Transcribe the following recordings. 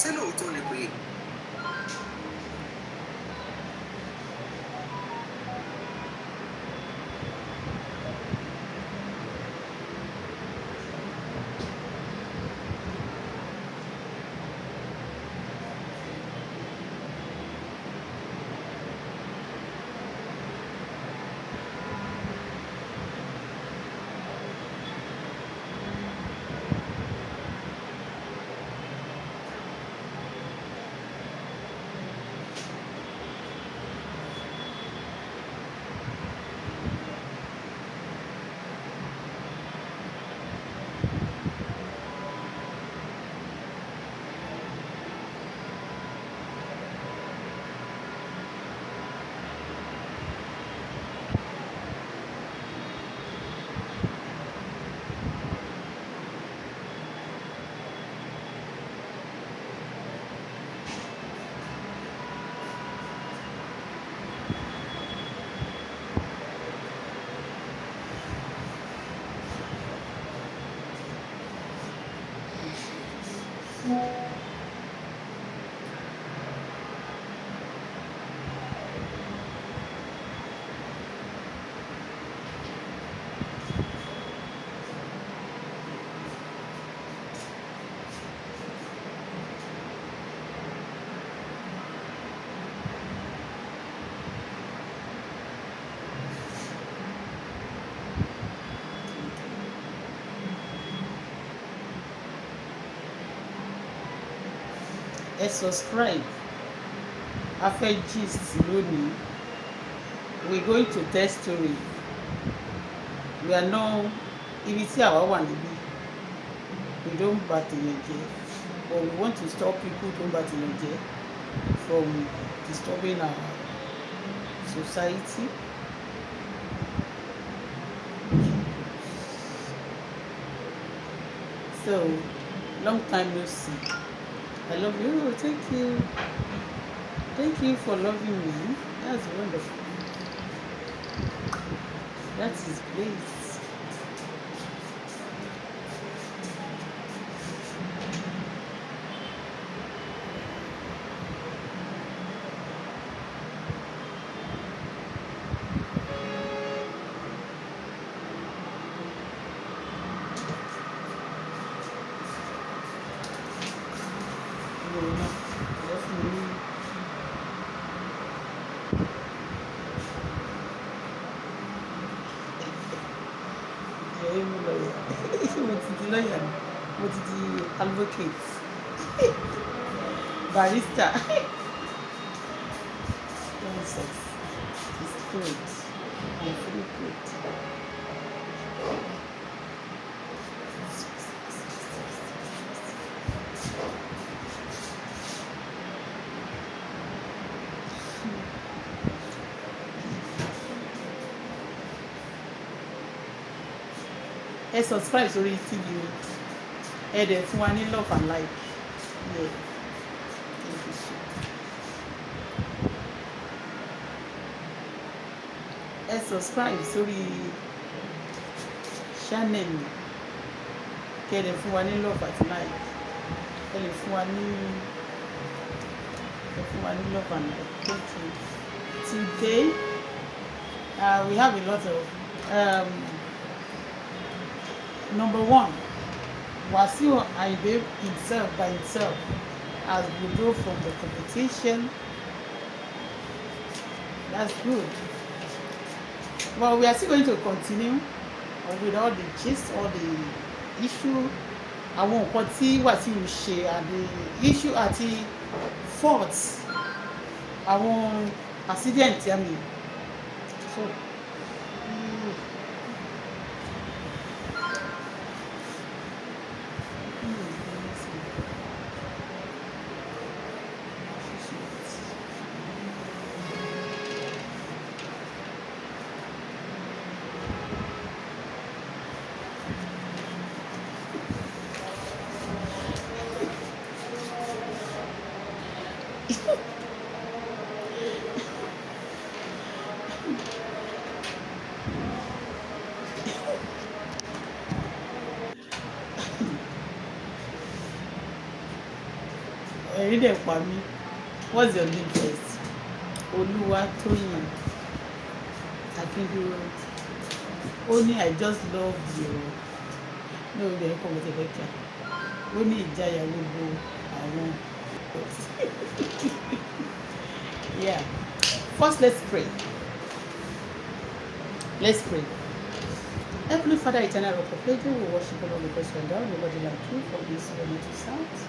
Ṣé lóòótọ́ ni pé Ẹ subscribe. A fẹ́ gist lónìí. We going to tell story. We are not ibi tí àwa wà níbí. We don't bà tèèyàn jẹ́, but we want to stop people tó ń bà tèèyàn jẹ́ from disturbing our society. So long time no see. I love you. Oh, thank you. Thank you for loving me. That's wonderful. That is great. No, no. Love me. Jẹ́ mú lọ́yà. Mo ti di lọ́yà ni. Mo ti di advocate. Barrister. Nonsense. It's good. I'm feeling good. Ẹ subscribe sórí TV mi. Ẹ dẹ̀ fún wa ní love and like. Yeah. Thank you so much. Ẹ subscribe sórí channel mi. Kẹ́ ẹ dẹ̀ fún wa ní love àti like. Ẹ lè fún wa ní, ẹ fún wa ní love and like. Thank you. Today, we have a lot of number one, Wasiu Ayinde himself by himself has withdrawn from the competition. That's good. Well, we are still going to continue with all the gist, all the issue, àwọn nǹkan tí Wasiu ṣe and the issue àti faults, àwọn accident, I mean. So, let me see. Ẹ̀rín dẹ̀ pa mí. What's your name first? Olúwatóyìn Akíndúró. Ó ní, "I just love you." Ní orí ẹ̀kọ́ mo ti fẹ́ kà. Ó ní ìjáyà gbogbo àwọn. Yeah. First, let's pray. Let's pray. Heavenly Father, eternal rock of ages, we worship you, Lord, because you are God, nobody like you, from this moment to south.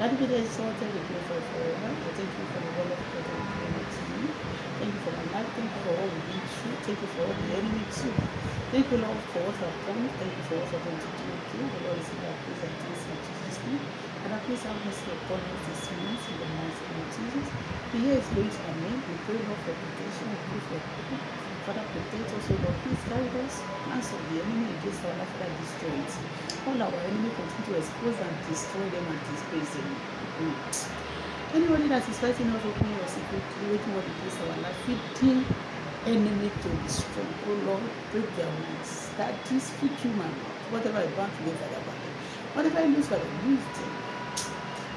That be the exalted, be glorified forever. I thank you for the wonderful God that you gave to me. Thank you for my life. Thank you for all we've been through. Thank you for all the enemy too. Thank you, Lord, for what you have done. Thank you for what you're going to do again. The Lord is in our praise and thanks in Jesus' name. And I please have mercy upon us this month in the mighty name of Jesus. The year is going to an end. We pray, Lord, for protection. We pray for people. Father, protect us, O Lord. Please guide us. Plans of the enemy against our life, Father, destroy it. All our enemy continue to expose and destroy them and disgrace them. Anybody that is fighting us openly or secretly, waiting what against our life, feeding enemy to be strong. Oh Lord, break their wings. That this fit human, whatever I bound together, Father, bind them. Whatever I lose, Father, lose them.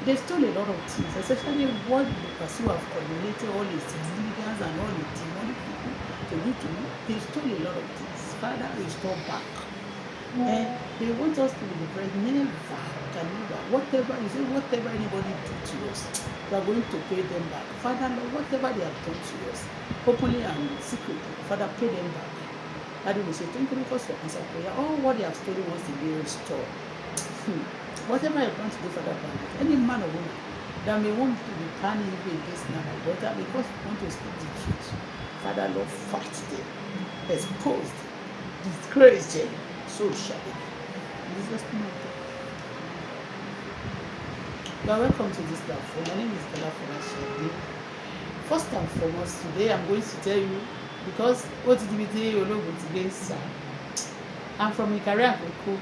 They stole a lot of things, especially what the Wasiu have coordinated all his leaders and all the demonic people to do to me. They stole a lot of things. Father, restore back. And they want us to be depressed. Never, can never. Whatever you say, whatever anybody do to us, we are going to pay them back. Father, Lord, whatever they have done to us, openly and secretly, Father, pay them back. Daddy, we say thank you because you answer prayer. All what they have stolen once again restore. Whatever I want to do for that planet, any man or woman that may want to be planning evil against now, my daughter, because we want to speak the truth. Father, Lord, fight them, expose them, disgrace them. So shall it be. In Jesus' name I pray. You are welcome to this platform. My name is Bella Folashade. First and foremost, today I'm going to tell you, because ó ti di ibi tí ológun ti gbé ń sá. I'm from Ìkàrẹ́ Àkókò.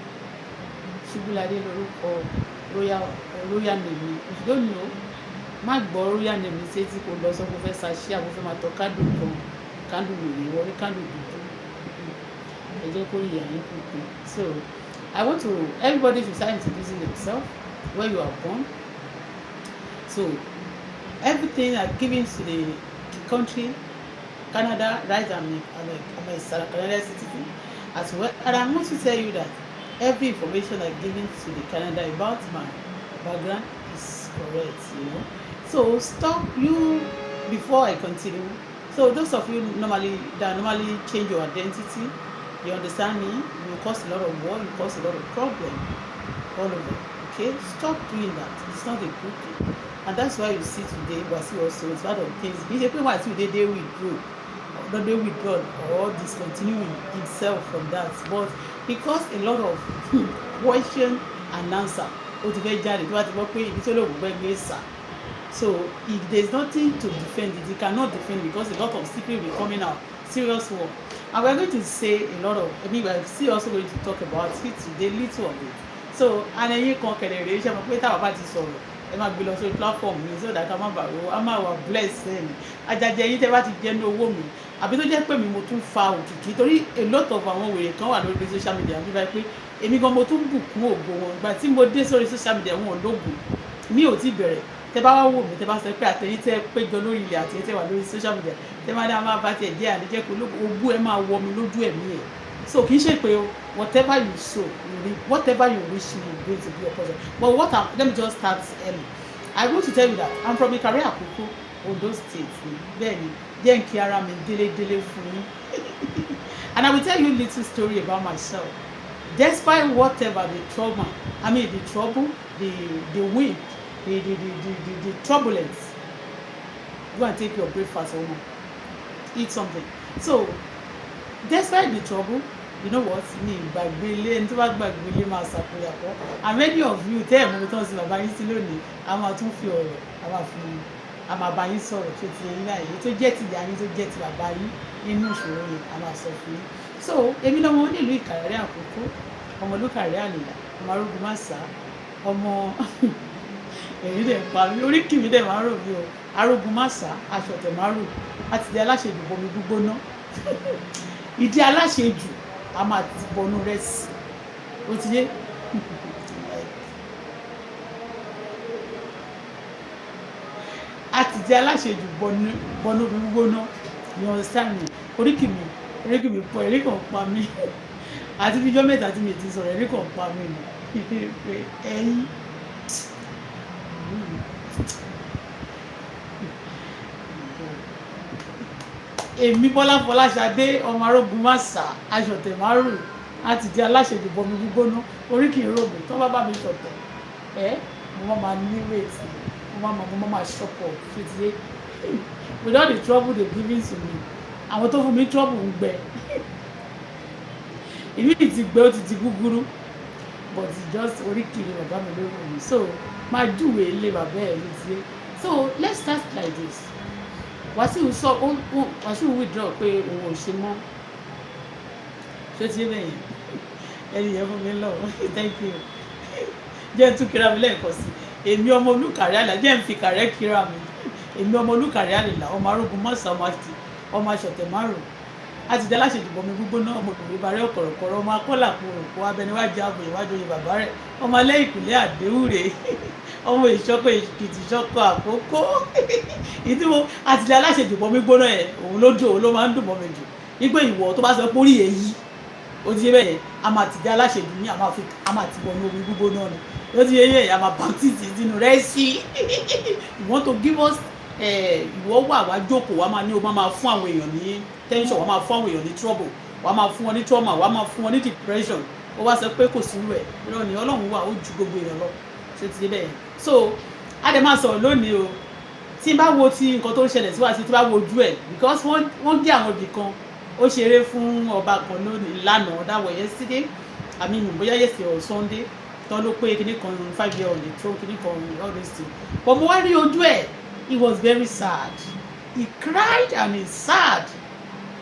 Ṣubúladé lórúkọ royal name mi. If you don't know, má gbọ́ royal name mi sétí kò lọ sọ pé ó fẹ́ ṣaṣẹ́ àbó fẹ́ máa tọ candle kan, candle wèrè wọlé, candle dúdú. Ẹ jẹ́ kó yà yín kúkú. So I want to everybody should start introducing themselves, where you are born. So everything I given to the country, Canada, right? I'm a Canadian citizen as well. And I want to tell you that every information I given to the Canada about my background is correct. So stop you before I continue. So those of you normally that normally change your identity, you understand me, you cause a lot of war, you cause a lot of problem all over. Okay, stop doing that. It's not a good thing. And that's why you see today, Wasiu also is part of things. Kì í ṣe pé Wasiu dédé withdraw, dédé withdraw or discontinue himself from that, but because a lot of question and answer ó ti fẹ́ jáde tó bá ti gbọ́ pé ibi tó lóògùn gbẹ́ gbé sà. So if there is nothing to defend it, he cannot defend because a lot of secret will be coming out, serious one. And we are going to say a lot of, I mean, we are still also going to talk about it today, little of it. So, and ẹ̀yin kan kẹ̀lẹ̀ rèé ṣe mọ̀ pé táwa bá ti sọ̀rọ̀, ẹ máa gbé lọ sórí platform mi so that ká má bàa ro a máa wà blessed ni. Ajajẹ yín tẹ́ bá ti jẹ́ ní owó mi, àbí tó jẹ́ pé mi mo tún fa òkìkí, torí a lot of àwọn wèrè kan wà lórí social media bí báyìí pé èmi gan mo tún bùkún ògo wọn. Ìgbà tí mo dé sórí social media, wọn ò lóògùn, mi ò tí bẹ̀rẹ̀. Tẹ́ bá wá wò mí, tẹ́ bá sọ pé àtẹ̀yìn tẹ́ péjọ lórí ilẹ̀ àtẹ̀yìn tẹ́ wà lórí social media, tẹ́ bá dá máa bá tiẹ̀ jẹ́ àníjẹ́ kó ogún ẹ máa wọ mi lójú ẹ̀mí ẹ̀. So kì í ṣe pé o, whatever you sow you reap. Whatever you wish me is going to be your portion. But what I'm, let me just start early. I want to tell you that I'm from Ìkàrẹ́ Àkókò, Ondo State. Bẹ́ẹ̀ ni, jẹ́ n kí ara mi délé-délé fún yín, and I will tell you little story about myself. Despite whatever the trauma, I mean the trouble, the wind, the turbulence. Go and take your breakfast, woman, eat something. So despite the trouble, you know what, mi gbàgbé ilé. Ẹni tó bá gbàgbé ilé máa ṣàkóyàpọ̀. And many of you tẹ́ ẹ̀ mú mi tán sí bàbá yín sí lónìí, a máa tún fi ọ̀rọ̀, a máa fi, a máa bá yín sọ̀rọ̀ tó ti yẹn láàyè, tó jẹ́ ti ìyá yín, tó jẹ́ ti bàbá yín nínú ìṣòro yẹn, a máa sọ fún yín. So èmi lọ́mọ nílùú Ìkàrẹ́ Àkókó, ọmọ olùkàrẹ́ àlèlà, ọmọ arógun má sá, ọmọ èyí dẹ̀ pa mí, oríkì mi dẹ̀ máa ń rò mí o. Arógun má sá, aṣọ tẹ̀ má rò, àti di aláṣejù bomi gbígbóná. Ìdí aláṣejù a máa ti bọnú rẹ̀ sí, ó ti yé. A ti jẹ́ aláṣejù bọnú gbígbóná. You understand me? Oríkì mi, oríkì mi pọ̀, ẹ̀rín kan pa mí. Àti bíjọ́ 3 tí mi ti sọ̀rọ̀, ẹ̀rín kan pa mí ni. Ẹ̀yin. Èmi Bọ́lá Fọláṣadé, ọmọ arógun má sá, aṣọ̀tẹ̀ márùn-ún, a ti di aláṣejù bọmi gbígbóná, oríkì ìrògbò tó bá bá mi ṣọ̀tẹ̀. Ẹ́, mo máa ní weight, mo máa shop up, ṣé ti yé? With all the trouble they giving to me, àwọn tó fún mi trouble ń gbẹ. Ìmí ti gbẹ, ó ti di gúgúrú, but just oríkì ni bàbá mi ló wù mí. So, máa júwèé ilé bàbá ẹ̀ ló ti yé. So, let's start like this. Wàsíù sọ, Wàsíù withdraw pé òun ò ṣe mọ́. Ṣé ti yé bẹ́ẹ̀ yẹn? Ẹni yẹn fún mi lọ. Thank you. Jẹ́ n tún kíra mi lẹ́ẹ̀kan sí. Èmi ọmọ Olúkàrẹ́ Àlà, jẹ́ n fi kàrẹ́ kíra mi. Èmi ọmọ Olúkàrẹ́ Àlìlà, ọmọ arógun mọ́sà, ọmọ àti ọmọ aṣọ̀tẹ̀ márùn-ún. A ti dá aláṣejù bọmi gbígbóná, ọmọ òbí barẹ́ ọ̀kọ̀rọ̀kọ̀rọ̀, ọmọ akọ́là kúròkó, abẹniwájú ààbò ìwájú oyè bàbá rẹ̀, ọmọ alẹ́ ìkùlé àdéhùrè, ọmọ ìṣọ́kọ̀ Èkìtì, ìṣọ́kọ̀ Àkókó. Ìdí mo àti dá aláṣejù bọmi gbóná yẹn, òun ló dùn, òun ló máa ń dùn mọ́ mi jù. Wípé ìwọ tó bá sọ pé orí èyí, ó ti yé bẹ́ẹ̀ yẹn, a máa ti dá aláṣejù ní, a máa ti bọnú omi gbígbóná ni. Ó ti yé yẹn, a máa baptist sínú rẹ̀ sí. You want to give us, ìwọ wà wá jókòó, wá máa ní o máa máa fún àwọn èèyàn ní tension, wá máa fún àwọn èèyàn ní trouble, wá máa fún wọn ní trauma, wá máa fún wọn ní depression. Ó wá sọ pé kò sí rẹ̀. Irọ́ ni. Ọlọ́run wà, ó ju gbogbo èèyàn lọ. Ṣé ti yé bẹ́ẹ̀ yẹn? So, a dẹ̀ máa sọ̀rọ̀ lónìí o. Tí n bá wo ti nǹkan tó ń ṣẹlẹ̀ sí wa sí, tí n bá wo ojú ẹ̀, because wọ́n gé àwọn ibì kan. Ó ṣeré fún ọba kan lónìí, lánàá, that was yesterday, I mean, bóyá yesterday or Sunday, tán ló pé kíní kan 5 year on the throne, kíní kan, all those things. But mo wá rí ojú ẹ̀, he was very sad. He cried and he sad.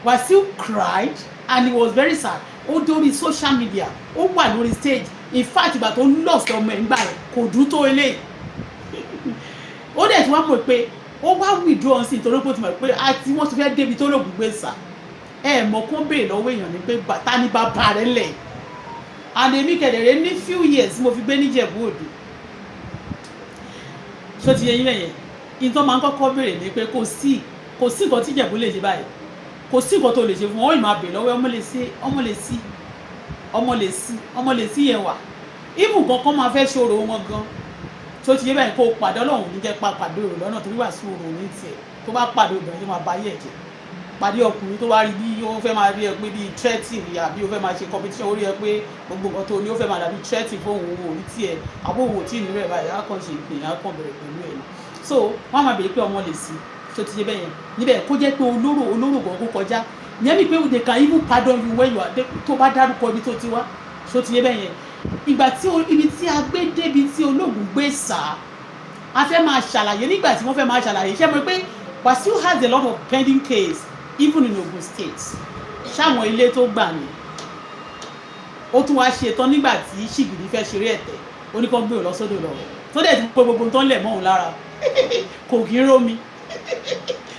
Wasiu cried and he was very sad. Ó dórí social media, ó wà lórí stage. In fact, ìgbà tó lost ọmọ ẹ̀ ń gbà rẹ̀ kò dùn tó eléyìí. Ó dẹ̀ tí wọ́n mọ̀ pé ó wá withdraw sí, nítorí pé ó ti mọ̀ pé àti wọ́n ti fẹ́ débi tó lògùn gbé sà. Ẹ mọ̀ kó béèrè lọ́wọ́ èèyàn ní pé ta ni bàbá rẹ̀ lẹ̀. And èmi kẹ̀dẹ̀rẹ̀ ní few years mo fi gbé níjẹ̀bú Òde. Ṣó ti yẹ yín lẹ́yìn? Ìtàn máa ń kọ́kọ́ béèrè ní pé kò sí nǹkan tí Ìjẹ̀bú lè ṣe báyìí, kò sí nǹkan tó lè ṣe fún wọn. Ó ì máa béèrè lọ́wọ́ ọmọ lè sí, ọmọ lè sí, ọmọ lè sí, ọmọ lè sí yẹn wà. Even kankan máa fẹ́ ṣòro wọn gan tó ti yé báyìí, kó o pàdé. Ọlọ́run ní jẹ́ pa pàdé òrò lọ́nà torí wà sí òrò ní tiẹ̀. Tó bá pàdé obìnrin tó máa ba ayé ẹ̀ jẹ́, pàdé ọkùnrin tó wá rí bí ó fẹ́ máa rí ẹ pé bí threatening, àbí ó fẹ́ máa ṣe competition, ó rí ẹ pé gbogbo nǹkan tó ní ó fẹ́ máa dàbí threatening fún òun, òun ní tiẹ̀, àbó òun ò tí ì ní rẹ̀ báyìí, á kàn ṣe ìpè, á kàn bẹ̀rẹ̀ pẹ̀lú ẹ̀. So wọ́n á máa bèèrè pé ọmọ lè sí. Tó ti yé bẹ́ẹ̀ yẹn níbẹ̀, kó jẹ́ pé olóró olóró gan kó kọjá ìyẹn mi pé they can even pardon you when you are, tó bá dárúkọ ibi tó ti wá. Tó ti yé bẹ́ẹ̀ yẹn? Ìgbà tí ibi tí a gbé débi tí ológun gbé sá, a fẹ́ máa ṣàlàyé. Nígbà tí wọ́n fẹ́ máa ṣàlàyé, ṣé mo pé Wasiu has a lot of pending case even in Ogun State. Ṣáwọn ilé tó gbà ní ó tún wá ṣe tán nígbà tí Ṣìgìdì fẹ́ ṣeré ẹ̀tẹ̀, ó ní kán gbé òun lọ sódò lọ, tó dẹ̀ ti pé gbogbo tó ń lẹ̀ mọ́ òun lára kò kí ń rómi.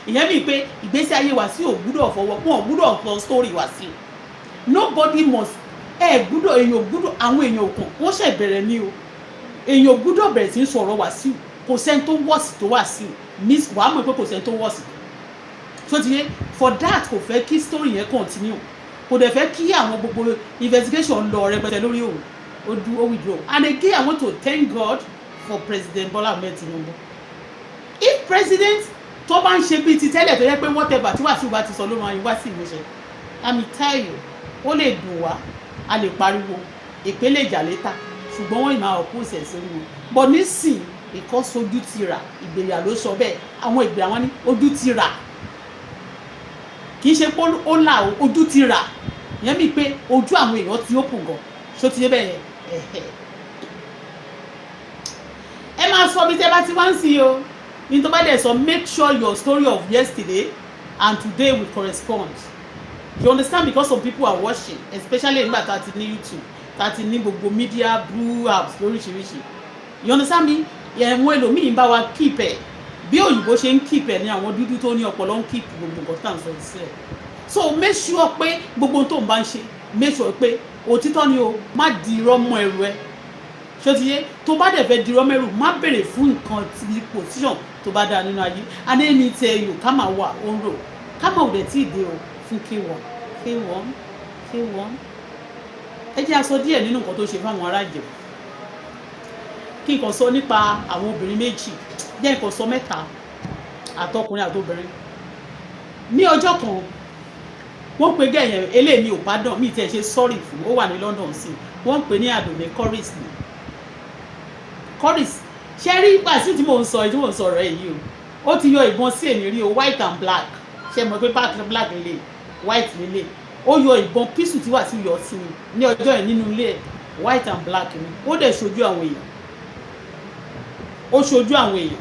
Ìyẹn bíi pé ìgbésí ayé Wàsíù ò gbúdọ̀ fọwọ́ wọn, ò gbúdọ̀ sọ story Wàsíù. Nobody must, ẹ gbúdọ̀, èèyàn ò gbúdọ̀, àwọn èèyàn òkàn wọ́n ṣẹ̀ bẹ̀rẹ̀ ní o. Èèyàn ò gbúdọ̀ bẹ̀rẹ̀ sí í sọ̀rọ̀ Wàsíù. Kò sẹ́ni tó wọ́ọ̀sì tó Wàsíù miss. Wàá mọ̀ pé kò sẹ́ni tó wọ́ọ̀sì tó ti yé. For that, kò fẹ́ kí story yẹn continue, kò dẹ̀ fẹ́ kí àwọn gbogbo investigation lọ rẹpẹtẹ lórí òun. Ó dú, ó withdraw. And again, I want to thank God for President Bola Ahmed Tinubu. If president tó bá ń ṣe bíi ti tẹ́lẹ̀, tó yẹ pé whatever tí Wàsíù bá ti sọ ló máa wá sí ìmúṣẹ, let me tell you, ó lè dùn wá, a lè pariwo ìpele ìjà létà, ṣùgbọ́n wọ́n ì máa oppose ẹ̀ sórí wọn. But nísìn, because ojú ti rà, ìgbéyà ló sọ bẹ́ẹ̀. Àwọn ìgbéyà wọn ní ojú ti rà, kì í ṣe pé ó là ó, ojú ti rà. Ìyẹn mi pé ojú àwọn èèyàn ti open gan. Ṣó ti yé bẹ́ẹ̀ yẹn? Ẹ máa sọ bí tẹ́ bá ti wá ń sí o. Ní tó bá dẹ̀ sọ, make sure your story of yesterday and today will correspond. You understand? Because some people are watching, especially nígbà tá a ti ní YouTube, tá a ti ní gbogbo media blue apps lóríṣiríṣi. You understand me? Ẹ̀wọ̀n ẹlòmíì ń bá wa keep ẹ̀. Bí òyìnbó ṣe ń keep ẹ̀ ní àwọn dúdú tó ní ọpọlọ ń keep gbogbo nǹkan tá à ń sọ sílẹ̀. So make sure pé gbogbo ohun tó ń bá ń ṣe, make sure pé òtítọ́ ni o. Má di irọ́ mọ́ ẹrù ẹ. Ṣó ti yé? Tó bá dẹ̀ fẹ́ dirọ́ mẹ́rù, má béèrè fún nǹkan tí position tó bá dáa nínú ayé. And ẹni tẹ yò ká máa wà ó ń rò ká máa ò dẹ̀ tí ì dé o fún K1 K1 K1. Ẹ jẹ́ a sọ díẹ̀ nínú nǹkan tó ṣe fáwọn ará Ìjẹ̀bú. Kí n kàn sọ nípa àwọn obìnrin méjì, jẹ́ nǹkan sọ mẹ́ta, àtọkùnrin àtobìnrin. Ní ọjọ́ kan, wọ́n pe gẹ̀yẹ̀ eléyìí ò pardon mi tí ẹ ṣe sorry fún. Ó wà ní London sí. Wọ́n ń pè ní Àdùnní Chorus ni Chorus. Ṣé rí Wàsíù tí mò ń sọ, tí mò ń sọ̀rọ̀ ẹ̀ yìí o, ó ti yọ ìbọn sí èmi rí o, white and black. Ṣe mọ̀ pé black lélẹ̀, white lélẹ̀. Ó yọ ìbọn pistol tí Wàsíù yọ sí mi ní ọjọ́ yẹn nínú ilé ẹ̀, white and black ni. Ó dẹ̀ ṣojú àwọn èèyàn, ó ṣojú àwọn èèyàn.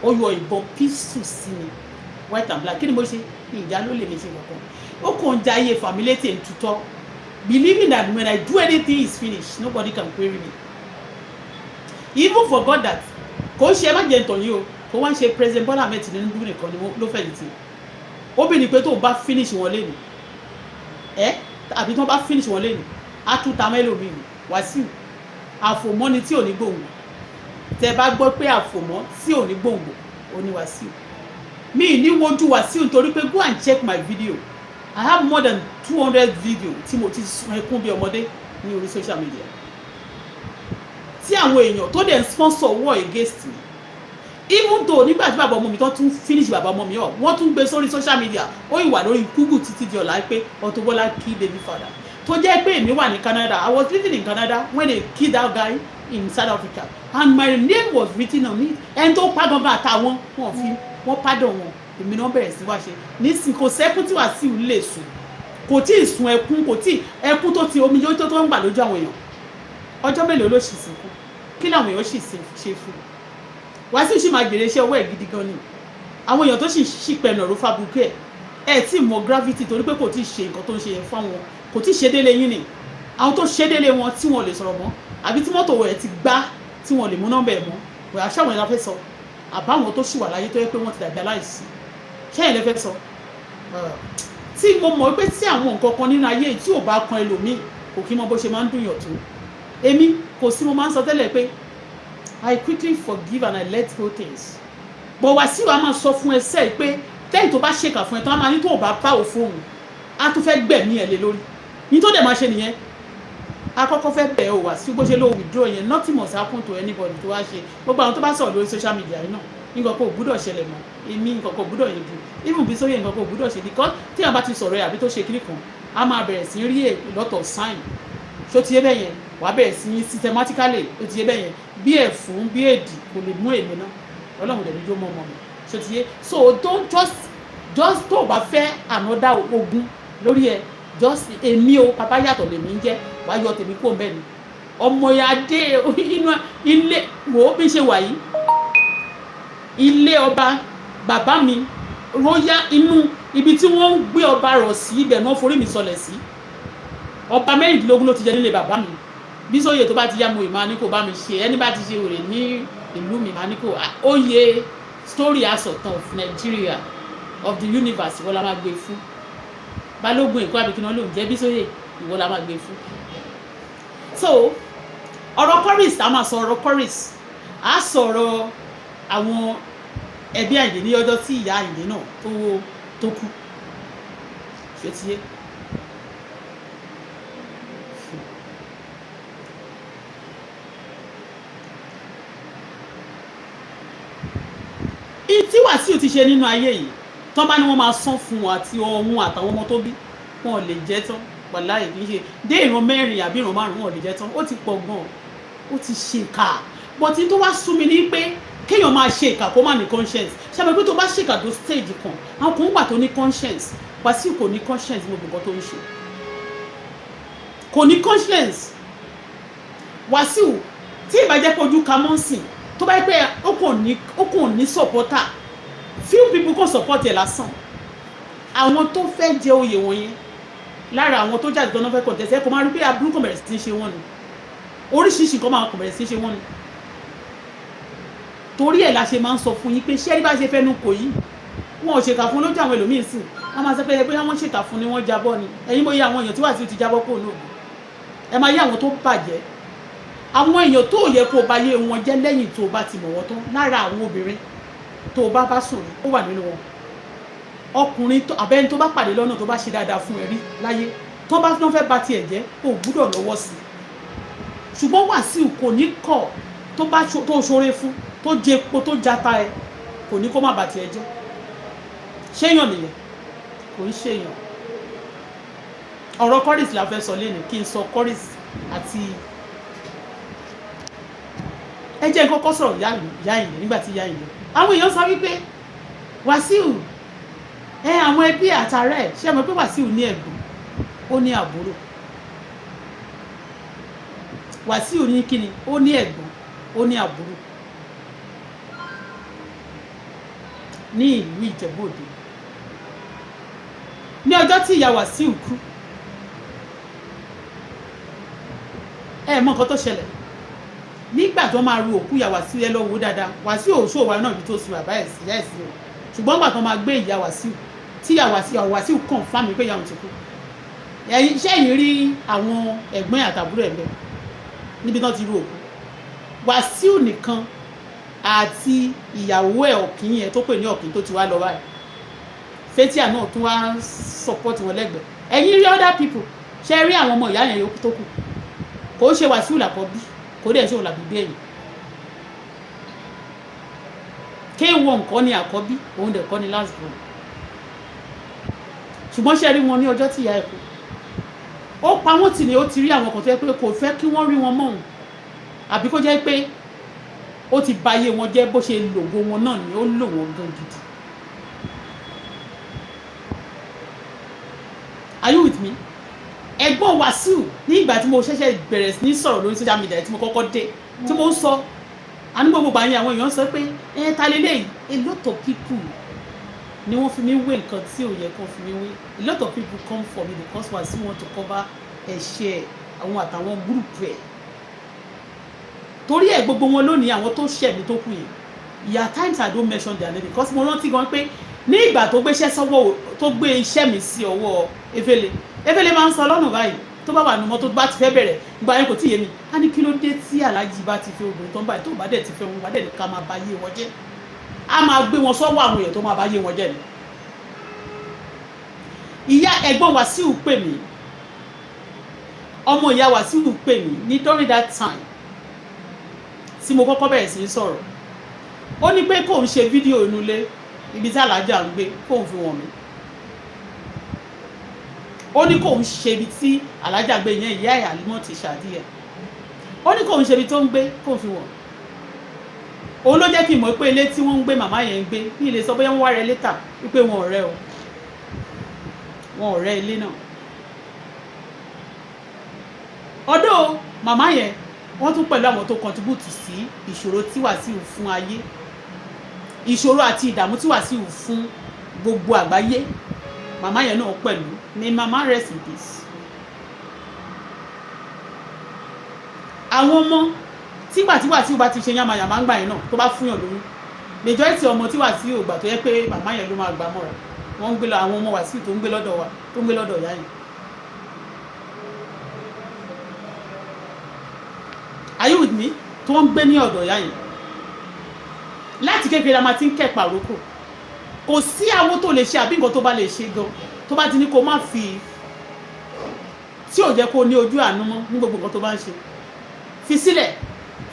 Ó yọ ìbọn pistol sí mi, white and black. Kí ni mo ṣe? Ìjà ló lè mi ṣe kankan. Ó kàn ń jayé fàmílétè ń tutọ́, believing that when I do anything, is finished, nobody can query me. He even forgot that kò ń ṣe, ẹ má jẹ́ ntọ̀ yìí o, kò wá ń ṣe President Bola Ahmed Tinubu nìkan ni ló fẹ̀yìntì. Ó bì ní pé tóun bá finish wọn lẹ́nu ẹ, àbí tí wọ́n bá finish wọn lẹ́nu, á tún ta mẹ́lòmíì. Wàsíù, àfòmọ́ni tí ò ní gbòǹgbò. Tẹ bá gbọ́ pé àfòmọ́ tí ò ní gbòǹgbò, ó ní Wàsíù. Mi ní wojú Wàsíù nítorí pé go and check my video. I have more than 200 video tí mo ti sun ẹkún bí ọmọdé ní orí social media, tí àwọn èèyàn tó dẹ̀ ń sponsor war against me. Even though nígbà tí bàbá ọmọ mi tó tún finish bàbá ọmọ mi ọ̀, wọ́n tún gbé sórí social media, ó ìwà lórí Google títí di ọ̀la pé Auto Bola kill baby father. Tó jẹ́ pé èmi wà ní Canada. I was living in Canada when they kill that guy in South Africa, and my name was written on it. Ẹni tó pa gangan àtàwọn, wọn fi wọn pardon wọn. Èmi náà bẹ̀rẹ̀ sí wá ṣe nísìnyí. Kò sẹ́kún tí Wàsíù lè sùn, kò tí ì sun ẹkún, kò tí ẹkún tó ti omi tó tó ń gbà lójú àwọn èèyàn. Ọjọ́ mélòó ló sì sìnkú? Kí làwọn èèyàn sì ṣe fún Wàsíù? Sì máa gbèrè iṣẹ́ ọwọ́ ẹ̀ gidi gan ni. Àwọn èèyàn tó sì ṣì pẹ̀lú ọ̀rọ̀ fabricate ẹ̀, ẹ̀ tí mọ gravity, torí pé kò tí ì ṣe nǹkan tó ń ṣe yẹn fáwọn, kò tí ì ṣe délé yín ni. Àwọn tó ṣe délé wọn tí wọn lè sọ̀rọ̀ mọ́, àbí tí mọ́tò ẹ̀ ti gbá tí wọn lè mú nọ́mbà ẹ̀ mọ́, wẹ̀ aṣáwọn yẹn la fẹ́ sọ, àbáwọn tó ṣì wà láyé tó yẹ pé wọ́n ti dàgbà láìsí ṣẹ́yìn lè fẹ́ sọ. Tí mo mọ̀ pé tí àwọn nǹkan kan nínú ayé tí ò bá kan ẹlòmíì, kò kí mọ bó ṣe máa ń dùn yàn tó. Èmi kò sí, mo máa ń sọ tẹ́lẹ̀ pé I quickly forgive and I let go things, but Wàsíù a máa sọ fún ẹsẹ̀ pé tẹ́yìn tó bá ṣèkà fún ẹ tó a máa ní tó o bá bá òfóun, á tún fẹ́ gbẹ̀mí ẹ̀ lé lórí ní tó dẹ̀ máa ṣe nìyẹn. A kọ́kọ́ fẹ́ bẹ̀ ọ́ Wàsíù, bó ṣe ló withdraw yẹn, nothing must happen to anybody tó wá ṣe. Gbogbo àwọn tó bá sọ̀rọ̀ lórí social media yìí náà, nǹkan kò gbúdọ̀ ṣẹlẹ̀ mọ́ èmi, nǹkan kò gbúdọ̀ yẹn ju even bí sóyè, nǹkan kò gbúdọ̀ ṣe, because tí àwọn bá ti sọ̀rọ̀ ẹ̀ àbí tó ṣe kíní kan, a máa bẹ̀rẹ̀ sí rí a lot of sign. Ṣó ti yé bẹ́ẹ̀ yẹn? Wàá bẹ̀rẹ̀ sí systematically. Ó ti yé bẹ́ẹ̀ yẹn? Bí ẹ̀fún bí èdì kò lè mú èmi náà. Ọlọ́run dẹ̀ ní jó mọ́ ọmọ mi. Ṣó ti yé? So don't just tó o bá fẹ́ another ogun lórí ẹ, just èmi o, bàbá yàtọ̀ lèmi ń jẹ́. Wàá yọ tèmi kó mbẹ́ ni ọmọ ya dé inú ilé. Wò ó bí ṣe wà yìí, ilé ọba bàbá mi, royal, inú ibi tí wọ́n ń gbé ọba rọ̀ sí, ibẹ̀ náà forí mi sọlẹ̀ sí. Ọba 16 ló ti jẹ nílé bàbá mi. Bí sóye tó bá ti yá mo ì máa ní kó bá mi ṣe. Ẹni bá ti ṣe wèrè ní ìlú mi, máa ní kó oyè story asọ̀tàn of Nigeria, of the universe, ìwọ la máa gbé fún. Balógun Èkó àbí kí náà ló ń jẹ́, bí sóye, ìwọ la máa gbé fún. So ọ̀rọ̀ chorus, a máa sọ ọ̀rọ̀ chorus, a sọ̀rọ̀ àwọn ẹbí Àyìndé ní ọjọ́ tí ìyá Àyìndé náà tó kú. Ṣé ti yé? Tí Wàsíù ti ṣe nínú ayé yìí tán, bá ní wọ́n máa san fún wọn àti ọ̀hún àtàwọn ọmọ tó bí, wọn ò lè jẹ́ tán. Wàláhì, kì í ṣe dé ìran mẹ́rin àbí ìran márùn-ún, wọn ò lè jẹ́ tán. Ó ti pọ̀ gan, ó ti ṣe kà. But tó wá sú mi ní pé kéèyàn máa ṣe ìkà kó má ní conscience. Ṣàbẹ̀ pé tó bá ṣèkà tó stage kan, àwọn kan wà tó ní conscience. Wàsíù kò ní conscience. Gbogbo nǹkan tó ń ṣe, kò ní conscience. Wàsíù, tí ìbàjẹ́ pé ojú ka mọ́ sìn, tó bá yẹ pé ó kàn ní supporter, few people kàn support ẹ̀ lásán. Àwọn tó fẹ́ jẹ oyè wọ̀nyẹn, lára àwọn tó jáde tó náà fẹ́ contest, ẹ kò máa rí pé aburú kàn bẹ̀rẹ̀ sí í ṣe wọ́n ni. Oríṣiríṣi nǹkan máa kàn bẹ̀rẹ̀ sí í ṣe wọ́n ni. Torí ẹ̀ la ṣe máa ń sọ fún yín pé ṣé rí bá ṣe fẹ́nu kò yìí, wọn ò ṣèkà fún lójú àwọn ẹlòmíín sìn. Wọ́n máa sọ pé bóyá wọ́n ṣèkà fún ni, wọ́n jábọ́ ni. Ẹ̀yin bóyá àwọn èèyàn tí wà sí ti jábọ́ kó náà, ẹ máa yí àwọn tó bàjẹ́. Àwọn èèyàn tó yẹ kó o bá yé wọn jẹ́ lẹ́yìn tó o bá ti mọ̀ wọ́n tán, lára àwọn obìnrin tó o bá bá sùn, ó wà nínú wọn. Ọkùnrin abẹ́ni tó bá pàdé lọ́nà, tó bá ṣe dáadáa fún ẹ rí láyé, tó bá fẹ́ ba tiẹ̀ jẹ́, kò gbúdọ̀ lọ́wọ́ sí i. Ṣùgbọ́n Wàsíù kò ní kọ̀ tó bá tó ṣoore fún, tó jẹ epo, tó jata ẹ, kò ní kó má ba tiẹ̀ jẹ́. Ṣéyàn nìyẹn? Kò ń ṣèyàn. Ọ̀rọ̀ Chorus la fẹ́ sọ lẹ́nu. Kí n sọ Chorus àti ẹ jẹ́ n kọ́kọ́ sọ̀rọ̀ ìyá Àyìndé. Nígbà tí ìyá Àyìndé, àwọn èèyàn sọ wípé Wàsíù ẹ, àwọn ẹbí àtàrà ẹ, ṣé ẹ mọ̀ pé Wàsíù ní ẹ̀gbọ́n, ó ní àbúrò? Wàsíù ní kíni? Ó ní ẹ̀gbọ́n, ó ní àbúrò ní ìlú Ìjẹ̀bú Òde. Ní ọjọ́ tí ìyá Wàsíù kú, ẹ mọ nǹkan tó ṣẹlẹ̀ nígbà tó máa ru òkú ìyá Wàsíù. Ẹ lọ wò dáadáa. Wàsíù ò ṣòwò náà ibi tó sin bàbá ẹ̀ sí, ìyá ẹ̀ sí o. Ṣùgbọ́n nígbà tó máa gbé ìyá Wàsíù, tí ìyá Wàsíù confirm pé ìyá òun ti kú, ẹ̀yin ṣé ẹ̀yin rí àwọn ẹ̀gbọ́n àtàbúrò ẹ̀ bẹ́ẹ̀ níbi tán ti ru òkú? Wàsíù nìkan àti ìyàwó ẹ̀ ọ̀kìn yẹn tó pè ní ọ̀kìn tó ti wá lọ báyìí, Fathia náà tún wá support wọn lẹ́gbẹ̀ẹ́. Ẹ̀yin rí other people? Ṣe rí àwọn ọmọ ìyá yẹn yòókù tó kù? Kò ṣe Wàsíù làkọ́bí, kò dẹ̀ ṣe òun làbí gbẹ̀yìn. K1 kọ́ ni àkọ́bí, òun dẹ̀ kọ́ ni last born. Ṣùgbọ́n ṣe rí wọn ní ọjọ́ tí ìyá ẹ̀ kú, ó pa wọ́n tì ní. Ó ti rí àwọn kan tó yẹ pé kò fẹ́ kí wọ́n rí wọn mọ́ òun, àbí kó jẹ́ pé ó ti ba ayé wọn jẹ́. Bó ṣe lògo wọn náà ni ó lò wọ́n gan gidi. Are you with me? Ẹ̀gbọ́n Wàsíù, ní ìgbà tí mo ṣẹ̀ṣẹ̀ bẹ̀rẹ̀ sí ní sọ̀rọ̀ lórí social media, tí mo kọ́kọ́ dé, tí mo ń sọ àní gbogbo gbà yẹn, àwọn èèyàn sọ pé ẹ ta lélẹ́yìí. A lot of people ni wọ́n fi mí wé nǹkan tí ò yẹ kó fi mí wé. A lot of people come for me because Wàsíù want to cover ẹ̀ṣẹ̀ àwọn àtàwọn group ẹ̀. Torí ẹ̀, gbogbo wọn lónìí, àwọn tó ṣẹ̀ mí tó kù yẹn, yeah, times I don't mention their name, because mo rántí gan pé ní ìgbà tó gbéṣẹ́ sọ́wọ́, tó gbé iṣẹ́ mi sí ọwọ́ Efele, Efele máa ń sọ lọ́nà báyìí tó bá wà nù mọ́tò, bá ti fẹ́ bẹ̀rẹ̀ gba yẹn, kò tí ì yé mi. Á ní kí ló dé tí aláàjì bá ti fẹ́ obìnrin tó ń báyìí, tó bá dẹ̀ ti fẹ́ wọn, bá dẹ̀ ká máa ba yé wọn jẹ́, á máa gbé wọn sọ́wọ́ àwọn èèyàn tó máa ba yé wọn jẹ́ ni. Ìyá ẹ̀gbọ́n Wàsíù pè mí, ọmọ ìyá Wàsíù pè mí ní during that time tí mo kọ́kọ́ bẹ̀rẹ̀ sí í sọ̀rọ̀. Ó ní pé kóun ṣe fídíò inú ilé ibi tí alájà ń gbé, kóun fi wọ̀n mí. Ó ní kóun ṣe ibi tí alájà gbé yẹn, ìyá ẹ̀ àlímọ́ ti ṣàdíyẹ. Ó ní kóun ṣe ibi tó ń gbé, kóun fi wọ̀n. Òun ló jẹ́ kí n mọ̀ pé ilé tí wọ́n ń gbé, màmá yẹn ń gbé ní ilé, sọ bóyá wọ́n wá rẹ létà wípé wọn ò rẹ́ o, wọn ò rẹ́ ilé náà. Ọdọ́ màmá yẹn, wọ́n tún pẹ̀lú àwọn tó contribute sí ìṣòro tí Wàsíù fún ayé, ìṣòro àti ìdààmú tí Wàsíù fún gbogbo àgbáyé. Màmá yẹn náà pẹ̀lú. May mama rest in peace. Àwọn ọmọ tígbà tí Wàsíù bá ti ṣe yàmàyàmà ń gbà yẹn náà, tó bá fúnyàn lóyún, majority ọmọ tí Wàsíù gbà, tó yẹ pé màmá yẹn ló máa gbà mọ́ra, wọ́n ń gbé lọ. Àwọn ọmọ Wàsíù tó ń gbé lọ́dọ̀ wa, tó ń gbé lọ́dọ̀ ìyá yẹn. Are you with me? Tó ń gbé ní ọ̀dọ̀ ìyá yẹn, láti kékeré la máa ti ń kẹ̀pà rókò. Kò sí àwọn tó lè ṣe àbí nǹkan tó bá lè ṣe gan, tó bá ti ní kó má fi tí ò jẹ́ kó ní ojú àánú mọ́ ní gbogbo nǹkan tó bá ń ṣe, fi sílẹ̀,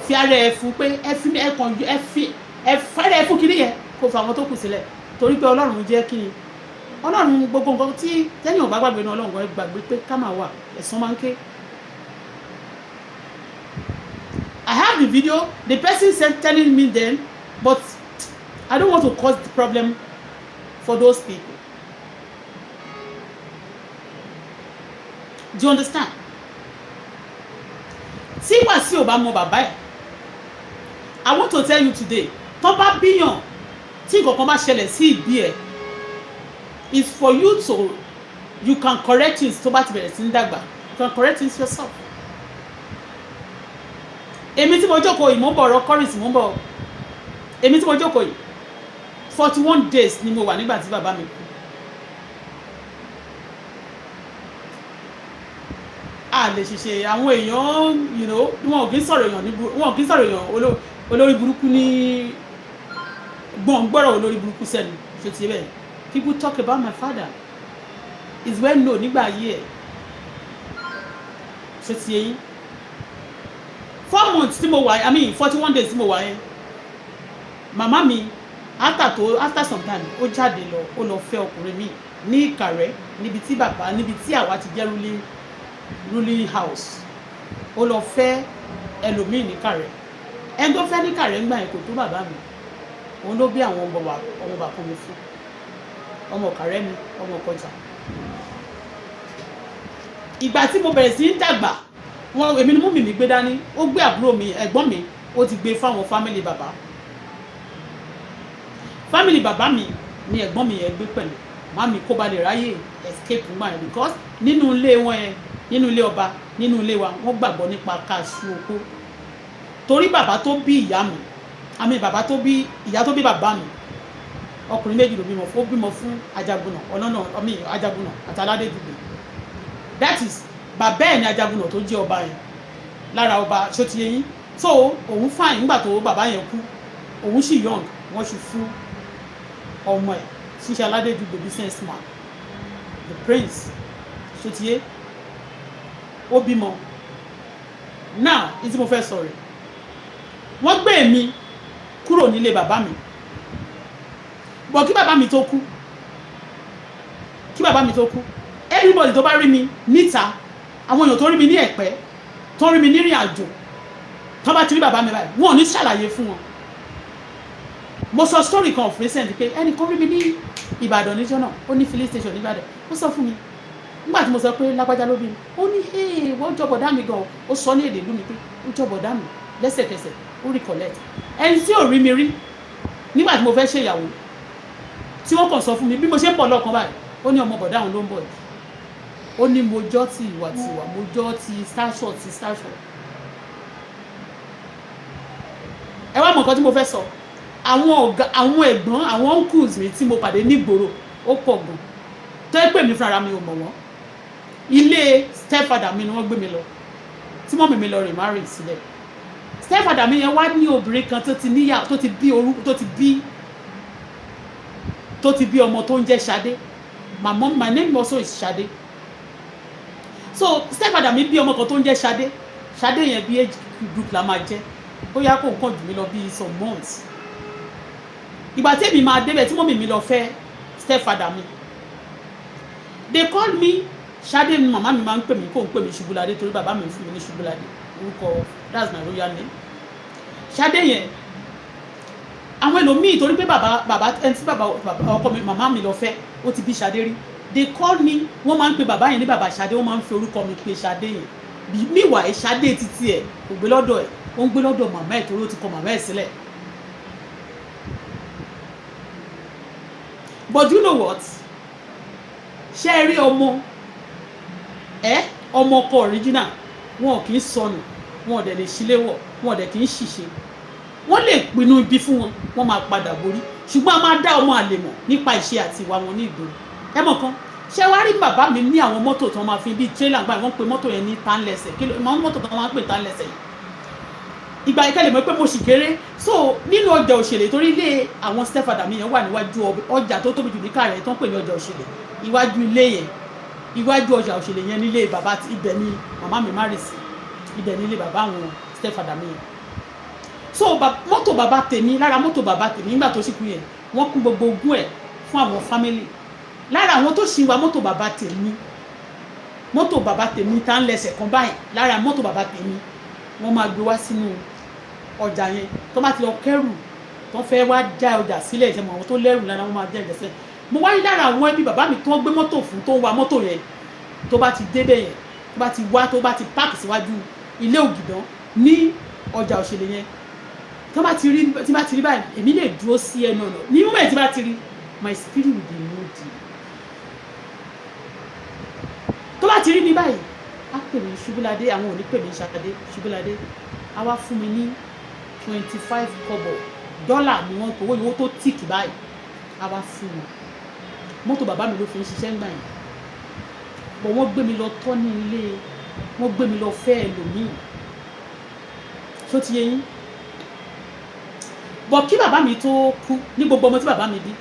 fi ara ẹ fún pé ẹ fi ẹ kàn ẹ fi ẹ fẹ́rẹ̀ ẹ fún kinní yẹn, kó fa àwọn tó kù sílẹ̀, torí pé Ọlọ́run jẹ́ kí ni Ọlọ́run gbogbo nǹkan tí tẹ́yìn ò bá gbàgbé ní Ọlọ́run kan gbàgbé pé ká máa wà, ẹ̀san máa ń ké. I have the video the person said telling me then, but I don't want to cause the problem for those people. Do you understand? Tí Wàsíù ò bá mọ bàbá ẹ̀, I want to tell you today, tó bá bíyàn, tí nǹkan kan bá ṣẹlẹ̀ sí ìbí ẹ̀, it's for you to, you can correct things. Tó bá ti bẹ̀rẹ̀ sí ní dàgbà, you can correct things yourself. Èmi tí mo jókòó yìí, mo ń bọ̀ ọ̀rọ̀ Chorus, mo ń bọ̀. Èmi tí mo jókòó yìí, 41 days ni mo wà nígbà tí bàbá mi kú. A lè ṣiṣẹ́ àwọn èèyàn, wọn ò kí ń sọ̀rọ̀ èèyàn ní, wọn ò kí ń sọ̀rọ̀ èèyàn olórí burúkú ní gbọ̀ngbọ̀rọ̀ olórí burúkú sẹ́nu. Ṣe ti bẹ́ẹ̀? People talk about my father, is well known nígbà ayé ẹ̀. Ṣe ti yẹn? 4 months tí mo wà, I mean 41 days tí mo wà yẹn, màmá mi after some time, ó jáde lọ, ó lọ fẹ́ ọkùnrin mi ní Ìkàrẹ́, níbi tí bàbá, níbi tí àwa ti jẹ́ ruling house. Ó lọ fẹ́ ẹlòmíì ní Ìkàrẹ́. Ẹni tó fẹ́ ní Ìkàrẹ́ ńgbà yẹn kò tó bàbá mi. Òun ló bí àwọn ọmọ bàbá mi fún. Ọmọ Ìkàrẹ́ mi, ọmọ Kọjà. Ìgbà tí mo bẹ̀rẹ̀ sí í dàgbà, wọn èmi ni mú mi gbé dání. Ó gbé àbúrò mi, ẹ̀gbọ́n mi, ó ti gbé fáwọn family bàbá. Family bàbá mi ni ẹ̀gbọ́n mi yẹn gbé pẹ̀lú màmí, kó ba lè ráyè escape ńgbà yẹn, because nínú ilé wọn yẹn, nínú ilé ọba, nínú ilé wa, wọ́n gbàgbọ́ nípa káṣú okó, torí bàbá tó bí ìyá mi, àmì bàbá tó bí ìyá tó bí bàbá mi, ọkùnrin méjì ló bímọ fún. Ó bímọ fún Ajagunà ọlọ́nà ọmọ Ajagunà àti Aládéjùgbé. That is, bàbá ẹ̀ ní Ajagunà tó jẹ́ ọba yẹn lára ọba. Ṣó ti yé yín? So òun fine. Nígbà tó bàbá yẹn kú, òun sì young, wọ́n sì fún ọmọ ẹ̀ ṣíṣe Aládéjùgbé, business man, the prince. Ṣó ti yé? Ó bímọ. Now, ní tí mo fẹ́ sọ rẹ̀, wọ́n gbé mi kúrò nílé bàbá mi bọ̀. Kí bàbá mi tó kú, everybody tó bá rí mi níta, àwọn èèyàn tó rí mi ní Ẹ̀pẹ́, tó rí mi nírìn àjò, tó bá ti rí bàbá mi báyìí, wọn ò ní ṣàlàyé fún wọn. Mo sọ story kan of recent pé ẹnìkan rí mi ní Ìbàdàn níjọ́ náà, ó ní filling station ní Ìbàdàn. Ó sọ fún mi nígbà tí mo sọ pé lágbájá ló bí mi, ó ní, "Hey, wọ́n jọ bọ̀dá mi gan." Ó sọ ní èdè ìlú mi pé ó jọ bọ̀dá mi. Lẹ́sẹ̀kẹsẹ̀ ó recollect. Ẹni tí ò rí mi rí nígbà tí mo fẹ́ ṣèyàwó, tí wọ́n kàn sọ fún mi bí mo ṣe ń bọ̀ lọ́kàn báyìí, ó ní ọmọ bọ̀dá òun ló ń bọ̀ yìí. Ó ní mo jọ́ ti ìwà tiwà, mo jọ́ ti stature ti stature. Ẹ wá mọ̀ nǹkan tí mo fẹ́ sọ. Àwọn ọ̀gá, àwọn ẹ̀gbọ́n, àwọn uncles mi tí mo pàdé nígboro, ó pọ̀ gan tó yẹ pé mi fúnra mi ò mọ̀ wọ́n. Ilé stepfather mi ni wọ́n gbé mi lọ tí mummy mi lọ remarry sílẹ̀. Stepfather mi yẹn wá ní obìnrin kan tó ti níyà, tó ti bí orú, tó ti bí ọmọ tó ń jẹ́ Ṣadé. My mom, my name also is Ṣadé. So stepfather mi bí ọmọ kan tó ń jẹ́ Ṣadé. Ṣadé yẹn, bí age group la máa jẹ́, bóyá kò nǹkan jù mí lọ bí some months. Ìgbà tí èmi máa débẹ̀, tí mummy mi lọ fẹ́ stepfather mi, they call me Ṣadé ni. Màmá mi máa ń pè mí, kó ń pè mí Ṣubúladé, torí bàbá mi fún mi ní Ṣubúladé orúkọ. That's my royal name. Ṣadé yẹn, àwọn ẹlòmíì, torí pé bàbá ẹni tí bàbá ọkọ mi, màmá mi lọ fẹ́, ó ti bí Ṣadé rí, they call me, wọ́n máa ń pe bàbá yẹn ní bàbá Ṣadé. Wọ́n máa ń fi orúkọ mi pe Ṣadé yẹn. Meanwhile, Ṣadé títí ẹ̀ kò gbé lọ́dọ̀ ẹ̀, ó ń gbé lọ́dọ̀ màmá ẹ̀, torí ó ti kọ màmá ẹ̀ sílẹ̀. But you know what? Ṣé ẹ rí ọmọ ẹ, ọmọ ọkọ original, wọn kì í sọnù, wọn ò dẹ̀ lè ṣíléwọ̀, wọn ò dẹ̀ kì í ṣìṣe. Wọ́n lè pinnu ibi fún wọn, wọ́n máa padà borí. Ṣùgbọ́n a máa dá ọmọ àlè mọ̀ nípa ìṣe àti ìwà wọn ní ìgboro. Ẹ mọ̀ kan, ṣé wàá rí bàbá mi ní àwọn mọ́tò tí wọ́n máa fi bíi tírélà gbà, wọ́n pe mọ́tò yẹn ní tánlẹ̀sẹ̀. Kí ló máa ń mọ́tò tí wọ́n máa ń pè tánlẹ̀sẹ̀ yìí? Ìgbà ìkẹlẹ̀ mọ̀ pé mo sì kéré. So nínú ọjà Òṣèlè, torí ilé àwọn stepfather mi yẹn wà níwájú ọjà tó tóbi jù ní Kàrẹ́ tó ń pè ní ọjà Òṣèlè. Iwájú ilé yẹn, iwájú ọjà Òṣèlè yẹn nílé bàbá. Ibẹ̀ ni màmá mi má rì sí, ibẹ̀ nílé bàbá àwọn stepfather mi yẹn. So mọ́tò bàbá tèmi, lára mọ́tò bàbá tèmi nígbà tó sì kú yẹn, wọ́n kún gbogbo ogún ẹ̀ fún àwọn family. Lára àwọn tó sì wa mọ́tò bàbá tèmi, mọ́tò bàbá tèmi tá ń lẹsẹ̀ kan báyìí, lára mọ́tò bàbá tèmi, wọ́n máa gbé wá sínú ọjà yẹn. Tó bá ti lọ kẹ́rù, tó fẹ́ wá já ọjà sílẹ̀, ìṣẹ̀mọ̀ àwọn tó lẹ́rù lára wọn máa já ọjà sílẹ̀. Mo wá rí lára àwọn ẹbí bàbá mi tó ń gbé mọ́tò fún, tó ń wa mọ́tò yẹn, tó bá ti débẹ̀ yẹn, tó bá ti wá, tó bá ti park síwájú ilé Ògìdán ní ọjà Òṣèlè yẹn, tó bá ti rí, tí bá ti rí báyìí, èmi lè dúró sí ẹnu ọ̀nà. Ní moment tí bá ti rí, my spirit will be moody. Tó bá ti rí mi báyìí, á pè mí Ṣubúládé. Àwọn ò ní pè mí Ṣadé, Ṣubúládé. Á wá fún mi ní 25 kọ́bọ̀, dọ́là ni wọ́n kówó owó tó tíìkì báyìí. Á wá fún mi. Mọ́tò bàbá mi ló fi ń ṣiṣẹ́ ńgbà yẹn bọ̀. Wọ́n gbé mi lọ tọ́ ní ilé Wọ́n gbé mi lọ fẹ́ ẹlòmíì. Ṣó ti yé yín? Bọ̀ kí bàbá mi tó kú, ní gbogbo ọmọ tí bàbá mi bí,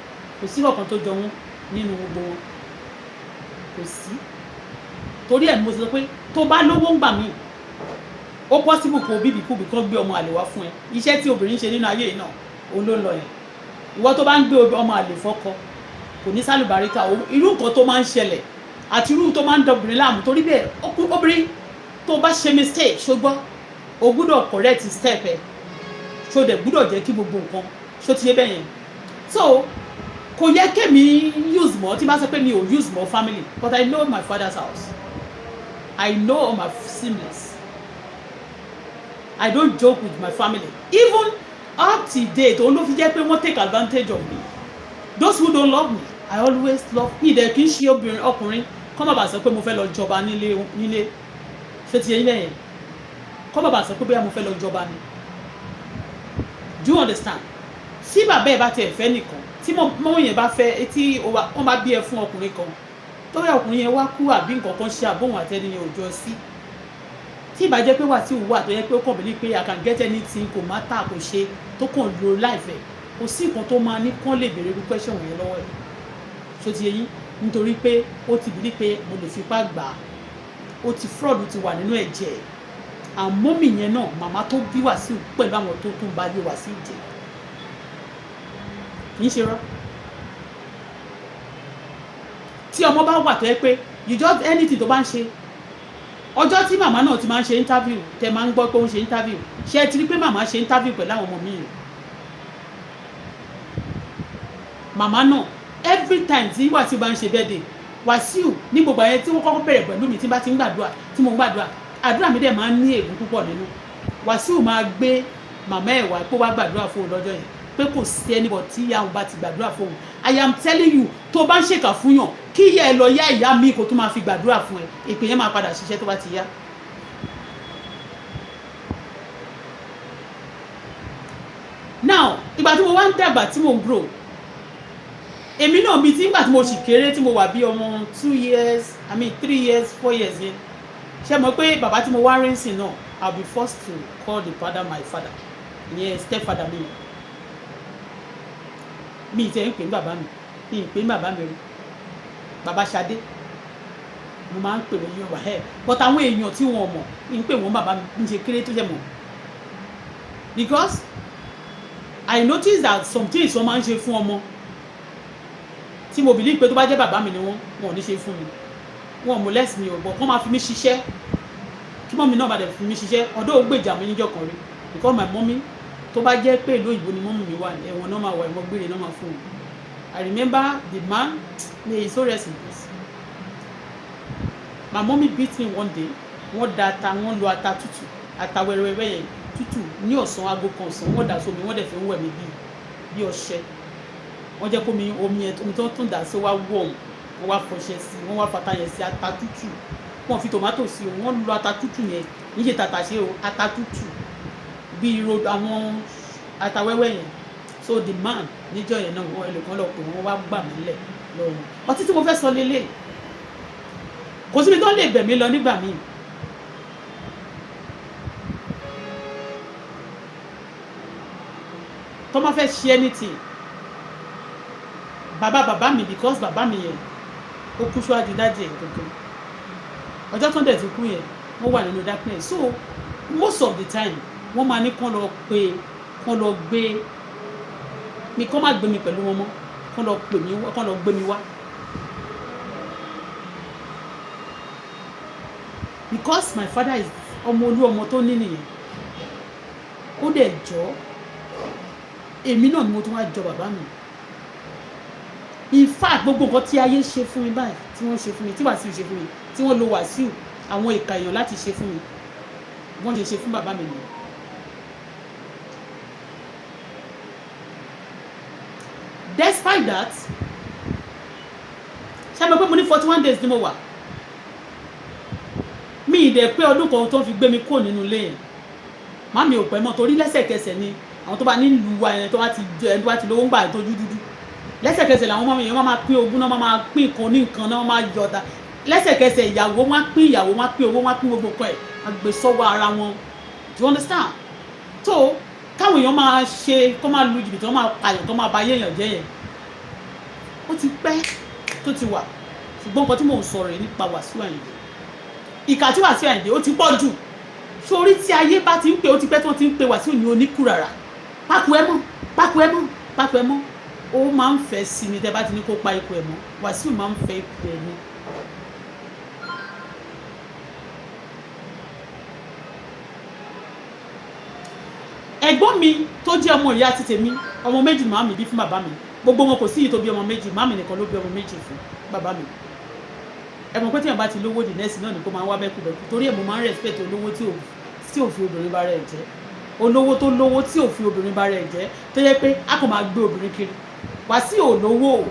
kò sí ọ̀kan tó jọ wọ́n nínú gbogbo wọn, kò sí. Torí ẹ̀ mo sọ pé tó bá lówó ń gbà mí, ó possible kó bíbí kúbi kán gbé ọmọ àlè wá fún ẹ. Iṣẹ́ tí obìnrin ṣe nínú ayé yìí náà, òun ló ń lọ yẹn. Ìwọ tó bá ń gbé ọmọ àlè fọ́kọ, kò ní sálùbáríkà. Irú nǹkan tó máa ń ṣẹlẹ̀ àti irú tó máa ń dọbìnrin láàmú. Torí bẹ́ẹ̀, obìnrin tó bá ṣe mistake, ṣùgbọ́n o gbúdọ̀ correct step ẹ, ṣó dẹ̀ gbúdọ̀ jẹ́ kí gbogbo nǹkan ṣó ti yé bẹ́ẹ̀ yẹn. So kò yẹ kémi use mọ́ tí bá sọ pé mi ò use mọ́ family, but I know my father's house, I know all my siblings. I don't joke with my family even up to date. Òun ló fi jẹ́ pé wọ́n take advantage of me, those who don't love me. I always love me. Dẹ̀ kì í ṣe obìnrin ọkùnrin kọ́ má bàa sọ pé mo fẹ́ lọ jọba nílé nílé. Ṣé ti yẹ yín bẹ́yẹn? Kọ́ má bàa sọ pé bóyá mo fẹ́ lọ jọba ni. Do you understand? Tí bàbá ẹ̀ bá tiẹ̀ fẹ́ nìkan, tí mọ́mọ́ yẹn bá fẹ́, tí wọ́n bá bí ẹ fún ọkùnrin kan, tó yẹ ọkùnrin yẹn wá kú àbí nǹkan kan ṣe àbóhùn àtẹniyàn òjò sí, tí ìbá jẹ́ pé Wàsíù wà tó yẹ pé ó kàn bí pé I can get anything, kò má tà, kò ṣe tó kàn lo life ẹ̀, kò sí nǹkan tó máa ní kán lè béèrè irú question yẹn lọ́wọ́ ẹ̀. Ṣó ti yé yín? Nítorí pé ó ti bìí pé mo lè fipá gbà á, ó ti fraud ti wà nínú ẹ̀jẹ̀. Àmọ́ mi yẹn náà, màmá tó bí Wàsíù pẹ̀lú àwọn tó tún bá yé Wàsíù jẹ́, kì í ṣe rọ́. Tí ọmọ bá wà tó yẹ pé you just anything tó bá ń ṣe, ọjọ́ tí màmá náà ti máa ń ṣe interview, tẹ máa ń gbọ́ pé ó ń ṣe interview, ṣé ẹ ti rí pé màmá ṣe interview pẹ̀lú àwọn ọmọ mi? Màmá náà, every time tí Wàsíù bá ń ṣe birthday, Wàsíù ní gbogbo àyẹn tí wọ́n kọ́kọ́ bẹ̀rẹ̀ pẹ̀lú mi, tí bá ti ń gbàdúrà, tí mo ń gbàdúrà, àdúrà mi dẹ̀ máa ń ní ègún púpọ̀ nínú. Wàsíù máa gbé màmá ẹ̀ wá pé wá gbàdúrà fún òun lọ́jọ́ yẹn, pé kò sí ẹnibọ̀ tí ìyá òun bá ti gbàdúrà fún òun. I am telling you, tó bá ń ṣèkà fún yàn, kí ìyá ẹ lọ yá ìyá mi kó tó máa fi gbàdúrà fún ẹ, èpè yẹn máa padà ṣiṣẹ́ tó bá ti yá. Now, ìgbà tí mo wá ń dàgbà, tí mo ń grow, èmi náà bíi tí nígbà tí mo sì kéré, tí mo wà bí ọmọ 2 years, I mean 3 years, 4 years yẹn, ṣé mo pé bàbá tí mo wá rí nsìn náà, I will be forced to call the father my father. Ìyẹn stepfather mi. Mi tẹ́ ń pè ní bàbá mi, mi ń pè ní bàbá mi rí. Bàbá Ṣadé mo máa ń pè wọ́n yóò wá ẹ̀, but àwọn èèyàn tí wọ́n mọ̀ ń pè wọ́n bàbá mi ń ṣe kéré tó jẹ́ mọ̀, because I notice that some things wọ́n máa ń ṣe fún ọmọ tí mo believe pé tó bá jẹ́ bàbá mi ni wọ́n, wọn ò ní ṣe fún mi. Wọn ò molest mi ò bọ̀ kọ́ máa fi mí ṣiṣẹ́, kí mummy náà bá dẹ̀ fi mí ṣiṣẹ́. Ọ̀dọ́ ò gbèjà mi níjọ́ kan rí, because my mommy, tó bá jẹ́ pé ìlú òyìnbó ni mummy mi wà ní, ẹ̀wọ̀n náà máa wà, ẹ̀wọ̀n gbére náà máa fún mi. I remember the man, may he so rest in peace. My mommy beat me one day. Wọ́n da ata, wọ́n lo ata tútù, ata wẹ́rẹ́wẹ́rẹ́ yẹn tútù, ní ọ̀sán, aago kan ọ̀sán, wọ́n dà sómi, wọ́n dẹ̀ fi ń wẹ̀ mí bí ọṣẹ. Wọ́n jẹ́ kó mi omi yẹn, omi tó tún dà sí wá wọ̀m, wọ́n wá fọṣẹ sí, wọ́n wá fata yẹn sí, ata tútù. Wọ́n fi tòmátò sí o, wọ́n lo ata tútù yẹn, kì í ṣe tàtàṣé o, ata tútù bí ro àwọn ata wẹ́wẹ́ yẹn. So the man níjọ́ yẹn náà, wọ́n ẹlòkan lọ pé wọ́n wá gbà mí lẹ̀ lọ́rùn. Ọtí tí mo fẹ́ sọ lélẹ̀, kò síbi tó lè bẹ̀ mí lọ nígbà míì. Tó máa fẹ́ ṣe anything, bàbá bàbá mi, because bàbá mi yẹn ó kú síwájú dájú ẹ̀ gangan. Ọjọ́ tó ń dẹ̀ ti kú yẹn, wọ́n wà nínú darkness. So most of the time, wọ́n máa ní kán lọ pé, kán lọ gbé mi, kán má gbé mi pẹ̀lú wọn mọ́, kán lọ pè mí, kán lọ gbé mi wá, because my father is ọmọ olú ọmọ tó ní nìyẹn. Ó dẹ̀ jọ́ èmi náà ni mo tún wá jọ bàbá mi. In fact, gbogbo nǹkan tí ayé ṣe fún mi báyìí, tí wọ́n ṣe fún mi, tí Wàsíù ṣe fún mi, tí wọ́n lo Wàsíù, àwọn ìka èèyàn láti ṣe fún mi, wọ́n ṣe ṣe fún bàbá mi nìyẹn. Despite that, ṣé mo pé mo ní 41 days ni mo wà, mi ì dẹ̀ pé ọdún kan tó fi gbé mi kúrò nínú ilé yẹn. Má mi ò pẹ́ mọ́, torí lẹ́sẹ̀kẹsẹ̀ ni àwọn tó bá nílùú wa, ẹni tó bá ti ẹni tó bá ti lówó ń gbà tó dúdú, lẹ́sẹ̀kẹsẹ̀ làwọn ọmọ yẹn máa pín ogún náà, máa pín nǹkan ní nǹkan náà, máa yọ̀ọ̀ta. Lẹ́sẹ̀kẹsẹ̀, ìyàwó wọn á pín, ìyàwó wọn á pín owó, wọn á pín gbogbo nǹkan ẹ̀, á gbé sọ́wọ́ ara wọn. Do you understand? So káwọn èèyàn máa ṣe kó máa lu jìbìtì, wọ́n máa pààyàn, kó máa ba ayé èèyàn jẹ́ yẹn, ó ti pẹ́ tó ti wà. Ṣùgbọ́n nǹkan tí mò ń sọ rẹ̀ nípa Wàsíù Àyìndé, ìkà tí Wàsíù Àyìndé, ó ti pọ̀ jù. Sórí tí ayé bá ti ń pè, ó ti pẹ́ tí wọ́n ti ń pe Wàsíù ní oníkùràrà, pákó ẹ mọ́, pákó ẹ mọ́, pákó ẹ mọ́. Ó máa ń fẹ́ sí ni. Tẹ́ bá ti ní kó pa ikú ẹ mọ́, Wàsíù máa ń fẹ́ ikú ẹ ní. Ẹ̀gbọ́n mi tó jẹ́ ọmọ ìyá ti tèmi, ọmọ méjì màmí bí fún bàbá mi. Gbogbo wọn, kò sí ìyí tó bí ọmọ méjì, màmí nìkan ló bí ọmọ méjì fún bàbá mi. Ẹ mọ̀ pé tí èèyàn bá ti lówó, the next náà ni kó máa ń wá bẹ́kúbẹ́kú. Torí ẹ̀ mo máa ń respect olówó tí ò fi obìnrin bá rẹ̀ jẹ́. Olówó tó lówó tí ò fi obìnrin bá rẹ̀ jẹ́, tó yẹ pé a kò máa gbé obìnrin kiri. Wàsíù ò lówó o.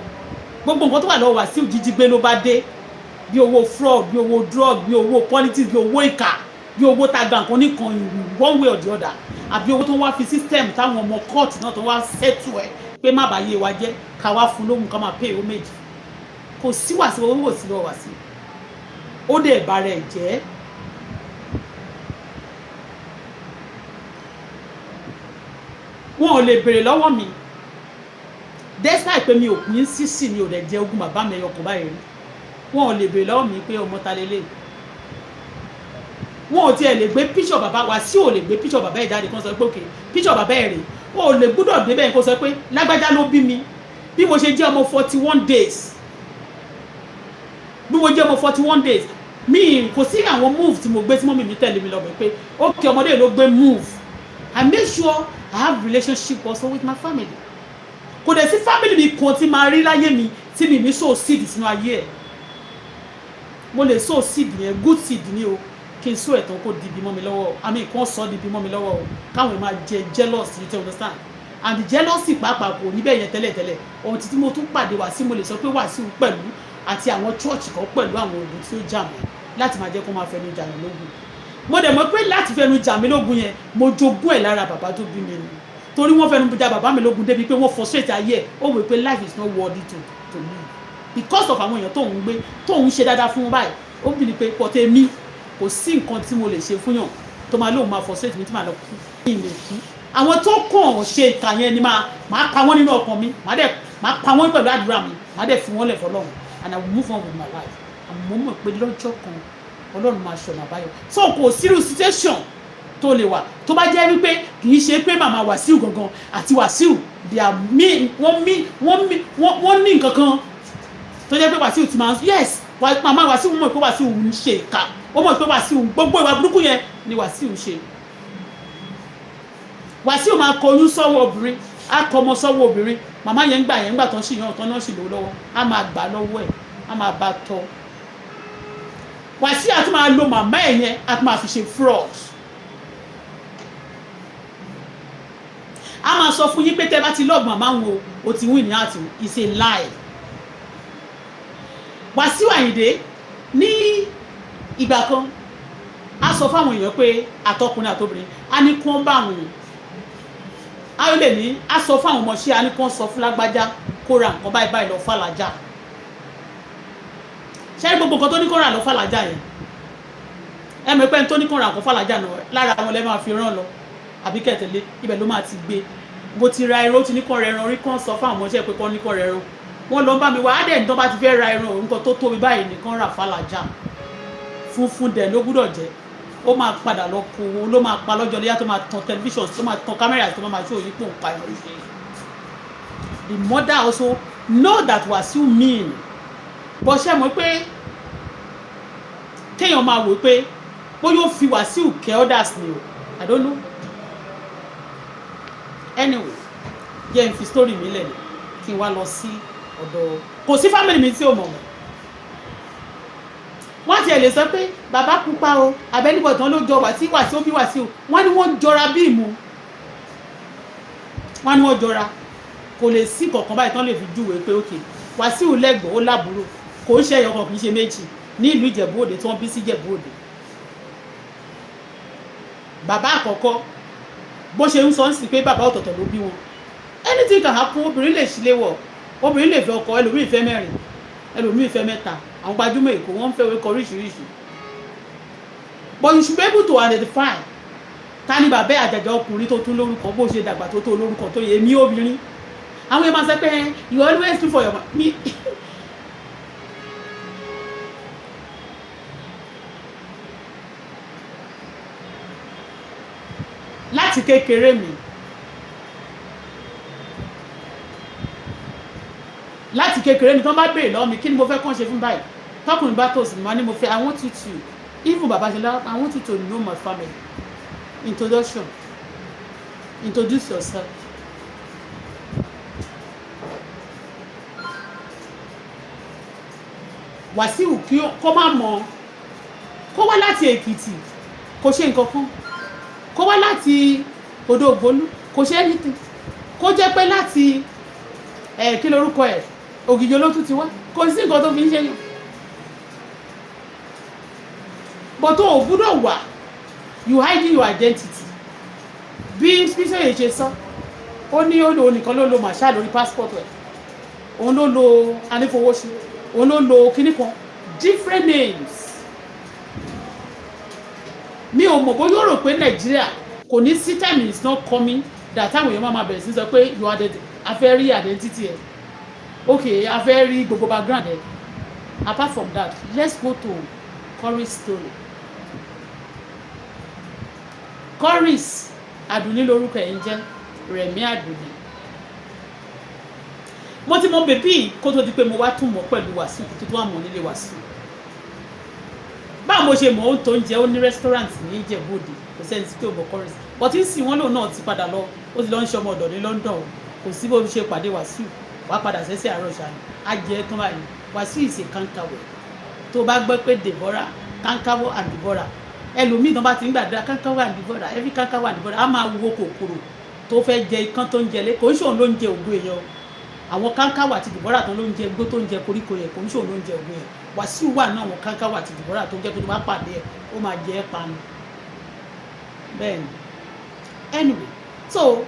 Gbogbo nǹkan tó wà lọ́wọ́ Wàsíù, jíjí gbé ló bá dé, bí owó fraud, bí owó drug, bí owó politics, bí owó ìkà, bí owó tá a gba nǹkan nìkan in one way or the other, àbí owó tó ń wá fi system táwọn ọmọ court náà tó wá settle ẹ̀ pé má bàa yé wa jẹ́, ká wá fún lóhùn, ká máa pay homage. Kò sí Wàsíù, owó kò sí lọ́wọ́ Wàsíù, ó dẹ̀ bá rẹ̀ jẹ́. Wọn ò lè béèrè lọ́wọ́ mi, despite pé mi ò pín sísì, mi ò dẹ̀ jẹ ogún bàbá mi ẹyọ kan báyìí rí. Wọn ò lè béèrè lọ́wọ́ mi pé ọmọ ta lélẹ̀. Wọn ò tiẹ̀ lè gbé píṣọ̀ bàbá Wàsíù, ò lè gbé píṣọ̀ bàbá ẹ̀ jáde kó sọ pé, "Okay, píṣọ̀ bàbá ẹ̀ rèé." O ò lè gbúdọ̀ débẹ̀ kó sọ pé lágbájá ló bí mi. Bí mo ṣe jẹ́ ọmọ 41 days, bí mo jẹ́ ọmọ 41 days, mi kò sí àwọn move tí mo gbé tí mummy mi tẹ̀lé mi lọ bẹ̀ pé, okay, ọmọdé ló gbé move. I make sure I have relationship also with my family. Kò dẹ̀ sí family mi kan tí máa rí láyé mi tí mi ní sow seed sínú ayé ẹ̀. Mo lè sow seed yẹn, good seed ni o, kí n sow ẹ̀tàn kó di ibi mọ́ mi lọ́wọ́, àmì kan sọ di ibi mọ́ mi lọ́wọ́ o, káwọn máa jẹ jealous, you understand? And the jealousy pàápàá kò rí bẹ́ẹ̀ yẹn tẹ́lẹ̀tẹ́lẹ̀. Ohun tí mo tún pàdé Wàsíù, mo lè sọ pé Wàsíù pẹ̀lú àti àwọn church kan pẹ̀lú àwọn ogun tí ó jà mí láti máa jẹ́ kó máa fẹnu jà mí lógun. Mo dẹ̀ mọ̀ pé láti fẹnu jà mí lógun yẹn, mo jogún ẹ̀ lára bàbá tó bí mi ni, torí wọ́n fẹnu jà bàbá mi lógun débi pé wọ́n frustrate ayé ẹ̀. Ó wò pé life is not worthy to live because of àwọn èèyàn tó ń gbé, tó ń ṣe dáadáa fún báyìí. Ó bì ní pé pọ̀tẹ́ mi, kò sí nǹkan tí mo lè ṣe fún yàn tó máa lóun máa frustrate mi tí màá lọ kú kí n lè kú. Àwọn tó kàn ṣe ìkà yẹn ni máa pa wọ́n nínú ọkàn mi, máa dẹ̀ máa pa wọ́n pẹ̀lú àdúrà mi, máa dẹ̀ fi wọ́n lẹ̀ fọlọ́run, and I will move on with my life. Àmọ́ mọ̀ pé lọ́jọ́ kan, Ọlọ́run máa ṣọ̀nà àbáyọ. So kò sírú situation tó lè wà tó bá jẹ́ wípé kì í ṣe pé màmá Wàsíù gangan àti Wàsíù, they are me, wọ́n mí, wọ́n mí, wọ́n ní nǹkan kan tó jẹ́ pé Wàsíù ti máa ń, yes, màmá Wàsíù mọ̀ pé Wàsíù ń ṣe ìka, ó mọ̀ pé Wàsíù, gbogbo ìwà burúkú yẹn ni Wàsíù ń ṣe. Wàsíù máa kọ oyún sọ́wọ́ obìnrin, á kọ ọmọ sọ́wọ́ obìnrin. Màmá yẹn ń gbà yẹn ń gbà tán sì yàn tán náà sì lówó lọ́wọ́, á máa gbà lọ́wọ́ ẹ̀, á máa bá tọ́. Wàsíù á tún máa lo màmá ẹ̀ yẹn, á tún máa fi ṣe fraud. A máa sọ fún yín pé tẹ́ bá ti love màmá wọn o, o ti win ní àti, it's a lie. Wàsíù Àyìndé ní ìgbà kan, a sọ fáwọn èèyàn pé àtọkùnrin àtobìnrin, a ní kí wọ́n bá wọn, a lè ní a sọ fáwọn ọmọọṣẹ́, a ní kí wọ́n sọ fún lágbájá kó ra nǹkan báyìí báyìí lọ fàlàjà. Ṣé gbogbo nǹkan tó ní kó rà lọ fàlàjà yẹn, ẹ mọ̀ pé tó ní kó ra nǹkan fàlàjà náà, lára àwọn lẹ́ máa fi rán lọ àbí kẹ̀tẹ̀lé, ibẹ̀ ló máa ti gbé. Mo ti ra ẹran, ó ti ní kó ra ẹran orí kan, sọ fáwọn ọmọọṣẹ́ pé kó ní kó ra ẹran, wọ́n lọ ń bá mi wá. Á dẹ̀ ní tó bá ti fẹ́ ra ẹran, nǹkan tó tóbi báyìí nìkan rà fàlàjà, funfun dẹ̀ ló gbúdọ̀ jẹ́. Ó máa padà lọ kó owó ló máa pa lọ́jọ́ léyà, tó máa tan tẹlifíṣàn, tó máa tan kámẹ́rà, tó máa ṣe òyìnbó ń pa ẹran. The mother also know that Wasiu mean, bó ṣe mọ̀ pé kéèyàn máa wò pé bóyá ó fi Wasiu kẹ́ others ni o, I don't know. Anyway, jẹ́ n fi story mi lẹ̀ kí n wá lọ sí ọ̀dọ̀. Kò sí family mi tí ò mọ̀ mọ́. Wọ́n ti ẹ̀ lè sọ pé bàbá pupa o, abẹ́nibọ̀ tán ló jọ Wàsíù, Wàsíù bí Wàsíù. Wọ́n ní wọ́n jọra bí ìmú, wọ́n ní wọ́n jọra. Kò lè sí kọ̀ọ̀kan báyìí tán lè fi júwèé pé òkè Wàsíù lẹ́gbọ̀ọ́, ó lábúrò, kò ń ṣe ẹyọ kan, kì í ṣe méjì, ní ìlú Ìjẹ̀bú Òde tí wọ́n bí sí Ìjẹ̀bú Òde. Bàbá àkọ́kọ́, bó ṣe ń sọ ń sì pé bàbá ọ̀tọ̀ọ̀tọ̀ ló bí wọn. Anything can happen. Obìnrin lè ṣílé wọ̀, obìnrin lè fẹ́ ọkọ, ẹlòmíì fẹ́ mẹ́rin, ẹlòmíì fẹ́ mẹ́ta. Àwọn gbajúmọ̀ Èkó, wọ́n ń fẹ́ orúkọ oríṣiríṣi, but you should be able to identify ta ni bàbá. Àjàjà ọkùnrin tó tún lórúkọ, bó ṣe dàgbà tó tó lórúkọ tó yẹ mí, obìnrin, àwọn èèyàn máa sọ pé you always look for your me. Láti kékeré mi, láti kékeré mi, tí wọ́n bá béèrè lọ́wọ́ mi kí ni mo fẹ́ kàn ṣe fún báyìí, tọkùnrin bá tòsí mi, wá ní mo fẹ́, I want you to, even bàbá ṣe lọ́wọ́, I want you to know my family. Introduction, introduce yourself. Wàsíù, kí kó má mọ kó wá láti Èkìtì, kò ṣe nǹkan kan. Kó wá láti Odò Ògbólú, kò ṣe anything. Kó jẹ́ pé láti ẹ̀, kí lorúkọ ẹ̀, Ògìjọ ló tún ti wá, kò sí nǹkan tó fi ń ṣe yàn. But o ò gbúdọ̀ wà, you hiding your identity. Bí Bísóyè ṣe sọ, ó ní ó lò nìkan ló lo Marshal lórí passport ẹ̀, òun ló lo anífowóṣe, òun ló lo kíní kan, different names. Mi ò mọ̀ bóyá ó rò pé Nàìjíríà kò ní sí. Time is not coming that táwọn èèyàn máa bẹ̀rẹ̀ sí sọ pé you are the, a fẹ́ rí identity ẹ̀, okay, a fẹ́ rí gbogbo background ẹ̀. Apart from that, let's go to Corey's story. Corey's Àdùnní lórúkọ ẹ̀ ń jẹ́, Rẹ̀mí Àdùnní. Mo ti mọ baby kó tó di pé mo wá tún mọ̀ pẹ̀lú Wàsíù, kó tó tó wà mọ̀ nílé Wàsíù. Báwo mo ṣe mọ̀? Ó tó ń jẹ, ó ní restaurant ní Ìjẹ̀bú-Òde. Kò sẹ́ni tí kò mọ̀ Corey's, but ń sìn wọ́n lòun náà ti padà lọ, ó ti lọ ń ṣe ọmọ ọ̀dọ̀ ní London. Kò sí bó ṣe pàdé Wàsíù, wàá padà sẹ́sẹ̀ àárọ̀ ṣáà á jẹ́ tán báyìí. Wàsíù ìṣe kankanwẹ̀. Tó bá gbọ́ pé Deborah kankanwó and Deborah, ẹlòmíì tó bá ti ń gbàdúrà kankanwó and Deborah, every kankanwó and Deborah, á máa wo kòkòrò tó fẹ́ jẹ ikán tó ń jẹ lé. Kò ń ṣòun ló ń jẹ ògùn èèyàn o. Àwọn kankanwó àti Deborah tó ló ń jẹ gbó, tó ń jẹ koríko yẹn, kò ń ṣòun ló ń jẹ ògùn yẹn. Wàsíù wà náà, àwọn kankanwó àti Deborah tó ń jẹ tó bá pàdé ẹ, ó máa jẹ ẹ́ panu. Bẹ́ẹ̀ ni. Anyway, so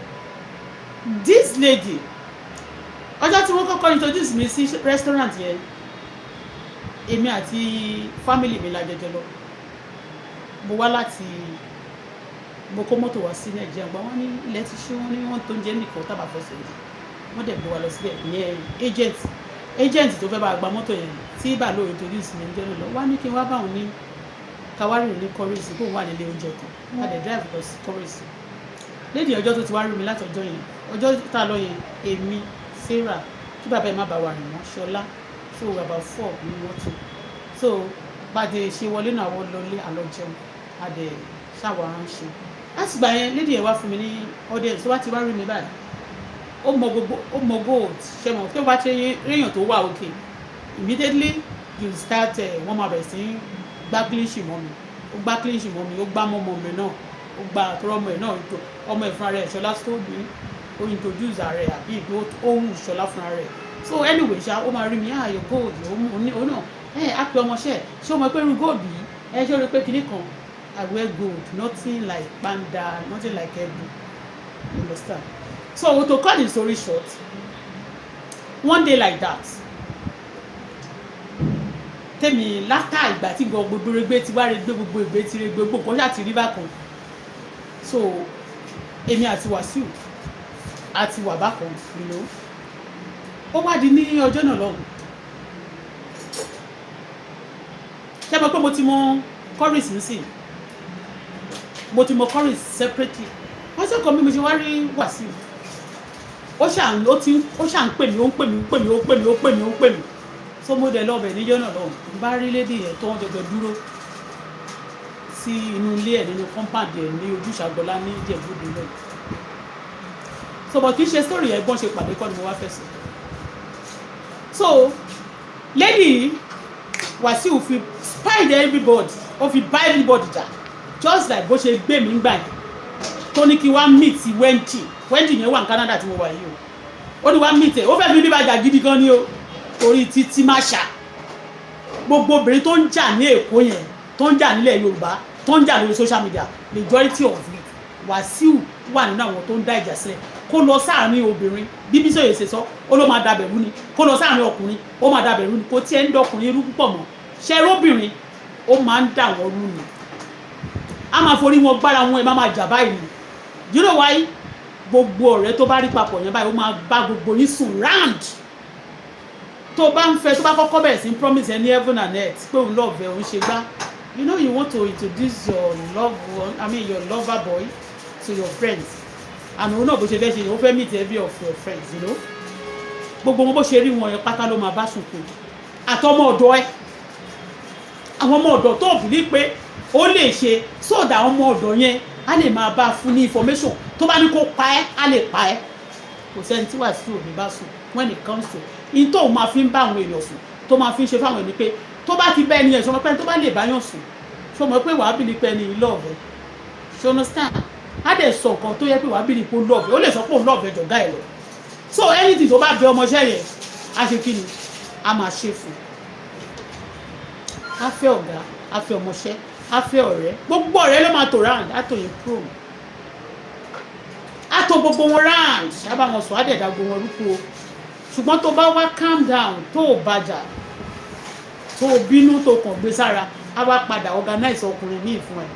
this lady, ọjọ́ tí wọ́n kọ́kọ́ introduce mi sí restaurant yẹn, èmi àti family mi la jọjọ lọ. Mo wá láti, mo kó mọ́tò wá sí Nàìjíríà, gba wọ́n ní ilẹ̀ ti ṣú, wọ́n ní wọ́n tó ń jẹ́ nìkan tábà fẹsẹ̀ yìí, wọ́n dẹ̀ gbé wa lọ síbẹ̀. Ìyẹn agent tó fẹ́ bá gba mọ́tò yẹn tí bàálù introduce mi ń jẹ́ lọ, wá ní kí n wá bá òun ní kawari ní Corey's, kó wà nílé oúnjẹ kan. A dẹ̀ drive lọ sí Corey's. Lédi ọjọ́ tó ti wá rí mi láti ọjọ́ yẹn, ọjọ́ tá a lọ yẹn, èmi, Sarah, kí bàbá ẹ̀ má bá wa rìn mọ́, Ṣọlá, so we about four ní mọ́tò. So pàdé ṣe wọlé náà, wọ́n lọlé, àlọ́ jẹun, a dẹ̀ ṣàwọ̀ aránṣẹ́. Láti gbà yẹn, lady yẹn wá fún mi ní audience. Tó bá ti wá rí mi báyìí, ó mọ gbogbo, ó mọ gold. Ṣe mọ̀ tó bá ti réyàn tó wà okay, immediately you start, wọ́n máa bẹ̀rẹ̀ sí gbá clean mọ́ mi. Ó gbá clean mọ́ mi, ó gbá mọ́mọ́ mi náà, ó gbá àtúrọ̀ ọmọ ẹ̀ náà, ọmọ ẹ̀ fúnra rẹ̀, Ṣọlá tó ní ó introduce rẹ̀ àbí ó wù Ṣọlá fúnra rẹ̀. So anyway ṣá, ó máa rí mi, "Ah, your gold." Ó náà ẹ á pe ọmọọṣẹ́, ṣé o mọ̀ pé irú gold yìí, ẹ ṣé o rí pé kinní kan. I wear gold, nothing like panda, nothing like ebu, you understand? So to cut the story short, one day like that, tèmi látà ìgbà tí gbogbo regbe ti wá regbe, gbogbo ìgbé ti regbe, gbogbo nǹkan ṣáà ti rí bákan. So èmi àti Wàsíù àti wà bákan. Ó wá di ní ọjọ́ náà lọ́hùn, ṣé mo pé mo ti mọ Corey's nísìn, mo ti mọ Corey's separately. Wọ́n sọ̀kọ̀ mi, mo ṣe wá rí Wàsíù, ó ṣà ń ó ti ó ṣà ń pè mí, ó ń pè mí, ó ń pè mí, ó ń pè mí, ó ń pè mí, ó ń pè mí. So mo dẹ̀ lọ́bẹ̀ níjọ́ náà lọ́hùn, n bá rí lady yẹn tó ń jọjọ dúró sí inú ilé ẹ̀ nínú compound ẹ̀ ní Ojúṣàgbọ́lá ní Ìjẹ̀bú-Òde náà. So but kì í ṣe story yẹn, gbọ́n ṣe pàdé kọ́ ni mo wá fẹ́ sọ. So lady Wàsíù fi spite everybody, ó fi bá everybody jà, just like bó ṣe gbé mi gbà yẹn, tó ní kí wá meet Wendy. Wendy yẹn wà ní Canada tí mo wà yìí o. Ó ní wá meet ẹ, ó fẹ́ fi bí bàjá gidi gan ni o, torí títí má ṣà gbogbo obìnrin tó ń jà ní Èkó yẹn, tó ń jà nílẹ̀ Yorùbá, tó ń jà lórí social media, majority of it, Wàsíù. Wà nínú àwọn tó ń dá ìjà sílẹ̀. Kó lọ sáàárín obìnrin, bí Bísóyè ṣe sọ, ó ló máa dabẹ̀ rú ni. Kó lọ sáàárín ọkùnrin, ó máa dabẹ̀ rú ni. Kò tiẹ̀ ń dọkùnrin irú púpọ̀ mọ́. Ṣe róbìnrin, ó máa ń dà wọ́n rú ni, a máa forí wọn gbára wọn, ẹ má máa jà báyìí ni. You know why? Gbogbo ọ̀rẹ́ tó bá rí papọ̀ yẹn báyìí, ó máa bá gbogbo yín sùn round. Tó bá ń fẹ́, tó bá kọ́kọ́ bẹ̀rẹ̀ sí promise ẹ ní heaven and earth pé òun love ẹ, òun ṣe gbá, you know, you want to introduce your love one, I mean your lover boy, to your friends, and òun náà bó ṣe fẹ́ ṣe, ó fẹ́ meet every of your friends. Gbogbo wọn bó ṣe rí wọn yẹn pátá ló máa bá sùn kù, àtọmọ ọ̀dọ̀ ẹ, àwọn ọmọ ọ̀dọ̀ tó bìlí pé ó lè ṣe sódà, ọmọ ọ̀dọ̀ yẹn á lè máa bá fún ní information. Tó bá ní kó pa ẹ́, á lè pa ẹ́. Kò sẹ́ni tí Wàsíù ò ní bá sùn. When it comes to in tó máa fi ń bá àwọn èèyàn sùn, tó máa fi ń ṣe fáwọn èèyàn ni pé tó bá ti bá ẹni yẹn sọ pé tó bá lè báyàn sùn, ṣó mọ̀ pé wàá bìlí pé ẹni love ẹ? Ṣó understand? Á dẹ̀ sọ nǹkan tó yẹ pé wàá bìlí pé ó love ẹ. Ó lè sọ pé òun love ẹ jọ̀gá ẹ lọ. So anything tó bá bẹ ọmọọṣẹ́ yẹn, á ṣe kí ni? Á máa ṣe fún un. Á fẹ́ ọ̀gá, á fẹ́ ọmọọṣẹ́, á fẹ́ ọ̀rẹ́. Gbogbo ọ̀rẹ́ ló máa tò round, á tò yín pro, á tò gbogbo wọn round, á bá wọn sọ, á dẹ̀ dá gbogbo wọn rúkú o. Ṣùgbọ́n tó bá wá calm down, tó o bàjà, tó o bínú, tó o kàn gbé sára, á wá padà organize ọkùnrin míì fún ẹ.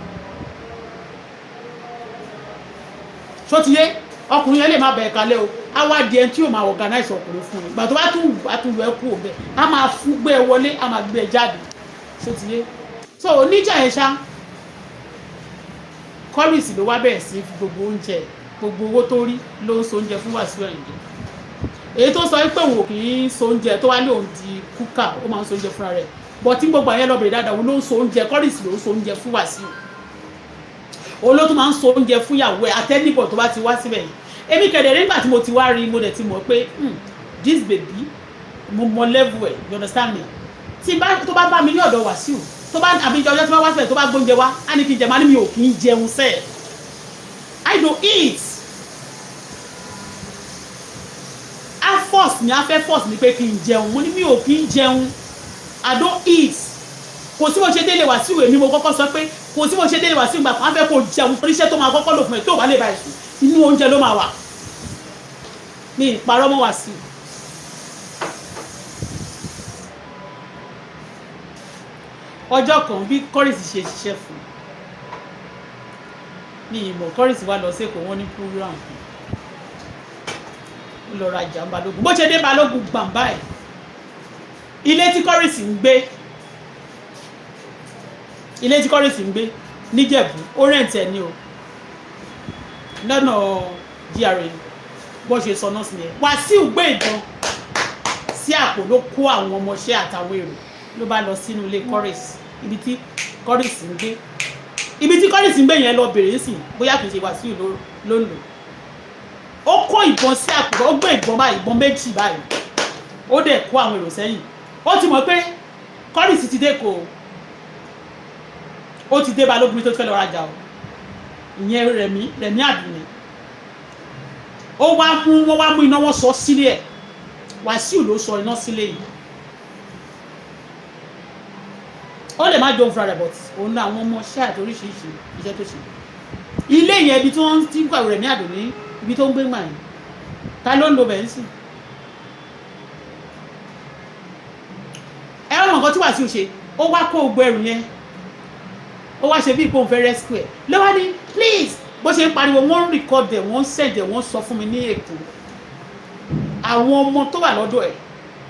Ṣó ti yé? Ọkùnrin yẹn lè má bẹ̀ẹ̀ kalẹ̀ o. Á wá di ẹni tí yóò máa organize ọkùnrin fún ẹ. Ìgbà tó bá tún wù, á tún wù ẹ́ kú òun bẹ́ẹ̀, á máa fún gbé ẹ wọlé, á máa gbé ẹ jáde. Ṣó ti yé? So oníjà yẹn ṣá, Kọ́rìsì ló wá bẹ̀rẹ̀ sí fi gbogbo oúnjẹ, gbogbo owó tó rí ló ń so oúnjẹ fún Wàsíù Àyìndé. Èyí tó sọ pé òun ò kì í so oúnjẹ, tó wá lé òun di cooker, ó máa ń so oúnjẹ fúnra rẹ̀ bọ̀. Tí gbogbo àyẹn lọ bèrè dáadáa, òun ló ń so oúnjẹ. Kọ́rìsì ló ń so oúnjẹ fún Wàsíù. Òun ló tún máa ń so oúnjẹ fún ìyàwó ẹ̀ àtẹnibọ̀ tó bá ti wá síbẹ̀ yìí. Èmi kẹ̀dẹ̀ nígbà tí mo ti wá rí, mo dẹ̀ ti mọ̀ pé this baby, mo mọ level ẹ̀, you understand me? Tí bá tó bá bá mi ní ọ̀dọ̀ Wàsíù, tó bá àbí ọjọ́ tí wọ́n wá síbẹ̀, tó bá gbóúnjẹ wá, á ní kí n jẹ, máa ní mi ò kí ń jẹun sẹ́ẹ̀. I don't eat. Á force mi, á fẹ́ force mi pé kí n jẹun. Mo ní mi ò kí ń jẹun, I don't eat. Kò sí mo ṣe délé Wàsíù, èmi mo kọ́kọ́ sọ pé kò sí mo ṣe délé Wàsíù gbà kan, á fẹ́ kó jẹun. Oníṣẹ́ tó máa kọ́kọ́ lò fún ẹ, tó bá lè bá ẹ sùn, inú oúnjẹ ló máa wà. Mi ìparọ́ mọ́ Wàsíù. Ọjọ́ kan bí Kọ́rìsì ṣe ṣiṣẹ́ fún mi, ìmọ̀ Kọ́rìsì wá lọ sẹ́kọ̀ọ́, wọ́n ní program kan, ó lọ rajà ń Balógun. Bó ṣe dé Balógun gbàǹbá ẹ̀, ilé tí Kọ́rìsì ń gbé, ilé tí Kọ́rìsì ń gbé níjẹ̀bú, ó rent ẹ̀ ní o lọ́nà GRA. Bó ṣe sọ náà sí yẹn, Wàsíù gbé ìbọn sí àpò, ló kó àwọn ọmọọṣẹ́ àtàwọn èrò, ló bá lọ sínú ilé Kọ́rìsì, ibi tí Kọ́rìsì ń gbé. Ibi tí Kọ́rìsì ń gbé yẹn, lọ bèrè sí bóyá kì í ṣe Wàsíù ló ń lò. Ó kó ìbọn sí àpò, ó gbé ìbọn báyìí, ìbọn méjì báyìí, ó dẹ̀ kó àwọn èrò sẹ́yìn. Ó ti mọ̀ pé Kọ́rìsì ti dé kó ó ti dé Balógun tó ti fẹ́ lọ rajà o. Ìyẹn Rẹ̀mí, Rẹ̀mí Àdùnní. Ó wá mú wọ́n, wá mú iná, wọ́n sọ sílé ẹ̀. Wàsíù ló sọ iná sílé yìí. Ó lè má jọun fúnra rẹ̀, but òun náà, àwọn ọmọ ṣáà àti oríṣiríṣi iṣẹ́ tó ṣe. Ilé yẹn, ibi tí wọ́n ti ń kọ́ Rẹ̀mí Àdùnní, ibi tó ń gbé gbà yẹn, ta ló ń lo bẹ́ẹ̀ sí? Ẹ wọ́n mọ̀ nǹkan tí Wàsíù ṣe. Ó wá kó gbogbo ẹrù yẹn, ó wá ṣe bí ìpò òun fẹ́ rescue ẹ̀. Ló wá ní please. Bó ṣe ń pariwo, wọ́n ń record ẹ̀, wọ́n ń send ẹ̀, wọ́n sọ fún mi ní Èkó. Àwọn ọmọ tó wà lọ́dọ̀ ẹ̀,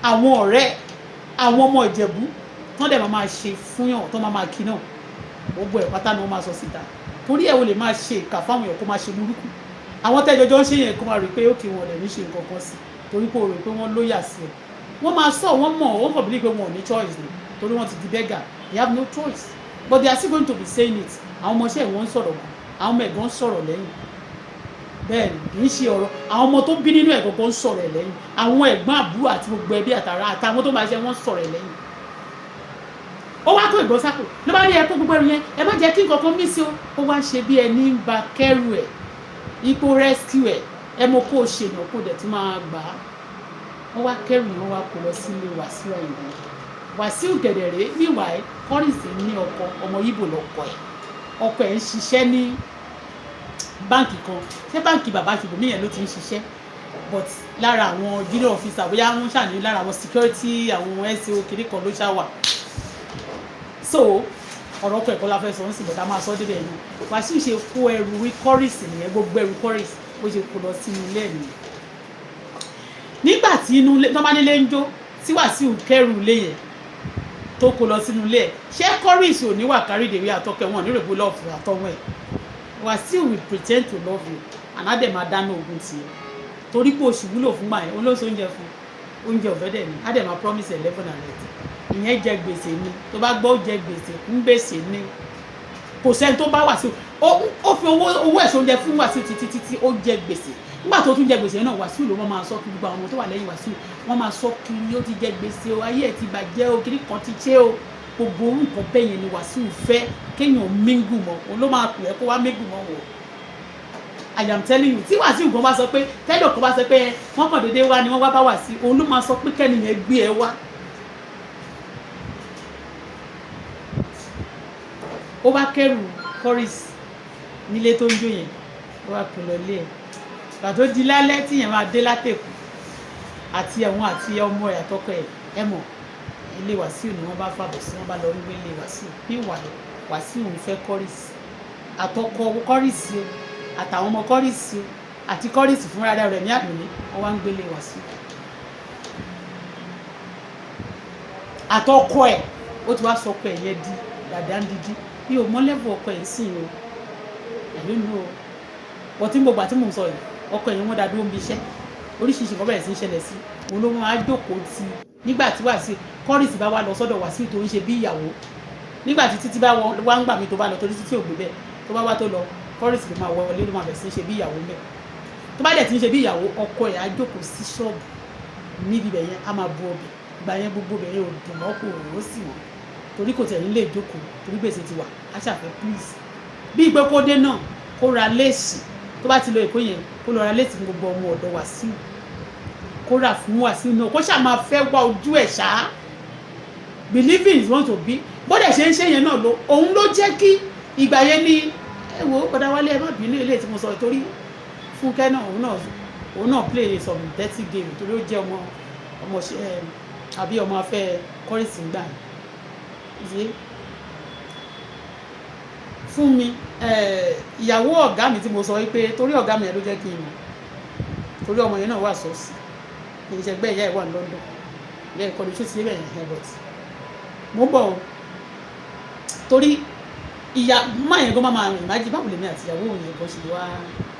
àwọn ọ̀rẹ́, àwọn ọmọ Ìjẹ̀bú tó dẹ̀ máa ṣe fúnyàn, tó máa kí náà, gbogbo ẹ̀ pátá ni wọ́n máa sọ síta. Torí ẹ̀, o lè máa ṣe ìkà fáwọn èèyàn, kó máa ṣe burúkú. Àwọn tẹ́jọjọ́ ń ṣe yẹn, kó máa rí pé ókè, wọn lè ní ṣe nǹkan kan sí, torí pé o rò pé wọ́n lóyà sí ẹ. Wọ́n máa sọ, wọ́n mọ̀, wọ́n kàn believe pé wọn ò ní choice ni, torí wọ́n ti di beggar, they have no choice, but they are still going to be saying it. Àwọn ọmọọṣẹ́ wọn ń sọ̀rọ̀ gan, àwọn ọmọ ẹ̀gbọ́n ń sọ̀rọ̀ lẹ́yìn. Bẹ́ẹ̀ ni, kì í ṣe ọ̀rọ̀ àwọn ọmọ tó bí nínú ẹ̀ gangan ń sọ̀rọ̀ ẹ̀ lẹ́yìn. Àwọn ẹ̀gbọ́n, àbúrò àti gbogbo ẹbí àtàrà àtàwọn tó máa ṣe, wọ́n sọ̀rọ̀ ẹ̀ lẹ́yìn. Ó wá kó ìbọn sápò, ló bá ní ẹ kó gbogbo ẹrù yẹn, ẹ má jẹ́ kí nǹkan kan mí sí o. Ó wá ń ṣe bí ẹni ń ba kẹ́rù ẹ̀, ipò rescue ẹ̀. Ẹ mọ kó o ṣèyàn, kó o dẹ̀ tún máa gbà á. Wọ́n wá kẹ́rù yẹn, wọ́n wá kó lọ sílé Wàsíù Àyìndé. Wàsíù gẹ̀dẹ̀rẹ́ níwàá, Kọ́rìsì ní ọkọ, ọmọ Ìgbò lọkọ ẹ̀. Ọkọ ẹ̀ ń ṣiṣẹ́ ní Báǹkì kan, ṣé báǹkì bàbá Ṣùbọ́mi yẹn ló ti ń ṣiṣẹ́, but lára àwọn junior officer, bóyá wọ́n ṣàní lára àwọn security, àwọn SO kiri kan ló ṣá wà. So ọ̀rọ̀ ọkọ̀ ẹ̀kọ́ la fẹ́ sọ ń sìn, bọ̀dá máa sọ débẹ̀ yẹn. Wàsíù ṣe kó ẹrù wí kọ́rìsì nìyẹn, gbogbo ẹrù kọ́rìsì bó ṣe kó lọ sínú ilé ẹ̀ nìyẹn. Nígbà tí inú ilé tó bá nílé ń jó, tí Wàsíù kẹrù ilé yẹn tó kó lọ sínú ilé ẹ̀, ṣé kọ́rìsì ò ní wà kárídèwé àtọkẹ wọn nírèbó love àtọwọ́ ẹ̀? Wàsíù will pretend to love you and á dẹ̀ máa dáná ogun tiẹ̀, torí pé oṣù wúlò fún gbà yẹn, olóṣù oúnjẹ fún oúnjẹ ọ̀fẹ́ dẹ̀ ni, á dẹ̀ máa promise 11 and 8. Ìyẹn jẹ gbèsè ni. Tó bá gbọ́ jẹ gbèsè kún gbèsè ni. Kò sẹ́ni tó bá Wàsíù, ó fi owó ẹ̀sọ́ oúnjẹ fún Wàsíù títí títí, ó jẹ gbèsè. Nígbà tó tún jẹ gbèsè náà, Wàsíù ló máa sọ kiri. Gbogbo àwọn ọmọ tó wà lẹ́yìn Wàsíù, wọ́n máa sọ kiri, ó ti jẹ gbèsè o, ayé ẹ̀ ti bàjẹ́ o, kiri kan ti ṣe o. Gbogbo nǹkan bẹ́ẹ̀ yẹn ni Wàsíù fẹ́ kéèyàn mingle mọ́. Òun ló máa pè é kó wá mingle mọ́ wọ̀. I am telling you, tí Wàsíù gan bá sọ pé tẹ́lẹ̀ kan bá sọ pé wọ́n kàn déédéé wá ni wọ́n wá bá Wàsíù, òun ló máa sọ pé kẹ́niyẹn gbé ẹ wá. Ó bá kẹ́rù chorus nílé tó ń jó yẹn, ó wá pè lọ ilé ẹ̀. Gbà tó di lálẹ́ tí yẹn máa dé látẹ̀kù àti ẹ̀wọ̀n àti ọmọ ẹ̀ àtọkọ ẹ̀, ẹ mọ̀, ilé Wàsíù ni wọ́n bá fàbọ̀ sí, wọ́n bá lọ ń gbé ilé Wàsíù. Meanwhile, Wàsíù ń fẹ́ chorus, àtọkọ chorus o, àtàwọn ọmọ chorus o, àti chorus fúnra rẹ̀ ní àdùnní, wọ́n wá ń gbélé Wàsíù àtọkọ ẹ̀. Ó ti wá sọ ọkọ ẹ̀ yẹn di dàda ń dídí. Mi ò mọ level ọkọ ẹ̀ sìn o, I don't know. But tí mo gbà tí mò ń sọ yìí, ọkọ ẹ̀ yẹn, wọ́n dá dúró ń bí iṣẹ́, oríṣiríṣi nǹkan bẹ̀rẹ̀ sí í ṣẹlẹ̀ sí òun. Ló máa jókòó ti nígbà tí Wàsíù kọ́rìsì bá wá lọ sọ́dọ̀ Wàsíù tó ń ṣe bí ìyàwó. Nígbà tí títí bá wá ń gbà mí tó bá lọ, torí títí ò gbé bẹ́ẹ̀, tó bá wá tó lọ, kọ́rìsì ló máa wọlé, ló máa bẹ̀rẹ̀ sí í ṣe bí ìyàwó mẹ́. Tó bá dẹ̀ ti ń ṣe bí ìyàwó, ọkọ ẹ̀ á jókòó sí ṣọ́ọ̀bù níbi ibẹ̀ yẹn, á máa bu ọbẹ̀. Ìgbà yẹn gbogbo ibẹ̀ yẹn ò dùn mọ́, kò rò ó sì wọ́n, torí kò tẹ̀ ní lè jókòó, torí gbèsè ti wà. Á ṣàfẹ́ please bí pé kó dé náà, kó ra léèsì. Tó bá ti lọ Èkó yẹn, kó lọ ra léèsì fún gbogbo ọmọ ọ̀dọ̀ Wàsíù, kó rà fún Wàsíù náà, kó ṣáà máa fẹ́ wá ojú ẹ̀ ṣá, believing is want to be. Bó dẹ̀ ṣe ń ṣe yẹn náà ló òun ló jẹ́ kí ìgbà yẹn ní. Ẹ wo bọ́dá Wálé, ẹ má bínú ilé tí mo sọ, torí Fúnkẹ́ náà, òun náà play some dirty game, torí ó jẹ́ ọmọ ọmọ àbí ọmọ afẹ́ kọ́rìsì gbà yẹn fún mi. Ìyàwó ọ̀gá mi tí mo sọ wípé torí ọ̀gá mi yẹn ló jẹ́ kí n mọ̀, torí ọmọ yẹn náà wà sọ́ọ̀sì, kì í ṣe ẹgbẹ́ ìyá ẹ̀ wà ní London, ìyá ẹ̀ kọ́ni tó ti débẹ̀ yẹn. But mo bọ̀ o, torí ìyá má yẹn gan máa rìn májì, báwo lèmi àti ìyàwó yẹn gan ṣe wá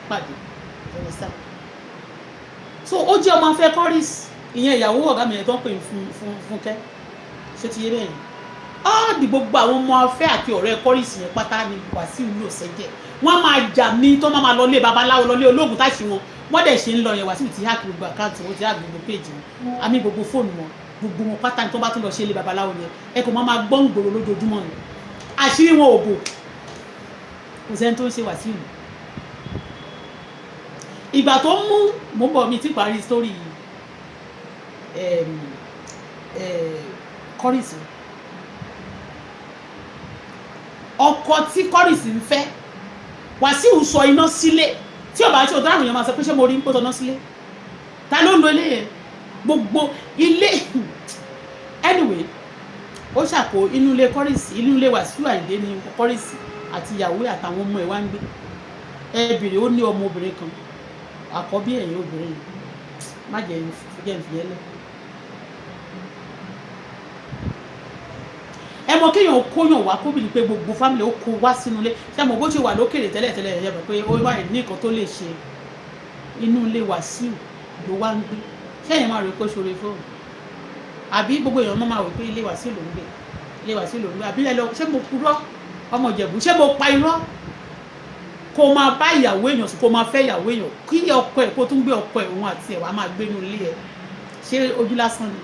pàdé? Understand? So ó jẹ́ ọmọ afẹ́ kọ́rìsì, ìyẹn ìyàwó ọ̀gá mi yẹn tó ń pè fún Fúnkẹ́. Ṣé ti yé bẹ́ẹ̀ yẹn? Ọ́ọ̀dì gbogbo àwọn ọmọ afẹ́ àti ọ̀rẹ́ kọ́rìsì yẹn pátá ni Wàsíù lò sẹ́jẹ̀. Wọ́n máa jà ní tó máa lọ lé babaláwo, lọ lé olóògùn táṣì wọn. Wọ́n dẹ̀ ṣe ń lọ yẹn, Wàsíù ti hack gbogbo account wọn, ti hack gbogbo page wọn, àmì gbogbo fóònù wọn, gbogbo wọn pátá ní. Tó bá tún lọ ṣe lé babaláwo yẹn, ẹ kò máa gbọ́n gbòòrò lójoojúmọ́ ni. Àṣírí wọn ò bò, kò sẹ́ni tó ń ṣe Wàsíù. Ìgbà tó mú, mo bọ̀, mi ti parí story kọ́rìsì. Ọkọ tí kọ́rìsì ń fẹ́, Wàsíù sọ iná sílé. Tí ọba àti ọ̀dọ́ àrùn yẹn máa sọ pé ṣé mo rí ń pọ́ tọ́ná sílé, ta ló ń lo ilé yẹn, gbogbo ilé. Anyway, ó ṣàkó inú ilé kọ́rìsì, inú ilé Wàsíù Àyìndé ni kọ́rìsì àti ìyàwó àtàwọn ọmọ ẹ̀ wá ń gbé. Ẹ bèrè, ó ní ọmọ obìnrin kan, àkọ́bí ẹ̀yìn obìnrin yìí, má jẹ́ jẹ́ ìfìyẹ́ lẹ̀. Ẹ mọ kéèyàn kóyàn wá, kóbìnrin pé gbogbo family ó kó wá sínú ilé. Ṣé mo bó ṣe wà lókèrè tẹ́lẹ̀tẹ́lẹ̀, ẹ̀yẹ mọ̀ pé ó wà ní nǹkan tó lè ṣe. Inú ilé Wàsíù ló wá ń gbé. Ṣé èèyàn máa rò pé ṣoore fóònù àbí gbogbo èèyàn máa rò pé ilé Wàsíù ló ń gbé, ilé Wàsíù ló ń gbé? Àbí ẹ lọ, ṣé mo purọ́, ọmọ Ìjẹ̀bú? Ṣé mo pa irọ́? Kó máa bá ìyàwó èèyàn sùn, kó máa fẹ́ ìyàwó èèyàn, kí ọkọ ẹ̀ kó tún gbé ọkọ ẹ̀, òun àti ẹ̀ wá máa gbé inú ilé ẹ̀, ṣé ojú lásán ni?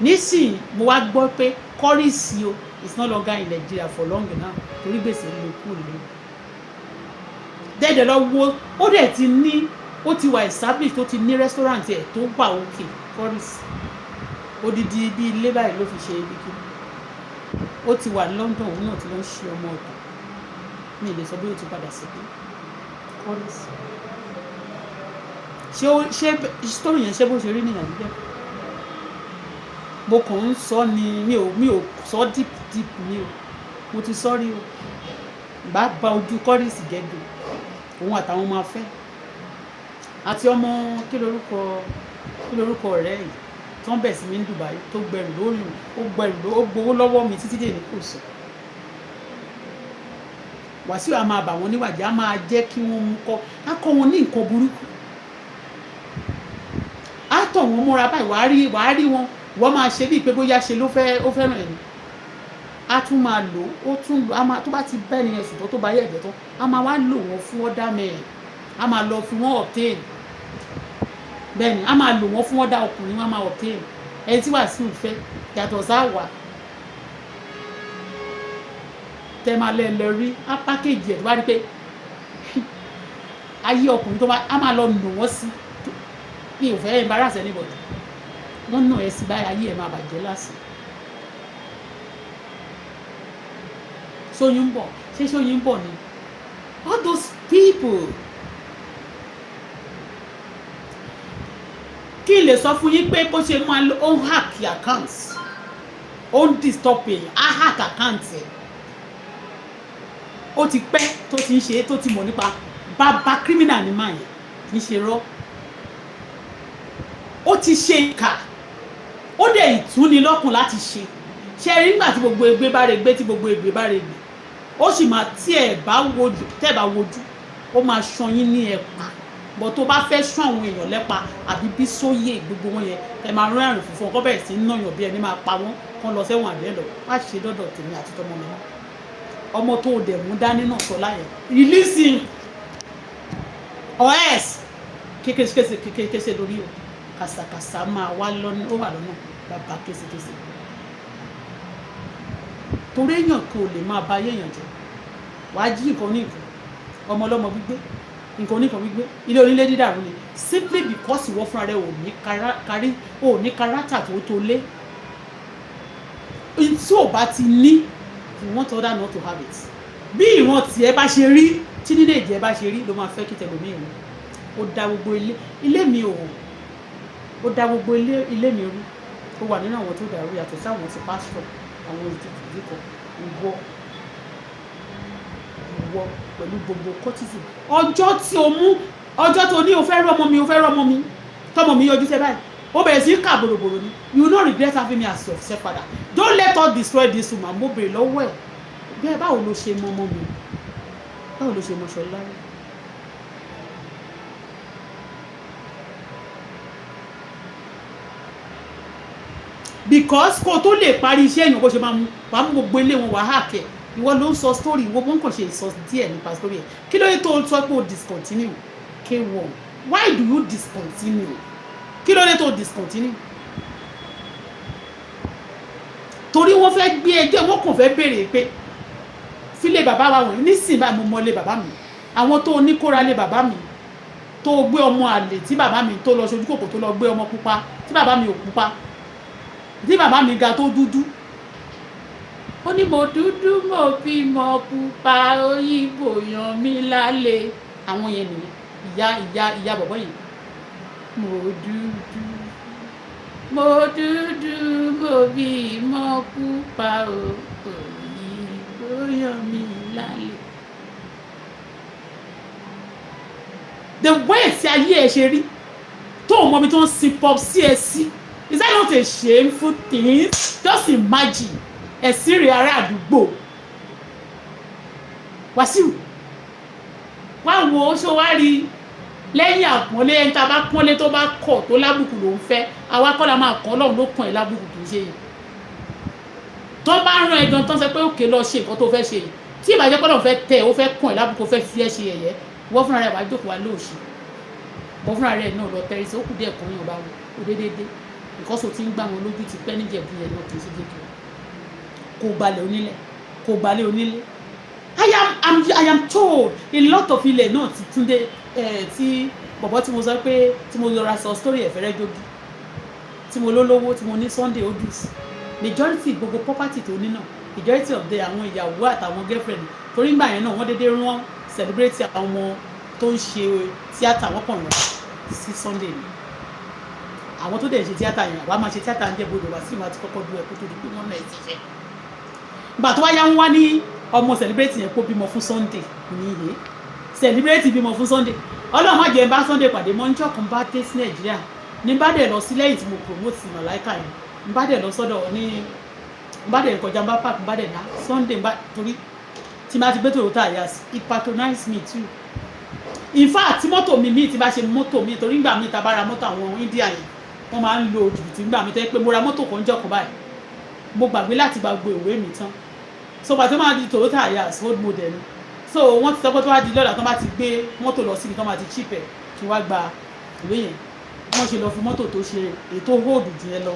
Nísìnyí mo wá gbọ́ pé kọ́rìsì o is no longer in Nigeria for long now, torí gbèsè ń lo kúrò nílé dẹ́dẹ̀ lọ wo. Ó dẹ̀ ti ní, ó ti wà established, tó ti ní restaurant ẹ̀ tó wà òkè. Kọ́rìsì odidi bí ilé báyìí ló fi ṣe ibi kí ó ti wà ní London, òun náà ti lọ ń ṣe ọmọ ọ̀dọ̀. Mi ì lè sọ bí ó ti padà sí pé Quadris, ṣé ó ṣé story yẹn, ṣé bó ṣe rí nìyẹn bẹ́ẹ̀? Mo kàn ń sọ ni, mi ò sọ deep deep ni o. Mo ti sọ rí o, bá ba ojú Quadris jẹ́ dùn òun àtàwọn ọmọ afẹ́ àti ọmọ, kí lorúkọ ọ̀rẹ́ yìí tó ń bẹ̀ sí mi ní Dubai, tó gbẹrù lórí, ó gbẹrù, ó gbowó lọ́wọ́ mi títí dé ní kò sọ. Wàsíù a máa bà wọ́n níwàjẹ́, a máa jẹ́ kí wọ́n mú kọ́, á kọ́ wọn ní nǹkan burúkú, á tọ̀ wọ́n múra báyìí. Wàá rí wọn, wọ́n máa ṣe bíi pé bóyá ṣe ló fẹ́, ó fẹ́ràn ẹ̀ ni. Á tún máa lò ó, tún lò á máa tó bá ti bẹ́ẹ̀ ni ẹ̀sùn tó bá yẹ ẹ̀jẹ̀ tán, á máa wá lò wọ́n fún other men, á máa lọ fi wọ́n obtain. Bẹ́ẹ̀ ni, á máa lò wọ́n fún other ọkùnrin, wọ́n á máa obtain. Ẹni tí Wàsíù fẹ́ yàtọ̀ sáwà tẹ́ máa lẹ́ lọ rí, á package ẹ̀ tó bá rí pé ayé ọkùnrin tó bá á máa lọ nù wọ́n sí. Mi ò fẹ́ embarrass anybody. Wọ́n nù ẹ́ sí báyìí, ayé ẹ̀ máa bàjẹ́ lásán. Ṣóyún ń bọ̀, ṣé ṣóyún ń bọ̀ ni? All those people, kí n lè sọ fún yín pé bó ṣe máa ó ń hack account, ó ń disturb èèyàn, á hack account ẹ̀. Ó ti pẹ́ tó ti ń ṣe, tó ti mọ̀ nípa bàbá criminal ní máa yẹn, kì í ṣe rọ́. Ó ti ṣe ìkà, ó dẹ̀ ìtúni lọ́kùn láti ṣe. Ṣe rí nígbà tí gbogbo egbe bá re gbé, tí gbogbo egbe bá re gbé, ó sì máa tí ẹ̀ bá wojú, tẹ́ ẹ̀ bá wojú, ó máa ṣan yín ní ẹ̀pà bọ̀. Tó bá fẹ́ sún àwọn èèyàn lẹ́pa àbí bí sóyè gbogbo wọn yẹn, ẹ máa rán àrùn funfun ọkọ bẹ̀rẹ̀ sí í nàyàn bí ẹni máa pa wọ́n kán lọ sẹ́wọ̀n àbí ẹ̀ lọ má ṣe dọ́dọ̀ tèmi àti tọmọ mi náà. Ọmọ tó o dẹ̀ mú dání náà sọ láyẹn, release him or else kékeré kékeré lórí o, kàsàkàsà máa wá lọ́nà, ó wà lọ́nà bàbá késekése, torí èèyàn kò lè máa ba ayé èèyàn jẹ́. Wàá jí nǹkan ní nǹkan, ọmọ ọlọ́mọ gbígbé, nǹkan oníkan gbígbé, ilé onílé dídàrú ni, simply because ìwọ fúnra rẹ ò ní kárí, ò ní character tó lé. Tí ò bá ti ní, you want other not to have it. Bí ìran tiẹ̀ bá ṣe rí, tí nílé ìjẹ́ bá ṣe rí, ló máa fẹ́ kí tẹlòmíì rí. Ó da gbogbo ilé mi ò, ó da gbogbo ilé mi rú. Ó wà nínú àwọn tó dàrú, yàtọ̀ sáwọn ti pásítọ̀, àwọn ìdíkọ̀. Ìwọ pẹ̀lú gbogbo cultism, ọjọ́ tí o mú, ọjọ́ tó ní o fẹ́ rọ́mọ mi, o fẹ́ rọ́mọ mi, tọmọ mi yọjú sẹ́ báyìí, ó bẹ̀rẹ̀ sí í kà bòròbòrò ni. You will not regret having me as your stepfather. Don't let us destroy this woman. Mo bèrè lọ́wọ́ ẹ̀ bẹ́ẹ̀, báwo ló ṣe mọ ọmọ mi? Báwo ló ṣe mọ Ṣọlá rẹ̀? Because kó o tó lè parí iṣẹ́ èèyàn, bó ṣe máa mú, wàá mú gbogbo ilé wọn, wàá hack ẹ̀. Ìwọ ló ń sọ story, ìwọ wọn kàn ṣe sọ díẹ̀ nípa story ẹ̀. Kí ló dé tó sọ pé o discontinue K1? Why do you discontinue? Kí ló dé tó discontinue? Torí wọ́n fẹ́ gbé ẹjọ́, wọ́n kàn fẹ́ béèrè pé fílẹ̀ bàbá wa wọ̀nyí nísìnyí báyìí. Mo mọ ilé bàbá mi, àwọn tó ní kóra lé bàbá mi, tó gbé ọmọ àlè tí bàbá mi tó lọ ṣojú kòkò, tó lọ gbé ọmọ pupa tí bàbá mi ò pupa, tí bàbá mi ga tó dúdú. Ó ní mo dúdú, mo bímọ pupa, òyìnbó yan mí lálẹ́. Àwọn yẹn nìyẹn, ìyá bọ̀bọ̀ yẹn. Mo dúdú, mo dúdú, mo bímọ pupa, òyìnbó yan mí lálẹ́. The way tí ayé ẹ ṣe rí, tó o mọ ibi tó ń sin pop sí ẹ sí, is that not a shameful thing? Just imagine, ẹ̀sìn rẹ̀ ará àdúgbò. Wàsíù, wá wo ṣó wá rí lẹ́yìn àpọ́nlé. Ẹni tá a bá pọ́nlé, tó bá kọ̀, tó lábùkù ló ń fẹ́. Àwa kọ́ la máa kọ́, Ọlọ́run ló kàn ẹ́ lábùkù, kì í ṣe yìí. Tó bá rán ẹ gan tán, sọ pé òkè lọ ṣe nǹkan tó fẹ́ ṣe yìí, tí ìbàjẹ́ pé Ọlọ́run fẹ́ tẹ̀, ó fẹ́ kàn ẹ́ lábùkù, ó fẹ́ fi ẹ́ ṣe ẹ̀yẹ, wọ́n fúnra rẹ̀ wàá jókòó wá lóòṣì. Wọ́n fúnra rẹ̀ náà lọ tẹ́rí sí, ó kù díẹ̀ kan yàn bá wọn ó déédéé, because o ti ń gbá wọn lójú ti pẹ́ níjẹ̀bú yẹn náà, kì í ṣe kékeré. Kò gbalẹ̀ onílẹ̀, kò gbalẹ̀ onílẹ̀. I am told a lot of ilẹ̀ náà ti Túndé ẹ̀ tí bọ̀bọ̀ tí mo sọ pé tí mo yọra sọ story ẹ̀ fẹ́rẹ́ jogi, tí mo lólówó, tí mo ní Sunday Odus, majority gbogbo property tó ní náà. Majority of the àwọn ìyàwó àtàwọn girlfriend, torí ńgbà yẹn náà wọ́n dédé rán celebrate, àwọn ọmọ tó ń ṣe tíátà, wọ́n kàn rán sí Sunday ni. Àwọn tó dẹ̀ ṣe tíátà yẹn, àwa máa ṣe tíátà ń jẹ́ bodò wá sí ìwà àti kọ́kọ́ dúró ẹ̀ kó tó di pé wọ́n náà ti ṣe. Gbà tó wá yá, ń wá ní ọmọ celebrate yẹn kó bímọ fún Sunday ní ihe celebrate bímọ fún Sunday. Ọlọ́run má jẹ́ n bá Sunday pàdé mọ́. Níjọ́ kan bá dé sí Nàìjíríà ní bá dẹ̀ lọ sí lẹ́yìn tí mo promote Màláìka yẹn, n bá dẹ̀ lọ sọ́dọ̀ ní, n bá dẹ̀ kọjá, n bá park, n bá dẹ̀ ná Sunday, n bá torí tí n bá ti gbé Toyota Hiace. He patronize me too. In fact, tí mọ́tò mi míì, tí bá ṣe mọ́tò mi, torí ngbà míì tá a bá ra mọ́tò àwọn India yẹn, wọ́n máa ń lo jìbìtì. Ngbà míì tẹ́ pé mo ra mọ́tò kan jọ́ kan báyìí, mo gbàgbé láti gba gbogbo ìwé mi tán. So gbà tó máa di Toyota Hiace, old model ni. So wọ́n ti sọ pé tó bá di lọ́la, tó bá ti gbé mọ́tò lọ síbi tó máa ti chip ẹ̀, kí wá gba ìwé yẹn. Wọ́n ṣe lọ fi mọ́tò tó ṣe ètò hold jù yẹn lọ.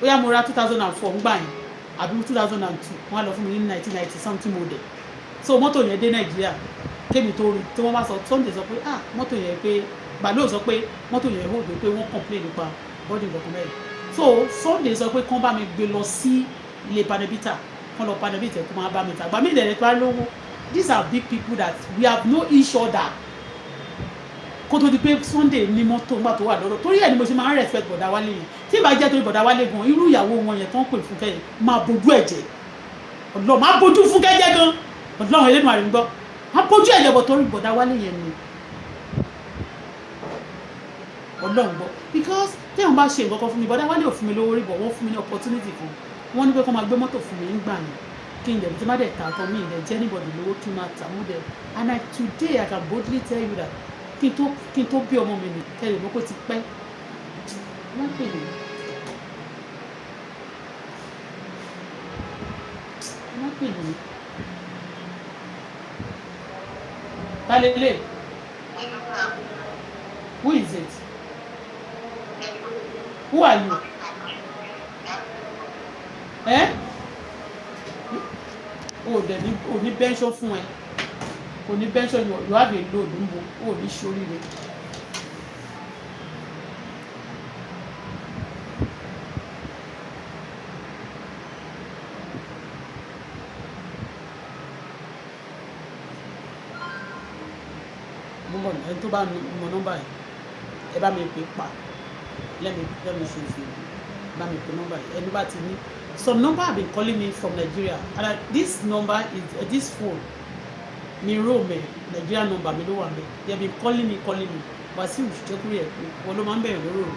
Bóyá mo ra 2004 ńgbà yẹn àbí 2002, wọ́n á lọ fún mi ní 1990 something model. So mọ́tò yẹn dé Nàìjíríà, kémi tó rí tí wọ́n bá sọ, Sunday sọ pé, ah, mọ́tò yẹn, pé Balo sọ pé mọ́tò yẹn hold, pé wọ́n complain nípa body nǹkan mẹ́rin. So Sunday sọ pé kán bá mi gbé lọ sí ilé panel beater, kán lọ panel beat kó máa bá mi ta. Gbà mí ìdẹ̀rẹ̀ tó bá lówó. These are big people that we have know each other kó tó di pé Sunday ní mọ́tò ńgbà tó wà lọ́dọ̀. Torí ẹ̀ ni mo ṣe máa ń respect bọ̀dá Wálé yẹn. Tí ìbá jẹ́ torí bọ̀dá Wálé gan, irú ìyàwó wọn yẹn tó ń pè Fúnkẹ́ yẹn, máa bójú ẹ̀jẹ̀ ọ̀dọ́, máa bójú Fúnkẹ́ jẹ́ gan. Ọlọ́run Elédùmarè ń gbọ́, máa bójú ẹ̀jẹ̀ bọ̀ torí bọ̀dá Wálé yẹn ni. Ọlọ́run gbọ́, because téèyàn bá ṣe nǹkan kan fún mi, bọ̀dá Wálé ò fún mi lówó rí bọ̀, wọ́n fún mi ní opportunity kan. Wọ́n ní pé kó máa gbé mọ́tò fún mi nígbà yẹn, kí n dẹ̀ tí má dẹ̀ tà tán, mi ìdẹ̀ jẹ́ anybody lówó, kí n máa tà mú dẹ̀. And I today I can boldly tell you that kí n tó bí ọmọ mi nì kẹ́lẹ̀ mọ́ kó ti pẹ́. Wọ́n pè mí, wọ́n pè mí. Talele, who is it? Who are you? Eh? O dẹ̀ ní o ní pension fún ẹ, o ní pension. You have a load ń bo, o ní ṣoríire. Mo mọ ẹni tó bá mọ nọ́mbà yìí, ẹ bá mi pè pa. Let me show you. Bá mi pè nọ́mbà yìí, ẹni bá ti ní. Some number have been calling me from Nigeria, and this number is this phone mi roam ẹ, Nigeria number mi ló wà mẹ. They have been calling me, calling me. Wàsíù jẹ́kúrẹ́ ẹ̀ pé wọ́n ló máa ń bẹ̀rẹ̀ lórí òru.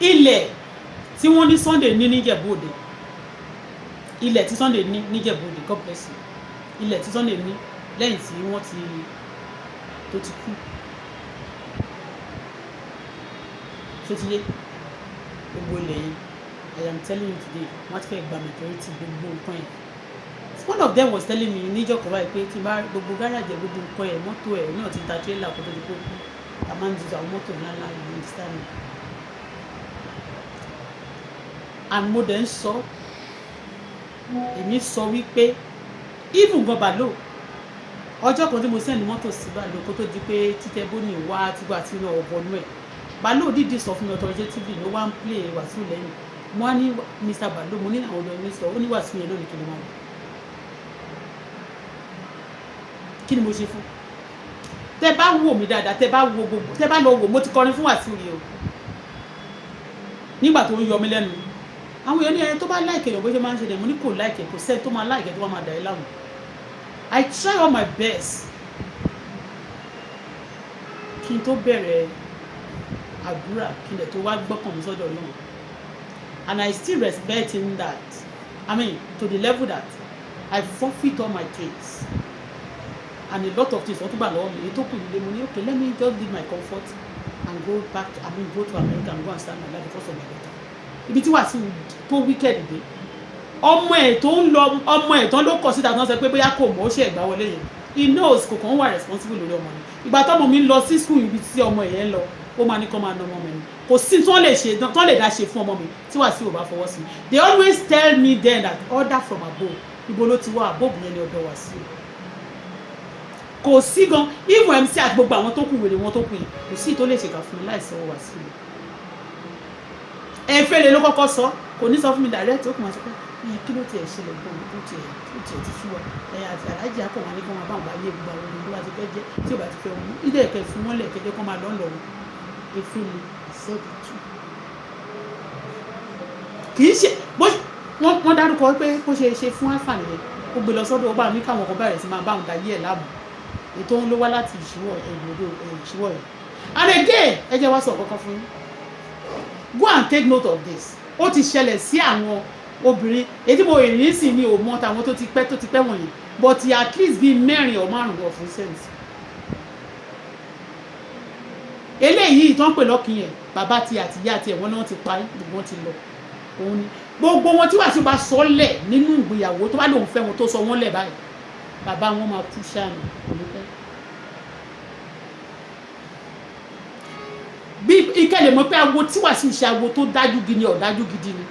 Ilẹ̀ tí wọ́n ní Sunday ní n'Íjẹ̀bú Òde, ilẹ̀ tí Sunday ní n'Íjẹ̀bú Òde, God bless you, ilẹ̀ tí Sunday ní lẹ́yìn tí wọ́n ti tó ti kú, tó ti yé gbogbo ilẹ̀ yẹn, I am telling you today, wọ́n ti fẹ́ gba majority gbogbo nǹkan yẹn. One of them was telling me níjọ́ kan báyìí pé tí n bá gbogbo gáràjì ẹ̀, gbogbo nǹkan ẹ̀, mọ́tò ẹ̀ náà ti ta tírélà kó tó di kó kú. A máa ń ju àwọn mọ́tò ńláńlá, you understand me? And mo dẹ̀ ń sọ, èmi sọ wípé even gan Balo, ọjọ́ kan tí mo send mọ́tò sí Balo kó tó di pé títẹ bóni wá tígbà tí náà ọ̀bọ̀nú ẹ̀, Balo dídì sọ fún mi authoritatively ló wá ń play Wàsíù lẹ́yìn. Mo wá ní Mr. Balo, mo ní àwọn olórin sọ, ó ní Wàsíù yẹn lónìí, kí ni wọ́n kí ni mo ṣe fún. Tẹ bá wò mí dáadáa, tẹ bá wo gbogbo, tẹ bá lọ wò, mo ti kọrin fún Wàsíù rí o nígbà tó ń yọ mí lẹ́nu. Àwọn èèyàn ní ẹni tó bá like èèyàn bó ṣe máa ń ṣe dẹ̀. Mo ní kò like, kò sẹ́ni tó máa like tó bá máa dà ẹ́ láàmú. I try all my best kí n tó bẹ̀rẹ̀ àdúrà, kí n dẹ̀ tó wá gbọ́kàn mi sọ́dọ̀ náà, and I still respect him that, I mean, to the level that I forfeit all my things and a lot of things wọ́n tún gbà lọ́wọ́ mi. Èyí tó kù nílé, mo ní okay, let me just leave my comfort and go back to, I mean, go to America and go and start my life because of my daughter. Ibi tí Wàsíù tó wicked dé, ọmọ ẹ̀ tó ń lọ, ọmọ ẹ̀ tán ló kọ̀ síta tó ń sọ pé bóyá kò mọ̀, ó ṣe ẹ̀gbá wọlé yẹn. He knows, kò kàn ń wà responsible lórí ọmọ ni. Ìgbà tọ́mọ mi ń lọ sí school, ibi tí ọmọ yẹn ń lọ, Ó máa ní kó máa na ọmọ mi ni. Kò sí tí wọ́n lè ṣe, tí wọ́n lè dá ṣe fún ọmọ mi tí Wàsíù ò bá fọwọ́ sí. They always tell me then that order from above. Ibo ló ti wá above yẹn? Ní ọ̀dọ̀ Wàsíù. Kò sí gan, even MC àti gbogbo àwọn tó kù, wèrè wọn tó kù yìí, kò sí tó lè ṣèkà fún mi láìsọ Wàsíù. Efele ló kọ́kọ́ sọ. Kò ní sọ fún mi direct, ó kò máa sọ pé ẹ kí ló tiẹ̀ ṣẹlẹ̀ gan, tó tiẹ̀ ti sú wa. Ẹ àti aláàjì akọ̀ wọn ní kí wọ́n bá wọn bá yé gbogbo àwọn ohun tó bá ti fẹ́ jẹ́, tí ò bá ti fẹ́ wọn ilé ẹ̀kẹ́ fún wọn lẹ̀ kẹjẹ́ kó máa lọ́ lọ́rùn. Efele said it too. Kì í ṣe bó wọ́n dárúkọ pé bó ṣe ṣe fún àfà nìyẹn. Ó gbé lọ sọ́dọ̀, ó bá ní káwọn kan bẹ̀rẹ̀ sí máa bá òun dayé ẹ̀ láàmú. Ètò òun ló wá láti ìṣíwọ̀ ìgbòdo ìṣíwọ̀ yẹn. And again, ẹ jẹ́ wá sọ kankan fún yín. Go and take note of this. Ó ti ṣẹlẹ̀ sí àwọn obìnrin èyí tí mo rìn sí mi ò mọ tàwọn tó ti pẹ́ wọ̀nyí, but at least bíi mẹ́rin or márùn-ún of recent. Eléyìí tó ń pè lọ́kìn yẹn, bàbá ti àtìyá àti ẹ̀wọ̀n náà ti parí, gbogbo wọn ti lọ. Òun ni gbogbo wọn tí Wàsíù bá sọ lẹ̀ nínú ìgbéyàwó, tó bá lòun fẹ́ wọn, tó sọ wọ́n lẹ̀ báyìí, bàbá wọn máa kú sáà ní kò ní pẹ́. Bí ìkẹlẹ̀ mọ̀ pé awo tí Wàsíù ṣe, awo tó dájú gidi ni, ọ̀dájú gidi ni.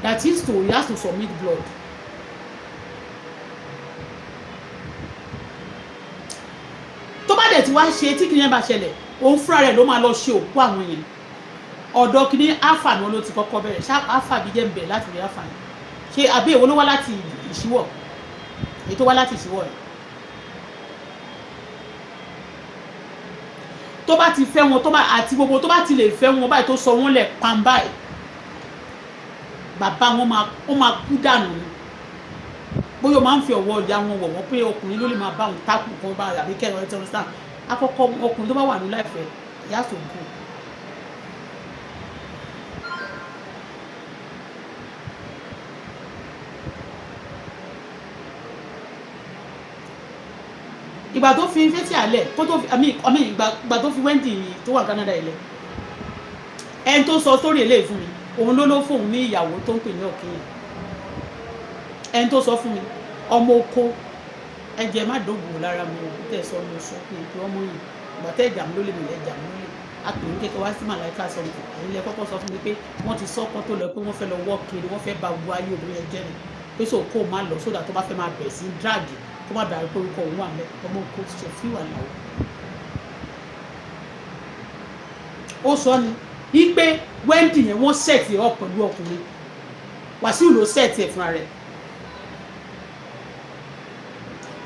That is to, he has to submit blood. Tó bá dẹ̀ ti wá ṣe, tí kìnìyàn bá ṣẹlẹ̀, òun fúnra rẹ̀ ló máa lọ ṣe òkú àwọn yẹn. Ọ̀dọ̀ kìíní alpha ni wọn ló ti kọ́kọ́ bẹ̀rẹ̀. Ṣá alpha bí jẹ́ ń bẹ̀ láti rí alpha yẹn ṣe, àbí èwo ló wá láti ìṣíwọ̀, èyí tó wá láti ìṣíwọ̀ yẹn? Tó bá ti fẹ́ wọn, tó bá àti gbogbo tó bá ti lè fẹ́ wọn báyìí, tó sọ wọ́n lẹ̀ pam báyìí, bàbá wọn máa, ó máa kú dànù ni. Bóyá o máa ń fi ọwọ́ ìyá wọn wọ̀ wọ́n pé ọkùnrin ló lè máa bá òun tákù kan bá àbí kẹrin ọtí ọ̀sán àkọ́kọ́. Ọkùnrin tó bá wà ní láìfẹ́ ìyá tó kù. Ìgbà tó fi fẹ́tì àlẹ̀ kó tó fi àmì ìgbà tó fi Wendy tó wà Canada ilẹ̀, ẹni tó sọ sórí eléyìí fún mi, òun ló fóun ní ìyàwó tó ń pè ní ọ̀kìn yẹn. Ẹni tó sọ fún mi, ọmọ oko ẹjẹ má dógùn lára mi ò tẹ̀ sọ, mo sọ pé ètò ọmọ yìí, ìgbà tẹ́ ìjà mi ló lè mi lẹ̀ ìjà mi ló lè a pè ní kékeré wá sí màláìka sọ̀tún. Èyí lẹ kọ́kọ́ sọ fún mi pé wọ́n ti sọ kán tó lọ pé wọ́n fẹ́ lọ wọ́ kiri, wọ́n fẹ́ ba gbogbo ayé obìnrin yẹn jẹ́ ni, pé so kó má lọ sódà tó bá fẹ́ máa bẹ̀ sí drag, kó má bàa pé orúkọ òun wà mẹ́. Ọmọ oko ṣe fíwà làwọn. Ó sọ ni wípé Wendy yẹn, wọ́n set ẹ̀ up pẹ̀lú ọkùnrin. Wàsíù ló set ẹ̀ fúnra rẹ̀.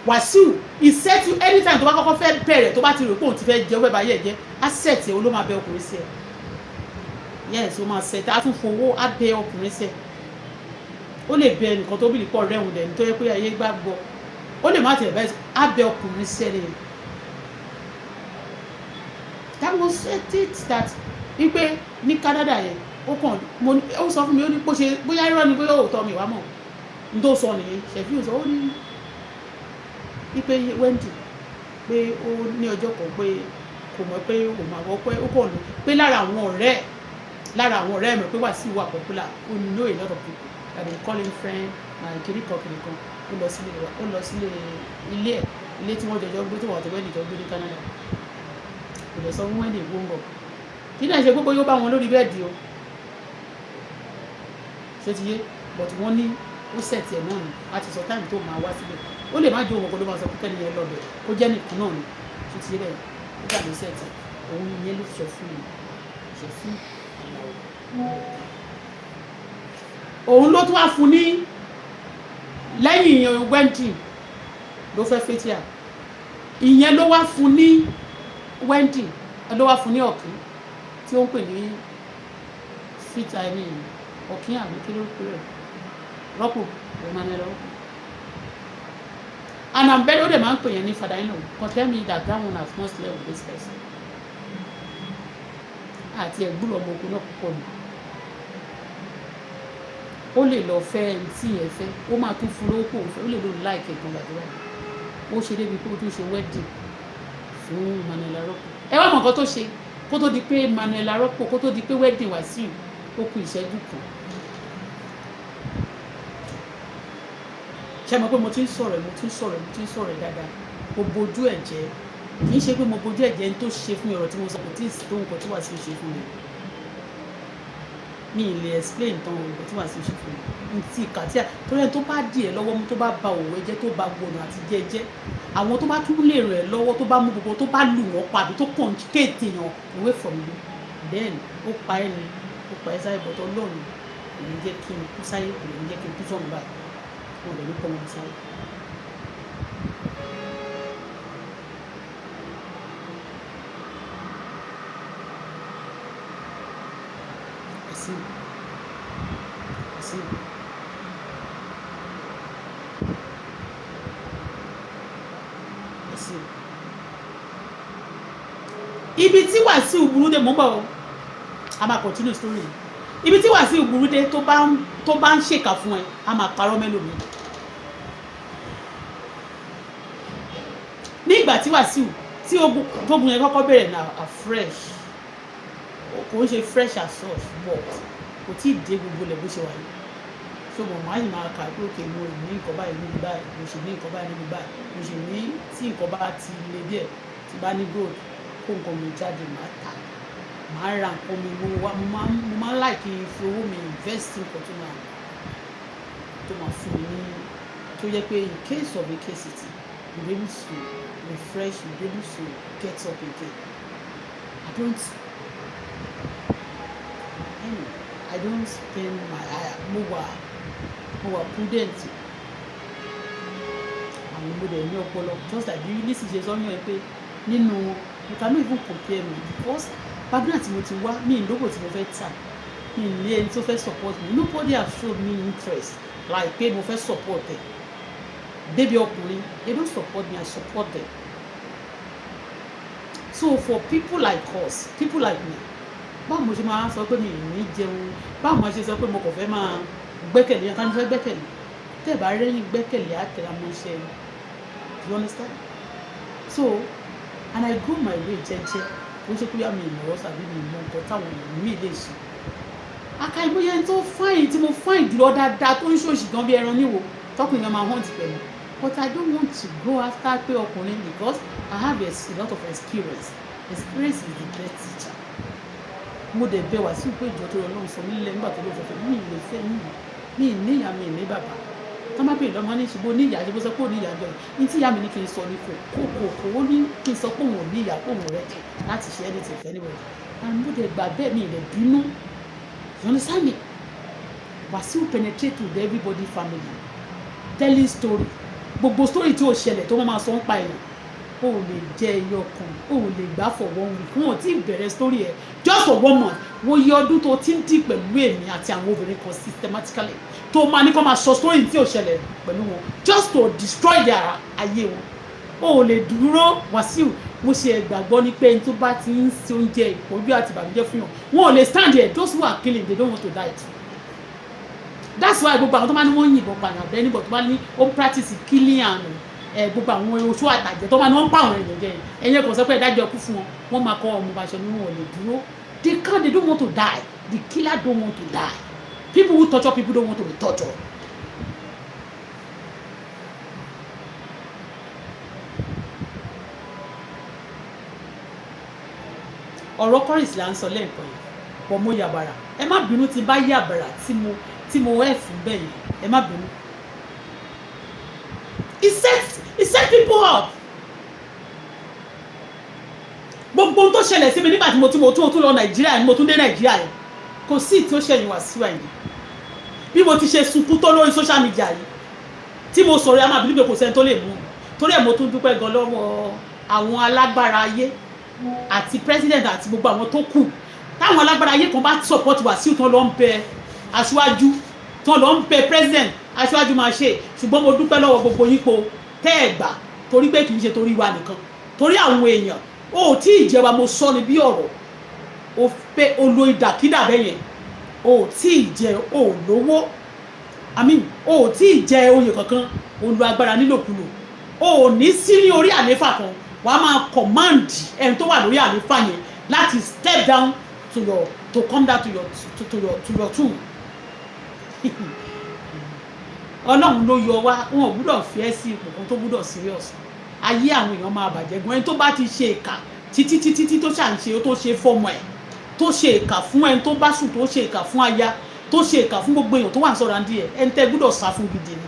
Wàsíù, he set you anytime tó bá kọ́kọ́ fẹ́ bẹ̀rẹ̀, tó bá ti rò pé òun ti fẹ́ jẹ́, ó fẹ́ bá yẹ̀ jẹ́, á set ẹ̀, ó ló máa bẹ ọkùnrin sí ẹ. Yes, ó máa set, á tún fowó, á bẹ ọkùnrin sí ẹ. Ó lè bẹ ẹnìkan tó bìlì pọ̀ rẹ̀hùn dẹ̀ nítorí pé ayé gbàgbọ́, ó lè má tẹ̀ bẹ́ẹ̀, á bẹ ọkùnrin sí ẹ nìyẹn. That was it, that wípé ní Canada yẹn, ó kàn mo, ó sọ fún mi, ó ní bó ṣe, bóyá irọ́ ni, bóyá òótọ́ mi wá mọ̀ n tó sọ nìyẹn. Ṣẹ̀fíù sọ, ó ní wípé Wendy, pé ó ní ọjọ́ kan pé kò mọ̀ pé òun máa wọ́, pé ó kàn lọ pé lára àwọn ọ̀rẹ́ mi, pé Wàsíù wà popular, ó know a lot of people that they call him friend my kìnìkan kìnìkan. Ó lọ sílé wa, ó lọ sílé ilé ẹ̀, ilé tí wọ́n jọjọ gbé, tí wọ́n àti Wendy jọ gbé ní Canada. Kò lè sọ fún Wendy gbóngbò kí náà ṣe gbogbo yóò bá wọn lórí bẹ́ẹ̀dì o. Ṣé ti yé? But wọ́n ní ó set ẹ̀ náà ni, a ti sọ time tó máa wá síbẹ̀. Ó lè má jó òun kó ló máa sọ pé kẹ́ni yẹn lọ bẹ̀, kó jẹ́ nìkan náà ni. Ṣé ti yé bẹ́ẹ̀? Ó gbà ló set ẹ̀. Òun yẹn ló sọ fún mi, ṣe fún àlàó. Òun ló tún wá fún ní lẹ́yìn Wendy ló fẹ́ fétíà. Ìyẹn ló wá fún ní Wendy, ló wá fún ní ọ̀kín tí ó ń pè ní sweet, I mean ọ̀kín, àbí kí ló pè rẹ̀, rọ́pò Emmanuel rọ́pò. And I'm very, ó dẹ̀ máa ń pè yẹn ní father in law. Kan tell me that that one has not slept with this person. Àti ẹ̀gbúrò ọmọ ogun náà púpọ̀ nù. Ó lè lọ fẹ́ ẹni tí yẹn fẹ́, ó máa tún fún lówó kó òun fẹ́, ó lè lóun láìkẹ́ gan gbàdúrà. Ó ṣe débi pé ó tún ṣe wedding fún Emmanuel Arọ́pò. Ẹ wá mọ̀ nǹkan tó ṣe kó tó di pé Emmanuel Arọ́pò, kó tó di pé wedding Wàsíù ó kù ìṣẹ́jú kan. Ṣé mo pé mo ti ń sọ̀rọ̀, mo ti ń sọ̀rọ̀, mo ti ń sọ̀rọ̀ dáadáa. Mo bojú ẹ̀ jẹ́. Kì í ṣe pé mo bojú ẹ̀jẹ̀ ń tó ṣe fún mi. Ọ̀rọ̀ tí mo sọ kò tí ì tó nǹkan tí Wàsíù ṣe fún mi. Mi ì lè explain tán nǹkan tí Wàsíù ṣe fún mi. Ntí kàtíà torí ẹni tó bá dì ẹ́ lọ́wọ́ mú, tó bá ba òwò ẹ jẹ́, tó bá gbọ̀nà àti jẹ́ jẹ́, àwọn tó bá tún lè ràn ẹ́ lọ́wọ́, tó bá mú gbogbo, tó bá lù wọ́n pa àbí tó kàn kéètì yàn away from you, then ó pa ẹ́ ni, ó pa ẹ́ sáyé. Bọ́tọ̀ Ọlọ́run kò ní jẹ́ kí n kú sáyé, kò ní jẹ́ kí n kú sọ̀rọ̀ báyìí. Wọn ò lè ní kọ́ wọn sáyé. Ẹ̀sìn ẹ̀sìn ẹ̀sìn. Ibi tí Wàsíù burú dé, mò ń bọ̀ o, a máa continue story yìí. Ibi tí Wàsíù burú dé, tó bá ń ṣèkà fún ẹ, a máa parọ́ mẹ́lòmíì. Ní ìgbà tí Wàsíù tí ogun tógun yẹn kọ́kọ́ bẹ̀rẹ̀ na afresh, kò ń ṣe fresh as such, but kò tí ì dé gbogbo ilẹ̀ bó ṣe wà yìí. So mo máa yìí máa kà pé òkè, mo ní nǹkan báyìí níbi báyìí, mo sì ní nǹkan báyìí níbi báyìí, mo sì ní tí nǹkan bá ti le díẹ̀, tí bá ní gold, kó nǹkan mi jáde, máa tà, máa ra nǹkan mi. Mo máa like kí n fi owó mi invest nǹkan tó máa fún mi ní, tó yẹ pé in case of a scarcity, you be able to refresh, you be able to get up again. I don't, anyway, I don't spend my I, mo wà prudent. Àwọn mo dẹ̀ ní ọpọlọ, just like bí Lizzy ṣe sọ yàn ẹ pé nínú wọn, you cannot even compare me, because background tí mo ti wá, mi ìlógò tí mo fẹ́ tà, mi ní ẹni tó fẹ́ support me. Nobody have showed me interest like pé mo fẹ́ support ẹ. Baby ọkùnrin, they don't support me, I support them. So for people like us, people like me, báwo mo ṣe máa sọ pé mi ì ní jẹun? Báwo mo ṣe sọ pé mo kàn fẹ́ máa gbẹ́kẹ̀lé yẹn? Ká ní fẹ́ gbẹ́kẹ̀lé, tẹ́ ẹ̀ bá rẹ́yìn gbẹ́kẹ̀lé àtẹ̀rámọ́ṣẹ́. You understand? So, and I go my way jẹ́jẹ́. Kò ń ṣe pé mi ìmọ̀ràn tàbí mi ìmọ̀ nǹkan táwọn èèyàn mi lè ṣe. Àkàìmọye tó fine, tí mo fine jùlọ dáadáa, tó ń ṣòṣì gan bí ẹran níwò, tọkùnrin máa hunt pẹ̀lú. But I don't want to go after pé ọkùnrin, because I have a lot of experience. Experience is the best teacher. Mo dẹ̀ bẹ̀ wá sí pé ìjọ tó yọ lọ́hùn sọ mí lẹ́ nígbà tó ló fẹ́ fẹ́ mi, lè fẹ́ mi. Mi ní ìyá, mi ní bàbá. Tó má bèèrè lọ́mọ ní ṣùgbọ́n ní ìyá ṣe bó sọ pé ò ní ìyá jọ ní tí ìyá mi ní kí n sọ ní kò ó ní kí n sọ pé òun ò ní ìyá, pé òun ready láti ṣe anything for anybody, and mo dẹ̀ gbà bẹ́ẹ̀, mi ì lè bínú. You understand me? Wasiu penetrate with everybody family, telling story, gbogbo story tí ó ṣẹlẹ̀ tó máa sọ ń pa èèyàn. O ò lè jẹ ẹyọ kan, o ò lè gbà for one week. Wọn ò tí ì bẹ̀rẹ̀ story ẹ̀ just for one month. Wo iye ọdún tó ti ń dì pẹ̀lú èmi àti àwọn obìnrin kan systematically, tó máa ní kó máa sọ story tí ò ṣẹlẹ̀ pẹ̀lú wọn just to destroy their ayé wọn. O ò lè dúró, Wàsíù. Mo ṣe ìgbàgbọ́ ní pé ẹni tó bá ti ń ṣe oúnjẹ ìpọ́njú àti ìbànújẹ́ fún yàn, wọn ò lè stand there. Those who are killing, they don't want to die too. That's why gbogbo àwọn tó máa ní wọ́n yìnbọn pààyàn, abẹ́ níbọ̀ tó bá ní ó practice killing and gbogbo àwọn oṣù àtàjẹ tó máa ní wọ́n ń pa àwọn èèyàn jẹ, ẹ̀yẹ kò sọ pé ìdájọ́ ikú fún wọn, wọ́n máa kọ́ ọmọ bàṣẹ ní wọn ò lè dúró. They can't, they don't want to die. The killer don't want to die. People who torture people don't want to be tortured. Ọ̀rọ̀ kọ́rìsì là ń sọ lẹ́ẹ̀kan yìí pọ̀. Mo yàbàrà, ẹ má bínú tí bá yàbàrà tí mo ẹ̀ fún bẹ́ẹ̀ yẹn, ẹ má bínú. He set people up. Gbogbo ohun tó ṣẹlẹ̀ sí mi nígbà tí mo tún lọ Nàìjíríà ni mo tún dé Nàìjíríà yẹn, kò sí tí ó ṣẹ̀yìn wá sí wàyí. Bí mo ti ṣe sunkún tó lórí social media yìí tí mo sọ̀rọ̀, ẹ má bínú pé kò sẹ́ni tó lè mú mi. Torí ẹ̀ mo tún dúpẹ́ gan lọ́wọ́ àwọn alágbára ayé àti president àti gbogbo àwọn tó kù. Táwọn alágbára ayé kan bá support Wàsíù, tán lọ ń bẹ aṣáájú, tán lọ ń bẹ president, aṣáájú máa ṣe. Ṣùgbọ́n mo dúpẹ́ lọ́wọ́ gbogbo yín po tẹ́ ẹ̀ gbà, torí pé kì í ṣe torí wa nìkan, torí àwọn èèyàn o ò tí ì jẹba. Mo sọ ni bí ọ̀rọ̀ o fẹ́ o lo ìdàkídà bẹ́ẹ̀ yẹn. O ò tí ì jẹ, o ò lówó, I mean, o ò tí ì jẹ oyè kankan, o lo agbára nílòkulò. O ò ní sí ní orí àléfà kan, wàá máa command ẹni tó wà lórí àléfà yẹn láti step down to your to come down to your tomb. Ọlọ́run ló yọ wá. Wọn ò gbúdọ̀ fi ẹ́ sí ipò kan tó gbúdọ̀ serious. Ayé àwọn èèyàn máa bàjẹ́ gan. Ẹni tó bá ti ṣe ìkà títí títí tí tó ṣà ń ṣe, tó ṣe fọmọ ẹ̀, tó ṣe ìkà fún ẹni tó bá sùn, tó ṣe ìkà fún aya, tó ṣe ìkà fún gbogbo èèyàn tó wà ní sọ̀rọ̀ àǹdí ẹ̀, ẹni tẹ́ gbọ́dọ̀ sá fún gidi ni.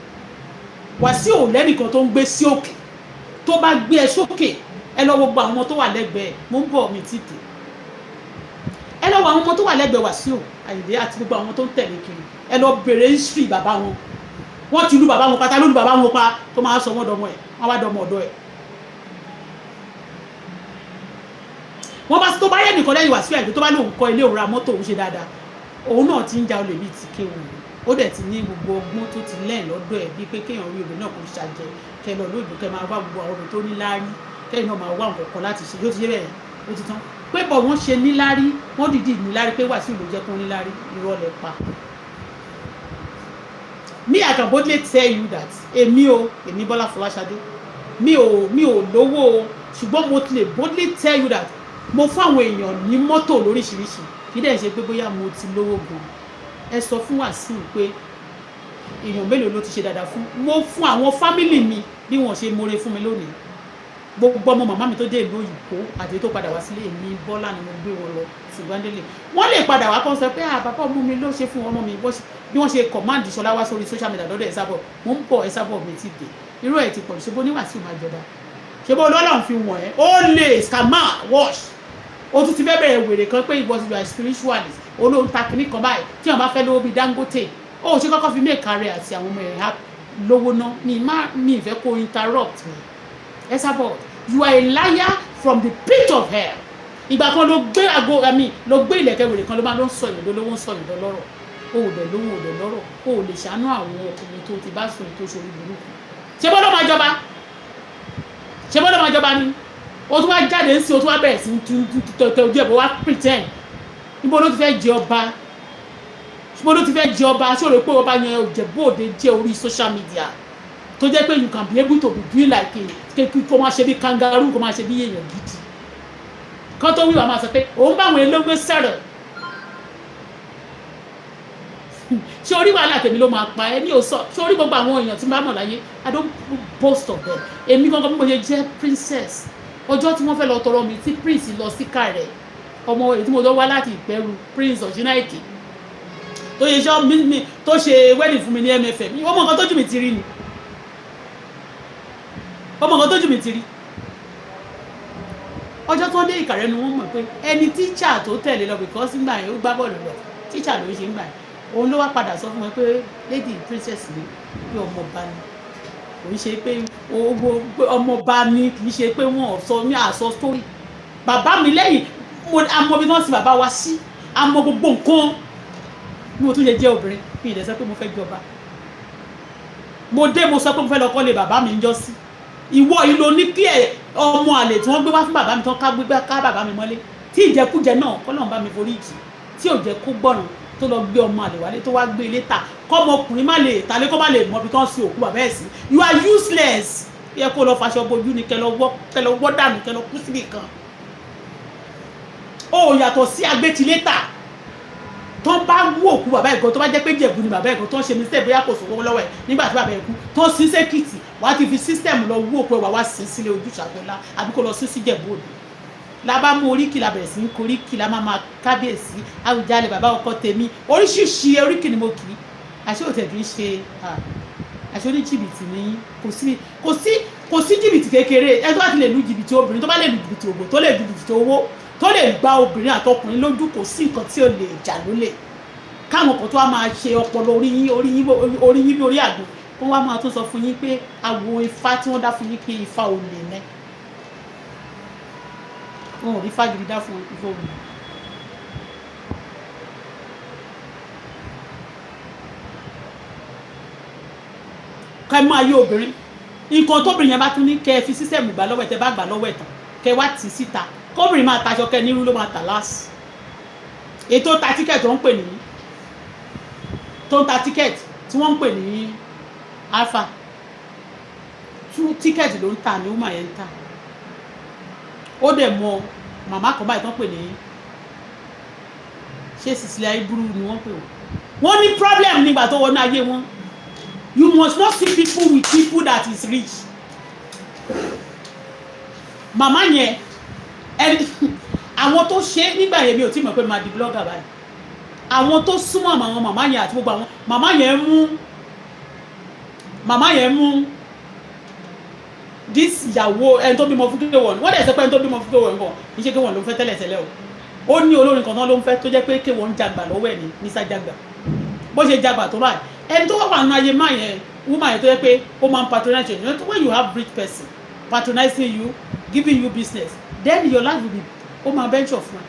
Wàsíù lẹ́nìkan tó ń gbé sí òkè. Tó bá gbé ẹ sókè, ẹ lọ gbogbo àwọn ọmọ tó wà lẹ́gbẹ̀ẹ́. Mo ń bọ̀, mi ti dé. Ẹ lọ wo àwọn ọmọ tó wà lẹ́gbẹ̀ẹ́ Wàsíù Àyìndé àti gbogbo àwọn tó ń tẹ̀lé kiri. Ẹ lọ bèrè history bàbá wọn. Wọ́n ti lu bàbá wọn pa. Ta ló lu bàbá wọn pa tó máa sọ wọ́n dọmọ ẹ̀? Wọ́n wá dọmọ ọ̀dọ́ ẹ̀. Wọ́n bá tó bá yẹ nìkan lẹ́yìn Wàsíù Àyìndé tó bá lóun kọ́ ilé, òun ra mọ́tò, òun ṣe dáadáa, òun náà ti ń ja olè bíi ti kéwù. Ó dẹ̀ ti ní gbogbo ọgbọ́n tó ti lẹ́yìn lọ́dọ̀ ẹ̀, bíi pé kéèyàn rí obìnrin náà kò ṣàjẹ, kẹ lọ lóògbé, kẹ máa wá gbogbo àwọn obìnrin tó ní láárí, kẹ́yìn náà máa wá nǹkan kan láti ṣe. Yóò ti yé bẹ́ẹ̀, ó ti tán pé bọ̀ wọ́n ṣe níláárí. Wọ́n dìídì níláárí pé Wàsíù ló jẹ́ kó níláárí. Irọ́ lẹ pa. Me, I can boldly tell you that èmi o, èmi Bọ́lá Fọláṣadé, mi ò lówó o, ṣùgbọ́n mo ti lè boldly tell you that mo fún àwọn èèyàn ní mọ́tò lóríṣiríṣi. Kì í dẹ̀ ṣe pé bóyá mo ti lówó gan. Ẹ sọ fún Wàsíù pé èèyàn mélòó ló ti ṣe dáadáa fún. Mo fún àwọn family mi bí wọ́n ṣe more fún mi lónìí. Gbogbo ọmọ màmá mi tó dé ìlú òyìnbó àti tó padà wá sílé, èmi Bọ́lá ni mo gbé wọn lọ ṣùgbọ́n délé wọ́n lè padà wá kọ́ sọ pé, "Ah, bàbá ọmọ mi ló ṣe fún ọmọ mi." Bí wọ́n ṣe command Ṣọlá wá sórí social media lọ́dọ̀ Ẹ̀sábọ̀. Mo ń bọ̀, Ẹ̀sábọ̀ mi ti dé. Irú ẹ̀ ti pọ̀. Ṣe bó ní Wàsíù máa jọba? Ṣe bó Ọlọ́run fi wọ̀n ẹ́? Ó lè scammer wash. Ó tún ti fẹ́ bẹ̀rẹ̀ wèrè kan pé ìwọ you are spiritualist, olóhùn ta kìíní kan báyìí tí wọ́n bá fẹ́ lówó bíi Dangote. Ó ṣe kọ́kọ́ fi make rẹ̀ àti àwọn ọmọ ẹ̀ lówó ná. Mi má mi ìfẹ́ kó interrupt me. Esabod, you are a liar from the pit of hell. Ìgbà kan ló gbé àgbo àmì, ló gbé ìlẹ̀kẹ̀ wèrè kan, ló máa ló ń sọ ìyẹn lówó, ń sọ ìyẹn lọ́rọ̀. O ò dẹ̀ lówó, ò dẹ̀ lọ́rọ̀. O ò lè ṣàánú àwọn ọkùnrin tó ti bá sùn tó ṣorí burúkú. Ṣé bọ́lá máa jọba? Ṣé bọ́lá máa jọba ni? O tún wá jáde ń sin, o tún wá bẹ̀rẹ̀ sí tẹ ojú ẹ̀ bó wá pretend. Níbo ló ti fẹ́ jẹ ọba? Níbo ló ti fẹ́ jẹ ọba? Ṣé o rò pé ọba yẹn Ìjẹ̀bú Òde jẹ́ orí social media tó jẹ́ pé you can be able to be doing like a, kó máa ṣe bí kangaroo, kó máa ṣe bí èèyàn gidi kán tó wíwà máa sọ pé òun bá àwọn elógbé sọ̀rọ̀? Ṣé orí wàhálà tèmi ló máa pa ẹ ní òsọ? Ṣé orí gbogbo àwọn èèyàn tí n bá mọ̀ láyé, I don't boast of them. Èmi gangan bí mo ṣe jẹ́ princess, ọjọ́ tí wọ́n fẹ́ lọ tọrọ mi tí prince lọ sí kàrẹ̀, ọmọ èyí tí mo lọ wá láti Ìpẹ́rù, Prince Ọ̀ṣínáìkì tó ṣe ṣọ́ mi, tó ṣe wedding fún mi ní MFM, ọmọ nǹkan tójú mi ti rí ni, ọmọ nǹkan tójú mi ti rí. Ọjọ́ tó dé Ìkàrẹ́ ni wọ́n mọ̀ pé ẹni tíṣà tó tẹ̀lé lọ, because ńgbà yẹn ó gbá bọ́ọ̀lù lọ, tíṣà ló ń ṣe ńgbà yẹn. Òun ló wá padà sọ fún wọn pé lady princess ni, pé ọmọọba ni. Kò ń ṣe pé owó ọmọọba ni, kì í ṣe pé wọn ò sọ ní àsọ story bàbá mi lẹ́yìn. Àmọ́ bí wọ́n sì bàbá wa sí, àmọ́ gbogbo nǹkan bí mo tún ṣe jẹ́ obìnrin. Mi ì dẹ̀ sọ pé mo fẹ́ jọba. Mo dé, mo sọ pé mo fẹ́ lọ kọ́lé bàbá mi ń jọ sí. Ìwọ yìí ló ní kí ẹ ọmọ àlè tí wọ́n gbé wá fún bàbá mi tán, ká gbégbá ká bàbá mi mọ́lé, tí ìjẹkújẹ náà kọ́lọ́n bá mi forí jì, tí ò jẹ́ kó gbọ́ràn, tó lọ gbé ọmọ àlè wálé, tó wá gbé ilé ta, kọ́mọkùnrin má lè talé, kó má lè mọ ibi tó ń sin òkú bàbá ẹ̀ sí. You are useless. Yẹ kó lọ faṣọ bojú ni, kẹ lọ wọ́ dànù, kẹ lọ kú síbì kan. Ó yàtọ̀ sí agbétilétà tó ń bá wú òkú bàbá ẹ̀gọ́. Tó bá jẹ́ pé Jẹ̀bú ni bàbá ẹ̀gọ́ tó ń ṣe mistake, bóyá kò sówó lọ́wọ́ ẹ̀ nígbà tí bàbá ẹ̀ kú, tó ń sin sẹ́kìtì, wàá ti fi system lọ wú òkú ẹ̀, wà wá sí sílé Ojúṣàgbọ́lá àbí kó lọ sí sí Jẹ̀bú Òde. La bá mú oríkì, la bẹ̀rẹ̀ sí ní koríkì, la máa ma kábíyèsí Àwùjalẹ̀, bàbá ọkọ tèmi. Oríṣiríṣi oríkì ni mo kì í. Àṣé òtẹ̀ kì í ṣe àṣé oní jìbìtì ní. Kò sí, kò sí, kò sí jìbìtì kékeré. Ẹ tó bá ti lè lu jìbìtì obìnrin, tó bá lè lu jìbìtì òbò, tó lè lu jìbìtì owó, tó lè gba obìnrin àtọkùnrin lójú, kò sí nǹkan tí ò lè jà lólè. Káwọn kan tó wá máa ṣe ọpọlọ orí yín, orí yín, orí yín bí orí àgbo, kó wá máa tún sọ fún yín pé àwo ifá tí wọ́n dá fún yín pé ifá olè ní. Wọn ò rí fágidi dá fún ifá olè. Ká máa yé obìnrin nǹkan tóbìnrin yẹn bá tún ní kẹ́ ẹ fi system gbà lọ́wọ́ ẹ̀, tẹ́ bá gbà lọ́wọ́ ẹ̀ tán, kẹ́ wá tì í síta, kóbìnrin máa taṣọ, kẹ́ nírú ló máa tà láàsì. Ètò ta ticket tó ń pè ní, tó ń ta ticket tí wọ́n ń pè ní Alpha two ticket ló ń tà ní woman yẹn ń tà. Ó dẹ̀ mọ màmá kan báyìí tó ń pè ní, ṣé Cecilia Ibru ni wọ́n pè wọ́n. Wọ́n ní problem nígbà tó wọnú ayé wọn. You must not see people with people that is rich. Màmá yẹn, ẹni àwọn tó ṣe nígbà yẹn, mi ò tí mọ̀ pé máa di blogger báyìí. Àwọn tó súnmọ́ àwọn màmá yẹn àti gbogbo àwọn màmá yẹn mú, màmá yẹn mú this ìyàwó ẹni tó bímọ fún K1. Wọ́n dẹ̀ sọ pé ẹni tó bímọ fún K1 nǹkan kì í ṣe K1 ló ń fẹ́ tẹ́lẹ̀ tẹ́lẹ̀ o. Ó ní olórin kan náà ló ń fẹ́, tó jẹ́ pé K1 ń jagbà lọ́wọ́ ẹ̀ ní nísà jagbà. Bó ṣe jagbà tó báyìí, ẹni tó wà nínú ayé má yẹn, woman yẹn, tó yẹ pé ó máa ń patronize you. When you have rich person patronizing you, giving you business, then your life will be, ó máa venture fún ẹ.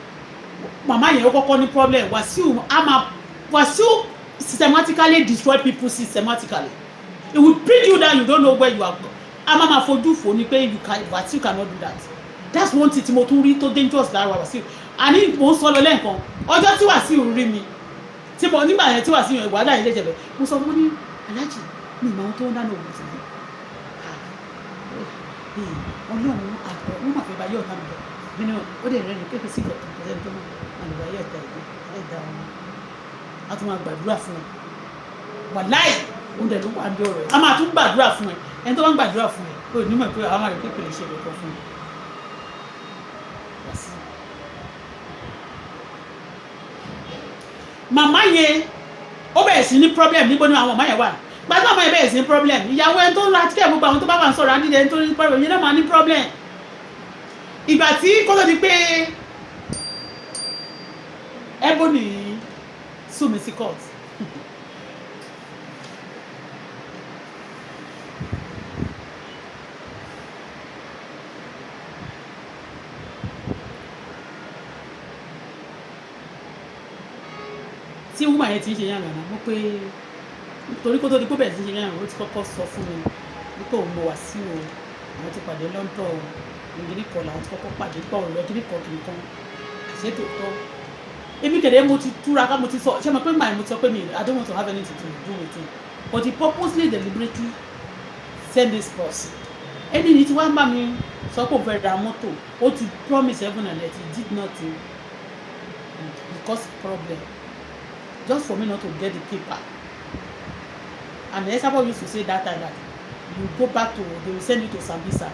Màmá yẹn, ó kọ́kọ́ ní problem. Wàsíù á máa, Wàsíù systematically destroy people systematically. It will bring you down, you don't know where you are. A máa ma fojú fò ní pé you can, Wàsíù cannot do that. That's one thing tí mo tún rí tó dangerous lára Wàsíù. Àní mò ń sọ lọ lẹ́ẹ̀kan, ọjọ́ tí Wàsíù rí mi, tí mo nígbà yẹn tí Wàsíù yẹn, wàhálà yẹn jẹjẹrẹ, mo sọ fún ní aláàjì mi ìmọ̀ àwọn tó ń dáná ògùn tì mí. Ọlọ́run àgbọ̀ wọ́n máa fẹ́ bá yọ̀ ọ̀tá mi lọ nínú ó dẹ̀ rẹ́ni pé kò sí ìkọ̀tún, kò sẹ́ni tó mọ̀ máa lè bá yọ̀ ọ̀tá ìgbé ẹ̀dá wọn. A tún máa gbàdúrà fún ẹ. Wàláì, òun dẹ̀ ló wà ní ọ̀rọ̀ ẹ̀. A máa tún gbàdúrà fún ẹ. Ẹni tó bá ń gbàdúrà fún ẹ, ó ní mọ̀ pé àwọn máa rí pé kò lè ṣe ìkọ̀kan fún ẹ. Wàsíù. Màmá yẹn, ó bẹ̀rẹ̀ sí ní problem. Níbo ni àwọn màmá yẹn wà? Gbàtí màmá yẹn bẹ̀rẹ̀ sí ní problem, ìyàwó ẹni tó ń ra tíkẹ̀, gbogbo àwọn tó bá wà ń sọ̀rọ̀ àdídẹ, ẹni tó ní problem yẹn náà máa ní problem. Ìgbà tí kó tó di pé Ebony sue mi sí court, tí woman yẹn ti ń ṣe yàrá náà, mo pé torí kó tó di pé bẹ̀rẹ̀ sí ṣe yàrá, ó ti kọ́kọ́ sọ fún mi wípé òun mọ Wàsíù o, àwọn ti pàdé London o, ìgbìnní kan làwọn ti kọ́kọ́ pàdé pọ̀ lọ kíní kan kìnìún kan àṣetò tọ́. Èmi kẹ̀dẹ̀, mo ti túra ká, mo ti sọ ṣé mo pé màá mo ti sọ pé mi, I don't want to have anything to do with him, but he purposely, deliberately send this person. Ẹni ní tí wàá bá mi sọ pé òun fẹ́ ra mọ́tò, ó ti promise heaven and earth, he did nothing because problem, just for me not to get the paper. And Esabod used to say that time that you go back to, they will send you to Sambisa.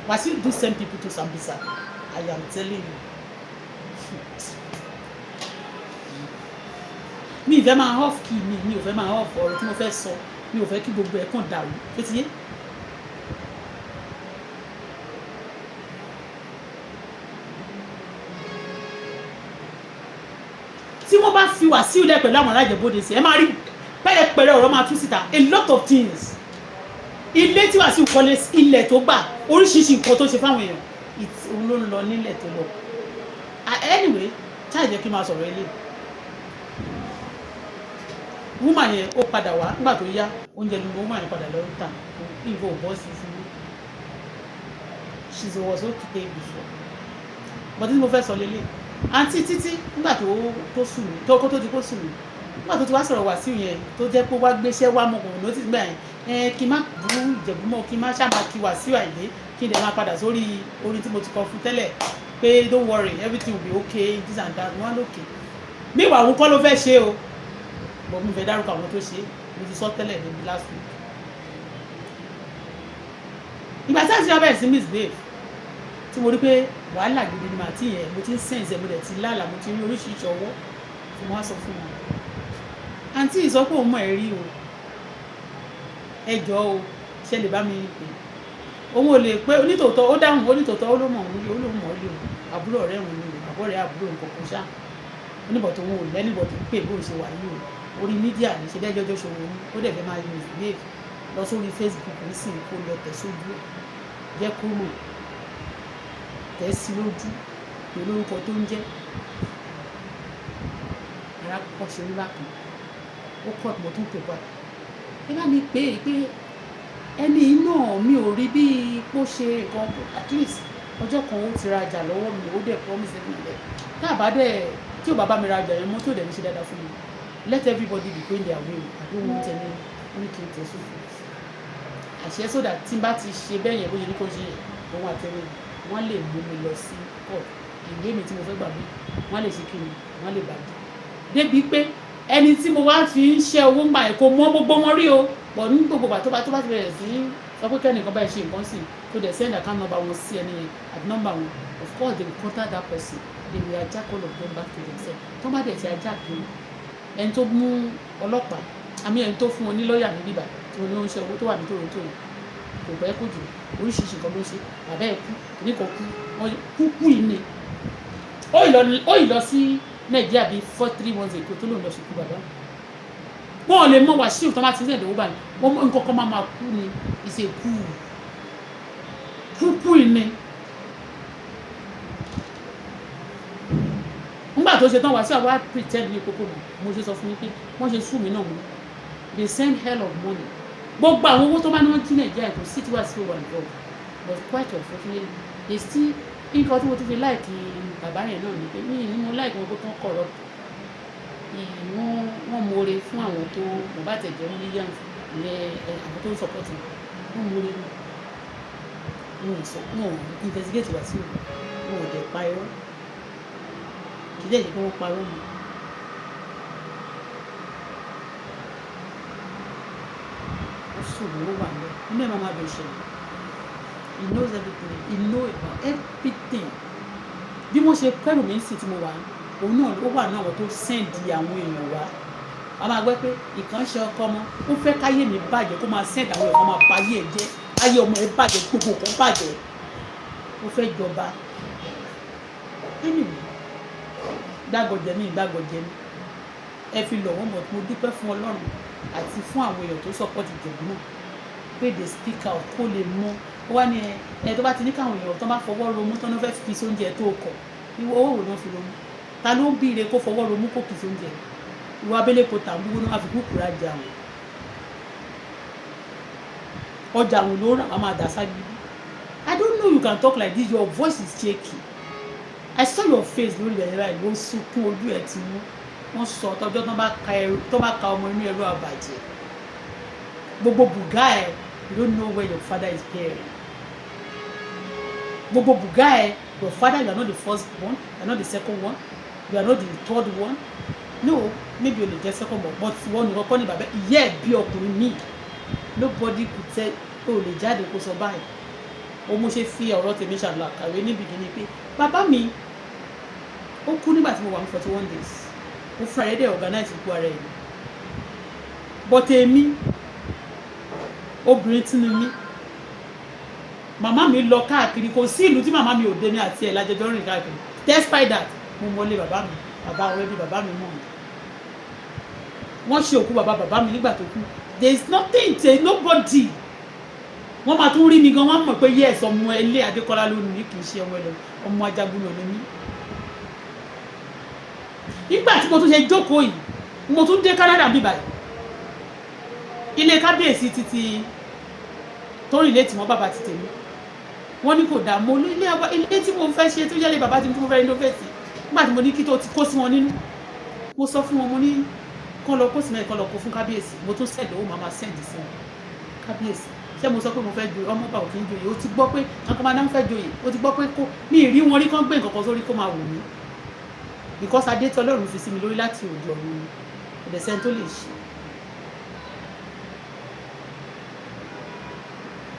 Wasiu do send people to Sambisa, I am telling you. Mi ì fẹ́ máa off key mi, mi ò fẹ́ máa off ọ̀rọ̀ tí mo fẹ́ sọ, mi ò fẹ́ kí gbogbo ẹ̀ kàn dàrú. Ṣé ti yé? Tí wọ́n bá fi Wàsíù lẹ̀ pẹ̀lú àwọn alájẹbóde sí, ẹ máa rí pẹ́rẹpẹ̀rẹ ọ̀rọ̀ máa tú síta, a lot of things. Ilé tí Wàsíù kọ́lé, ilẹ̀ tó gbà, oríṣiríṣi nǹkan tó ṣe fáwọn èèyàn, òun ló ń lọ nílẹ̀ tó lọ. Anyway, ṣáà jẹ́ kí n máa sọ̀rọ̀ ilé. Woman yẹn, ó padà wá nígbà tó yá, oúnjẹ ni woman yẹn padà lọ ń tà. Ìfọ̀ ò bọ́ sí fún mi. She was okay before, but tí mo fẹ́ sọ lélẹ̀, àǹtí títí nígbà tó sùn mí, tó kó tó di kó sùn mí, nígbà tó ti wá sọ̀rọ̀ Wàsíù yẹn, tó jẹ́ pé wá gbéṣẹ́ wá mọ̀ kò notice gbà yẹn, ẹ kí n má bú Ìjẹ̀bú mọ́, kí n má ṣáà kí Wàsíù Àyìndé, kí n dẹ̀ máa padà sórí orin tí mo ti kọ fún tẹ́lẹ̀ pé don't worry, everything will be okay, this and that, wọ́n lókè. Bí ìwà òun kọ́ ló fẹ́ ṣe o, bọ̀ mi fẹ́ dárúkọ àwọn tó ṣe, mo ti sọ tẹ́lẹ̀ níbi last week. Ìgbà tí àti abẹ́rẹ́ sí misbehave, tí mo rí pé wàhálà gidi ni màá tí yẹn, mo ti ń sense, mo dẹ̀ ti lálàá, mo ti rí oríṣiríṣi ọwọ́ tí mo wá sọ fún wọn. Àǹtí sọ pé òun mọ̀ ẹ́ rí o, ẹ jọ̀ọ́ o, ṣe lè bá mi pè? Òun ò lè pé onítòótọ́. Ó dáhùn onítòótọ́, ó ló mọ̀ òun rí, ó ló mọ̀ ọ́ rí o, àbúrò ọ̀rẹ́ òun ni o, àbúrò ọ̀rẹ́ àbúrò nǹkan kan ṣá. Oníbọ̀ tó òun ò lẹ́nìbọ̀ tó pè bóun ṣe wà yìí o, orí media ní ṣe bẹ́ẹ̀ jọjọ́ ṣòwò ní. Ó dẹ̀ fẹ́ máa misbehave lọ sórí Facebook nísìnyí, kó lọ tẹ̀ sójú ẹ̀, jẹ́ kó mọ̀, tẹ̀ sí lójú pẹ̀lú orúkọ tó ń jẹ́. Ara kọ́kọ́ ṣe orí bákan, ó kọ́ mo tún pè pa, ẹ bá mi pè é pé ẹni náà, mi ò rí bí kó ṣe nǹkan. At least ọjọ́ kan ó ti rajà lọ́wọ́ mi, ó dẹ̀ promise mi lẹ̀ tá a bá dẹ̀ tí ò bá bá mi rajà yẹn mọ́, tí ò dẹ̀ ní ṣe dáadáa fún mi, let everybody be going their way, I don't want any. Ní kí n tẹ̀ sófin àṣẹ, so that tí n bá ti ṣe bẹ́ẹ̀ yẹn, bó ṣe ní kó ṣe yẹn, òun àtẹ̀wé wọ́n lè mú mi lọ sí court. Ìwé mi tí mo fẹ́ gbà mí, wọ́n lè ṣe kí ni, wọ́n lè bàjẹ́ débi pé ẹni tí mo wá fi ń ṣe owó ń gbà yẹn kò mọ gbogbo wọn rí o. Pọ̀ ní gbogbo ìgbà tó bá ti bẹ̀rẹ̀ sí Sọ pé kẹ́nìkan báyìí ṣe nǹkan sí, tó dẹ̀ send account number wọn sí ẹni yẹn àti number wọn, of course they will contact that person. They will hijack all of them back to themselves. Tó bá dẹ̀ ti hijack wọn, ẹni tó mú ọlọ́pàá àmì, ẹni tó fún wọn ní lọ́ọ̀yà ní bíbà tí wọ́n ní ó ń ṣe owó tó wà ní Toronto yìí, kò pẹ́ kó jù. Oríṣiríṣi nǹkan ló ń ṣe. Bàbá ẹ̀ kú, kìíní kan kú, wọ́n kú kú yìí ni. Ó ì lọ sí Nàìjíríà bíi 4, 3 months ago tó lóun lọ ṣùkú bàbá. Wọn ò lè mọ Wàsíù tó bá ti ń sẹ̀dọ̀ owó báyìí. Wọ́n mọ nǹkan kan, máa kú ni. Ìṣèkú kúkú yìí ni. Nígbà tó ṣe tán, Wàsíù àwa pretend ní kókó mọ̀. Mo ṣe sọ fún yín pé wọ́n ṣe sùn mí náà mọ́. They send hell of money. Gbogbo àwọn owó tó bá ní wọ́n jí Nàìjíríà, kò sí tí Wàsíù wà involved. But quite unfortunately, they still, nǹkan tí mo tún fi like bàbá yẹn náà ni pé mí ní mo like wọn kó tán corrupt. Wọ́n mọ̀ọ́re fún àwọn tó mo bá tẹ̀ jẹ́ millions ìyẹn, àwọn tó ń support wọn, wọ́n mọ̀ọ́re. Wọn ò sọ, wọn ò investigate Wàsíù, wọn ò dẹ̀ pa irọ́. Kì í dẹ̀ ṣe pé wọ́n parọ́ mọ́. Ó sùn, ó wà lọ inú ẹ̀, máa ma bẹ̀ ṣẹlẹ̀. He knows everything. He know about everything. Bí wọ́n ṣe kẹ́rù mi sí tí mo wà, òun náà ó wà ní àwọn tó send àwọn èèyàn wá. A máa gbọ́ pé ìkànṣe ọkọ ọmọ ó fẹ́ káyé mi bàjẹ́, kó máa send àwọn èèyàn, máa ba ayé ẹ̀ jẹ́, ayé ọmọ ẹ̀ bàjẹ́, gbogbo nǹkan bàjẹ́. Ó fẹ́ jọba. Anyway, gbàgọ̀jẹ̀ mi, gbàgọ̀jẹ̀ mi, ẹ fi lọ̀ wọ́n mọ̀. Mo dúpẹ́ fún Ọlọ́run àti fún àwọn èèyàn tó support Ìjẹ̀bú náà pé they speak out, kó lè mọ. Ó wá ní ẹ ẹ tó bá ti ní káwọn èèyàn tó bá fọwọ́ romú tó ní fẹ́ fi sóúnjẹ tó kọ̀, ìwọ owó wo náà fi romú? Ta ló ń bí ire kó fọwọ́ romú kó kì í sóúnjẹ? Ìwọ abẹ́lẹ́kọ̀ tàbí gbóná àfi kúkúrú ajá wọn, ọjà àwọn ló rà, wọ́n máa dà ságídí. I don't know you can talk like this. Your voice is shaky. I saw your face lórí ìbẹ̀rẹ̀ báyìí, ló ń sunkún, ojú ẹ̀ ti mú. Wọ́n sọ tọjọ́ tó bá ka ọmọ inú ẹrú àbàjẹ́ gbogbo bùgá ẹ̀. You don't know where your father is buried. Gbogbo bùgá ẹ̀, your father, you are not the first one, you are not the second one, you are not the third one. No, maybe o lè jẹ́ second one, but wọ́n nìkan kọ́ ní bàbá ìyá ẹ̀ bí ọkùnrin míì. Nobody could tell. O lè jáde kó sọ báyìí o. Mo ṣe fi ọ̀rọ̀ tèmi ṣàlọ́ àkàwé níbi kìíní pé bàbá mi, ó kú nígbà tí mo wà ní 41 days. Ó fúnra rẹ̀ dẹ̀ organize ikú ara ẹ̀. But èmi, obìnrin tí ni mí, màmá mi lọ káàkiri, kò sí ìlú tí màmá mi ò dé ní àti ẹ̀ lájọjọ́ rìn káàkiri. Despite that, mo mọlé bàbá mi, bàbá àwọn ẹbí bàbá mi mọ̀ mi. Wọ́n ṣe òkú bàbá bàbá mi nígbà tó kú. There is nothing, there is nobody. Wọ́n máa tún rí mi gan, wọ́n mọ̀ pé yes, ọmọ ilé Adékọ́lá ló ní, kì í ṣe ọmọ ẹlẹ, ọmọ ajagun ló ní mí. Nígbà tí mo tún ṣe jókòó yìí, mo tún dé Canada bí báyìí, ilé kábíyèsí títí tó rìn létí wọn, bàbá ti tèmi, wọ́n ní kò dáa. Mo ní ilé ilé tí mo fẹ́ ṣe tó jẹ́ ilé bàbá tí mo fẹ́ renovate. Nígbà tí mo ní kí tó ti kó sí wọn nínú, mo sọ fún wọn, mo ní kán lọ kó sí mẹ́rin, kán lọ kó fún kábíyèsí. Mo tún send owó, màá send sí wọn. Kábíyèsí, ṣé mo sọ pé mo fẹ́ joyè? Ọmọ bá òkè ń joyè. Ó ti gbọ́ pé nǹkan máa ń fẹ́ joyè. Ó ti gbọ́ pé kó mi ì rí wọn rí, kán gbé nǹkan kan sórí kó máa wù mí, because adé tí Ọlọ́run fi sí mi lórí láti òde ọ̀run ni, kò dẹ̀ sẹ́ni tó lè ṣe.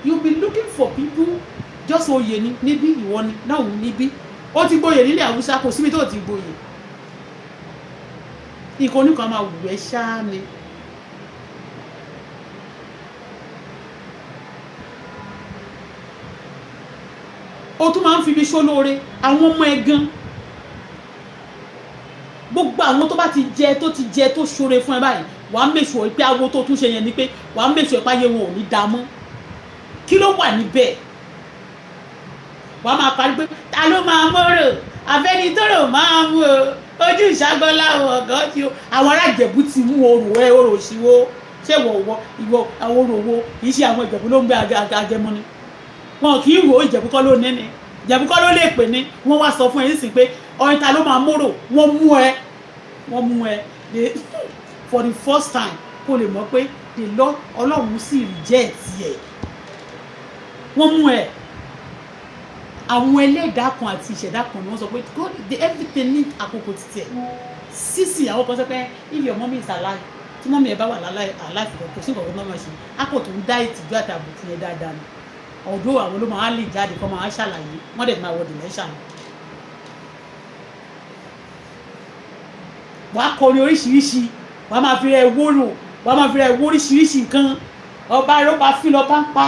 You be looking for people just oyè ni níbí, ìwọ ni náà wù níbí. Ó ti gboyè nílẹ̀ Haúsá, kò síbi tó ti gboyè. Nǹkan oníkan máa wù ẹ́ ṣáá ni. Ó tún máa ń fi ibi ṣólóore àwọn ọmọ ẹ gan. Gbogbo àwọn tó bá ti jẹ, tó ti jẹ, tó ṣoore fún ẹ báyìí, wàá mèṣù pé awo tó tún ṣe yẹn ni pé wàá mèṣù ẹ páyé wọn ò ní da mọ́. Kí ló wà níbẹ̀? Wàá máa parí pé ta ló máa mọ́rò àfẹnitọ́rọ̀ máa mú o, ojú ìṣàgbọ́lá ọ̀gá tí o. Àwọn ará Ìjẹ̀bú ti mú orò ẹ, orò òṣìwò. Ṣé ìwọ ìwọ ìwọ àwọn orò wo? Kì í ṣe àwọn Ìjẹ̀bú ló ń gbé agẹmọ ni wọn kì í wò ó. Ìjẹ̀bú kọ́ ló ní ni, Ìjẹ̀bú kọ́ ló lè pè ní. Wọ́n wá sọ fún ẹ nísìnyí pé ọ̀yin ta ló máa mórò. Wọ́n mú ẹ, wọ́n mú ẹ for the first time, kó lè mọ̀ pé the Lord, Ọlọ́run sì reject ẹ̀. Wọ́n mú ẹ. Àwọn ẹlẹ́dàá kan àti ìṣẹ̀dá kan ni wọ́n sọ pé God, the everything ní àkókò títí ẹ̀ sísì. Àwọn kan sọ pé if your mommy is alive, Tí mummy ẹ bá wà láláìfẹ́, kò sí nǹkan tó máa ṣe. Á kò tó ń dá ìtìjú àti àbùkù yẹn dáadáa ni. Ọ̀dọ́ àwọn ló máa lè jáde kọ́, máa ṣàlàyé, wọ́n dẹ̀ máa wọ dementia ni. Wàá kọrin oríṣiríṣi, wàá máa fi rẹ wóró, wàá máa fi rẹ wó oríṣiríṣi nǹkan. Ọba ló bá fi lọ bá ń pa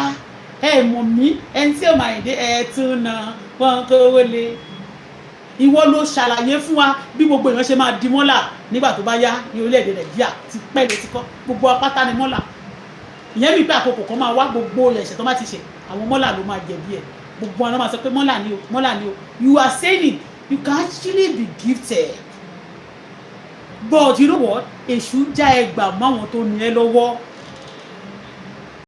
ẹ mọ̀ mí, ẹni tí ò máa yìí dé ẹ tún na wọn kówó lé. Ìwọ ló ṣàlàyé fún wa bí gbogbo èèyàn ṣe máa di mọ́là nígbà tó bá yá ní orílẹ̀-èdè Nàìjíríà. Ti pẹ́ ló ti kọ́ gbogbo apáta ni mọ́là. Ìyẹn mi pé àkókò kan máa wá, gbogbo ẹ̀ṣẹ̀ tó bá ti ṣe, àwọn mọ́là ló máa jẹ̀bi ẹ̀. Gbogbo àwọn máa sọ pé mọ́là ni o, mọ́là ni o. You are saying it. You can actually be gifted, but you know what? Èṣù já ẹgbà máwọn tó ní ẹ lọ́wọ́.